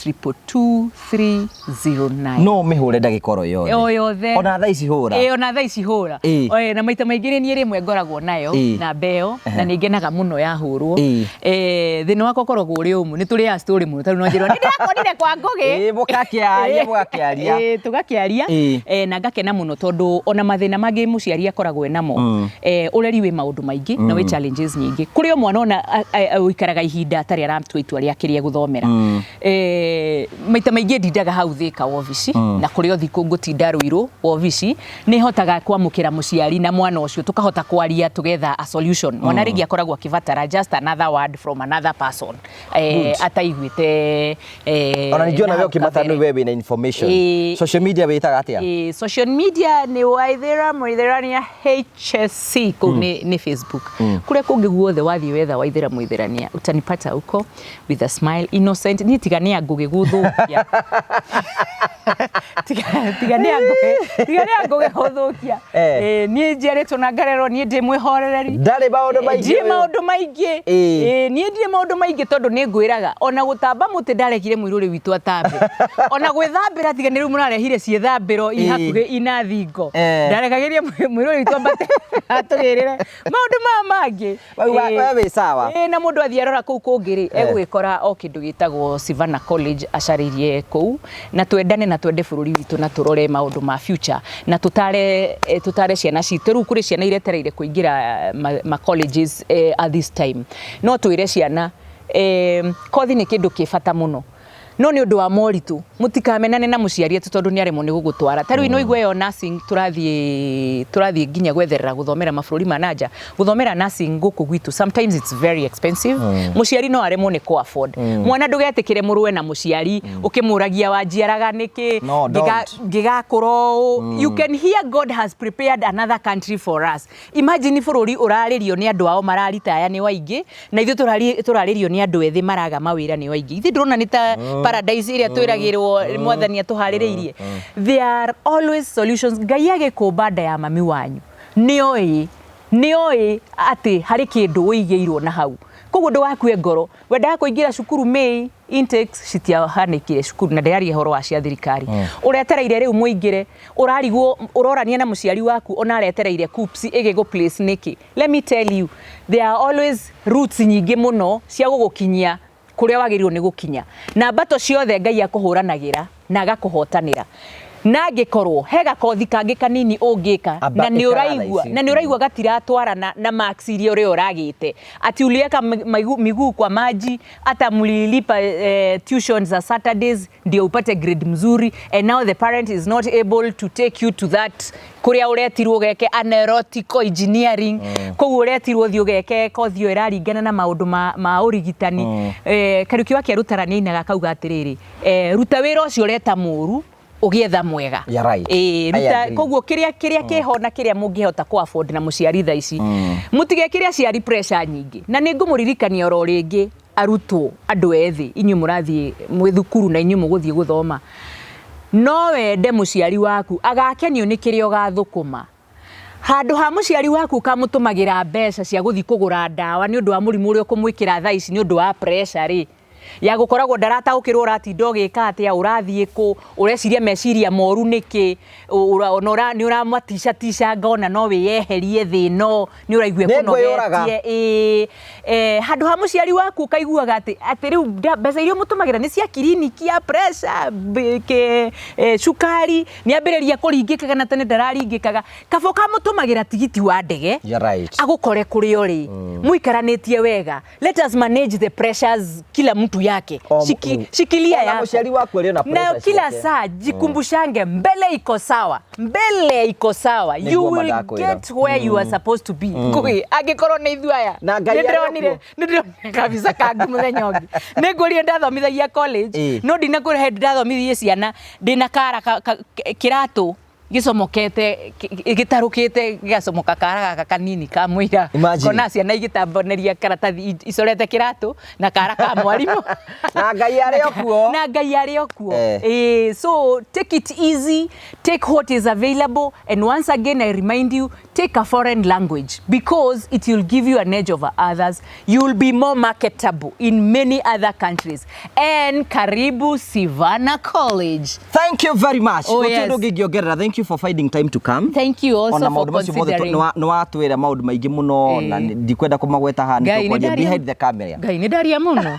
222 309. No mĩhũre ndagĩka oro yothe? O yothe. Ona thaa ici hũra. Ĩĩ, ona thaa ici hũra. Oe, na maita maingĩ nĩ niĩ rĩmwe ngoragwo nayo namba ĩyo, na nĩ ngenaga mũno yahũrwo. Thĩna wakwa ũkoragwo ũrĩ ũmwe, nĩ tũrĩaga story mũno, tarĩu no njĩrwo nĩ ndĩrakorire kwa Ngũgĩ. Ĩĩ, mũgakĩaria mũgakĩaria. Ĩĩ, tũgakĩaria. Na ngakena mũno tondũ ona mathĩna mangĩ mũciari akoragwo enamo, ũreri wĩ maũndũ maingĩ na wĩ challenges nyingĩ. Kũrĩ o mwana ona ũikaraga ihinda atarĩ aratua itua rĩake rĩa gũthomera. Maita maingĩ ndindaga hau Thĩka wobici, na kũrĩ o thikũ ngũtinda Rũirũ wobici. Nĩ hotaga kwamũkĩra mũciari na mwana ũcio, tũkahota kwaria, tũgetha a solution. Mwana rĩngĩ akoragwo akĩbatara just another word from another person ataiguĩte Ona ningĩ ona na we hau ũkĩmata kabere. nĩ we wĩna information. Social media wĩtaga atĩa? Social media nĩ Waithera Mũithĩrania HSC kũu nĩ Facebook. Kũrĩa kũngĩ guothe wathiĩ wetha Waithera Mũithĩrania utanipata huko with a smile innocent. Niĩ tiga nĩ angũgĩ gũthũkia, tiga nĩ angũgĩ, tiga nĩ angũgĩ gũthũkia. Niĩ njiarĩtwo na ngarerwo niĩ ndĩ mwĩhorereri. Ndarĩ maũndũ maingĩ. Ndirĩ maũndũ maingĩ. Niĩ ndirĩ maũndũ maingĩ tondũ nĩ ngwĩraga ona gũtamba mũtĩ ndarekire mũirũrĩ witũ atambe, ona gwĩthambĩra tiga nĩ rĩu mũrarehire ciĩthambĩro i hakuhĩ ina thingo. Ndarekagĩria mũirũrĩ witũ ambate atũgĩrĩre maũndũ maya mangĩ. We wĩ sawa. Ĩĩ, na mũndũ athiĩ arora kũu kũngĩ rĩ, egũgĩkora o kĩndũ gĩtagwo Savannah College acarĩirie kũu. Na twendane na twende bũrũri witũ na tũrore maũndũ ma future na tũtare ciana citũ. Rĩu kũrĩ ciana iretereire kũingĩra ma colleges at this time. No twĩre ciana, kothi nĩ kĩndũ kĩ bata mũno, no nĩ ũndũ wa moritũ mũtikamenane na mũciari atĩ tondũ nĩ aremwo nĩ gũgũtwara. Ta rĩu no igue ĩyo nursing tũrathiĩ nginya gwetherera gũthomera mabũrũri ma nanja. Gũthomera nursing gũkũ gwitũ sometimes it's very expensive. Mũciari no aremwo nĩ kũ afford. Mwana ndũgetĩkĩre mũrũe na mũciari ũkĩmũragia wanjiaraga nĩkĩ. No, don't. Ngĩgakũra ũũ. You can hear God has prepared another country for us. Imagine bũrũri ũrarĩrio nĩ andũ ao mararitaya nĩ waingĩ, na ithuĩ tũrarĩrio nĩ andũ ethĩ maraga mawĩra nĩ waingĩ. Ithuĩ ndĩrona nĩ ta paradise ĩrĩa twĩragĩrwo mwathani atũharĩrĩirie. There are always solutions. Ngai agĩkũmba nda ya mami wanyu nĩoĩ atĩ harĩ kĩndũ ũigĩirwo na hau. Koguo Koguo ndũgakue ngoro. Wendaga kũingĩra cukuru May, intakes citiahanĩkire cukuru, na ndĩraria ũhoro wa cia thirikari. Ũretereire rĩu mũingĩre, ũrarigwo, ũrorania na mũciari waku ona aretereire KUCCPS ĩgĩgũ place nĩkĩ. Let me tell you, there are always routes nyingĩ mũno cia gũgũkinyia kũrĩa wagĩrĩirwo nĩ gũkinya, na mbato ciothe Ngai akũhũranagĩra na agakũhotanĩra. Na angĩkorwo he gakothi kangĩ kanini ũngĩka Amba na nĩ ĩkaga thaa ũraigua ici. Na nĩ ũraigua gatiratwarana na marks iria ũrĩa ũragĩte, ati uliweka miguu kwa maji, hata mlilipa tuition za Saturdays ndio upate grade mzuri, and now the parent is not able to take you to that kuria uretirwo geke aeronautical engineering. Koguo uretirwo thiĩ ũgeke kothi ĩyo ĩraringana na maũndũ ma ũrigitani. Kariũki wa Kĩarutara nĩ ainaga akauga atĩrĩrĩ, ruta wĩra ũcio ũreta mũru ũgĩetha mwega. You're right. Ĩĩ, I ruta agree. Koguo kĩrĩa kĩho na kĩrĩa mũngĩhota kũ afford na mũciari thaa ici, mũtigekĩre aciari pressure nyingĩ. Na nĩ ngũmũririkania oro rĩngĩ, arutwo, andũ ethĩ, inyuĩ mũrathiĩ mwĩ thukuru na inyuĩ mũgũthiĩ gũthoma, no wende mũciari waku agakenio nĩ kĩrĩa ũgathũkũma, handũ ha mũciari waku ũkamũtũmagĩra mbeca cia gũthiĩ kũgũra ndawa nĩ ũndũ wa mũrimũ ũrĩa ũkũmwĩkĩra thaa ici nĩ ũndũ wa pressure rĩ, ya gũkoragwo ndarataũkĩrwo ũratinda ũgĩka atĩa, ũrathiĩ kũ, ũreciria meciria moru nĩkĩ, ona nĩ ũramaticaticaga, ona no wĩyeherie thĩ ĩno, nĩ ũraigua Nĩ ngwĩyũraga. ĩkũnogetie. Ĩĩ, handũ ha mũciari waku ũkaiguaga atĩ rĩu mbeca iria ũmũtũmagĩra nĩ cia kiriniki ya pressure, cukari, nĩ ambĩrĩria kũringĩkaga na tene ndararingĩkaga, kaba ũkamũtũmagĩra tigiti wa ndege You're right. agũkore kũrĩa ũrĩ, mũikaranĩtie wega. Let us manage the pressures, kila mtu yake. Shikilia Ona yako. Mũciari waku arĩ ona Na pressure kila ciake. saa jikumbushange, mbele iko sawa, mbele iko sawa. Nĩguo You will mandakwĩra. get where you are supposed to be. Ngũgĩ angĩkorwo nĩ ithuĩ aya, Na Ngai nĩ ndĩronire arĩ o kuo. nĩ ndĩronire kabisa kangu mũthenya ũngĩ nĩ ngũrire ndathomithagia college, no ndinakũre hĩndĩ ndathomithirie ciana ndĩna kara kĩratũ gĩcomokete, gĩtarũkĩte, gĩgacomoka kara gaka kanini ka mũira. Imagine. Kona ciana igĩtambanĩria karatathi icorete kĩratũ na kara ka mwarimũ. Na Ngai arĩ o kuo. Na Ngai arĩ o kuo. Eh. So take it easy, take what is available, and once again I remind you, take a foreign language because it will give you an edge over others. You will be more marketable in many other countries. And karibu Sivana College. Thank you very much. Oh, Gũtirĩ yes. ũndũ ũngĩ ingĩongerera. Thank you for finding time to come. Thank you also Ona for maũndũ macio mothe considering. nĩ watwĩra maũndũ maingĩ mũno na ndikwenda kũmagweta haha, nĩ Ngai, nĩ tũkwaria behind the camera. Ngai, nĩ ndaria mũno.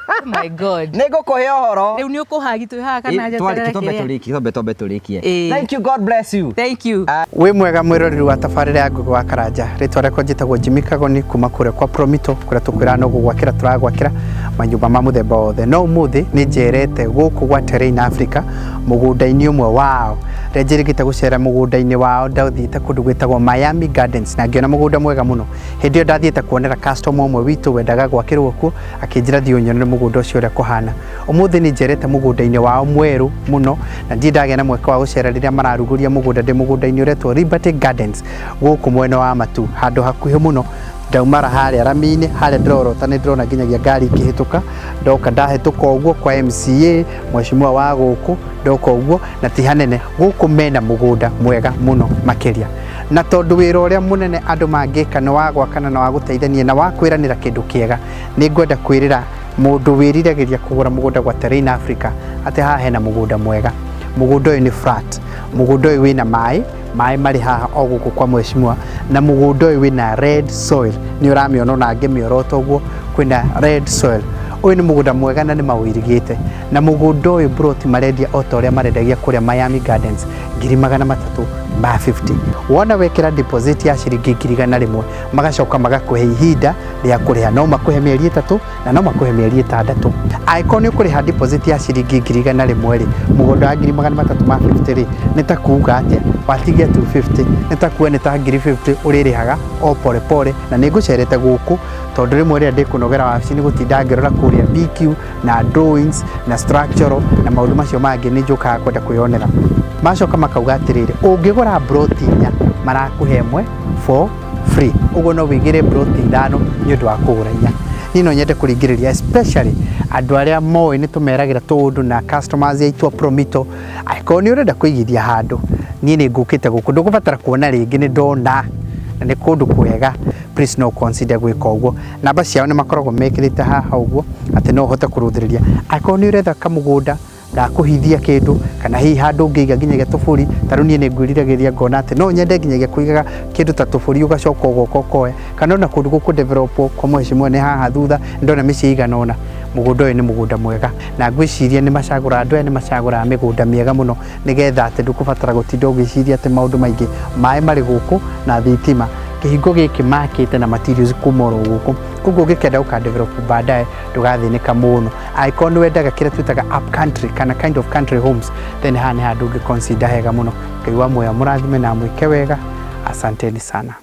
Oh my God. Nĩ ngũkũhe ũhoro. Rĩu nĩ ũkũhagi twĩ haha kana njeterere Twambe kĩrĩa? tũrĩkie, twambe tũrĩkie. Ĩĩ. Thank you, God bless you. Thank you. Wĩ mwega mwĩroreri wa tabarĩra ya Ngũgĩ wa Karanja. Rĩtwa rĩakwa njĩtagwo Jimmy Kagoni kuma kũrĩa kwa Promito, kũrĩa tũkwĩraga no gũgwakĩra tũragwakĩra manyũmba ma mũthemba wothe. No ũmũthĩ nĩ njerete gũkũ gwa Terrain Africa, mũgũnda-inĩ ũmwe wao. Rĩrĩa njĩrĩgĩte gũcera mũgũnda-inĩ wao, ndathiĩte kũndũ gwĩtagwo Miami Gardens na ngĩona mũgũnda mwega mũno. Hĩndĩ ĩyo ndathiĩte kuonera customer ũmwe witũ wendaga gwakĩrwo kuo, akĩnjĩra thiĩ ũnyonere mũgũnda ũcio ũrĩa kũhana. Ũmũthĩ nĩ njerete mũgũnda-inĩ wao mwerũ mũno na ndirĩ ndagĩa na mweke wa gũcera rĩrĩa mararugũria mũgũnda. Ndĩ mũgũnda-inĩ ũretwo Liberty Gardens gũkũ mwena wa Matu, handũ hakuhĩ mũno. Ndaumara harĩa rami-inĩ harĩa ndĩrorota nĩ ndĩrona nginyagia ngari ikĩhĩtũka. Ndoka ndahĩtũka ũguo kwa MCA mheshimiwa wa gũkũ, ndoka ũguo na ti hanene gũkũ, mena mũgũnda mwega mũno makĩria. Na tondũ wĩra ũrĩa mũnene andũ mangĩka nĩ wa gwakana na wa gũteithania na wa kwĩranĩra kĩndũ kĩega, nĩ ngwenda kwĩrĩra mũndũ wĩriragĩria kũgũra mũgũnda gwa Terrain Africa atĩ haha hena mũgũnda mwega. Mũgũnda ũyũ nĩ flat, mũgũnda ũyũ wĩna maĩ, maĩ marĩ haha o gũkũ kwa mheshimiwa, na mũgũnda ũyũ wĩna red soil, nĩ ũramĩona ona ngĩmĩorota ũguo kwĩna red soil. Ũyũ nĩ mũgũnda mwega na nĩ mawĩirigĩte, na mũgũnda ũyũ broti marendia o ta ũrĩa marendagia kũrĩa Miami Gardens, 350,000. Wona wekĩra deposit ya ciringi 100,000, magacoka magakũhe ihinda rĩa kũrĩha, no makũhe mĩeri 3 na no makũhe mĩeri 6. Angĩkorwo nĩ ũkũrĩha deposit ya ciringi 100,000 rĩ, mũgũnda wa 350,000 rĩ, nĩ ta kuga atĩa watigia 250, nĩ ta kuga nĩ ta 50,000 ũrĩrĩhaga o pole pole. Na nĩ ngũcerete gũkũ tondũ rĩmwe rĩrĩa ndĩkũnogera wabici nĩ gũtinda ngĩrora kũrĩa BQ na drawings na structural na maũndũ macio mangĩ, nĩ njũkaga kwenda kwĩyonera. Macoka makauga atĩrĩrĩ, ũngĩgũra broti 4 marakũhe ĩmwe for free, ũguo no wĩigĩre broti 5 nĩ ũndũ wa kũgũra 4. Niĩ no nyende kũringĩrĩria especially andũ arĩa moĩ nĩ tũmeragĩra tũũndũ na customers aitũ a Promito, angĩkorwo nĩ ũrenda kũigithia handũ, niĩ nĩ ngũkĩte gũkũ, ndũgũbatara kuona rĩngĩ, nĩ ndona na nĩ kũndũ kwega. Please, no consider gwĩka ũguo. Namba ciao nĩ makoragwo mekĩrĩte haha ũguo atĩ no ũhote kũrũthĩrĩria angĩkorwo nĩ ũretha kamũgũnda gakũhithia kĩndũ, kana hihi handũ ũngĩiga nginyagia tũbũri. Ta rĩu niĩ nĩ ngwĩriragĩria, ngona atĩ no nyende nginyagia kũigaga kĩndũ ta tũbũri, ũgacoka ũgoka ũkoya, kana ona kũndũ gũkũ develop kwa mheshimiwa nĩ haha thutha ndona mĩciĩ igana ũna. Mũgũnda ũyũ nĩ mũgũnda mwega, na ngwĩciria nĩ macagũra, andũ aya nĩ macagũraga mĩgũnda mĩega mũno, nĩgetha atĩ ndũkũbatara gũtinda ũgĩciria atĩ maũndũ maingĩ. Maĩ marĩ gũkũ na thitima. Kĩhingo gĩkĩ makĩte na materials kuma oro gũkũ, koguo ũngĩkenda gũka develop baadaye ndũgathĩnĩka mũno. Angĩkorwo nĩ wendaga kĩrĩa twĩtaga up country kana kind of country homes, then haha nĩ handũ ũngĩ consider hega mũno. Ngai wa muoyo mũrathime na amwĩke wega. Asanteni sana.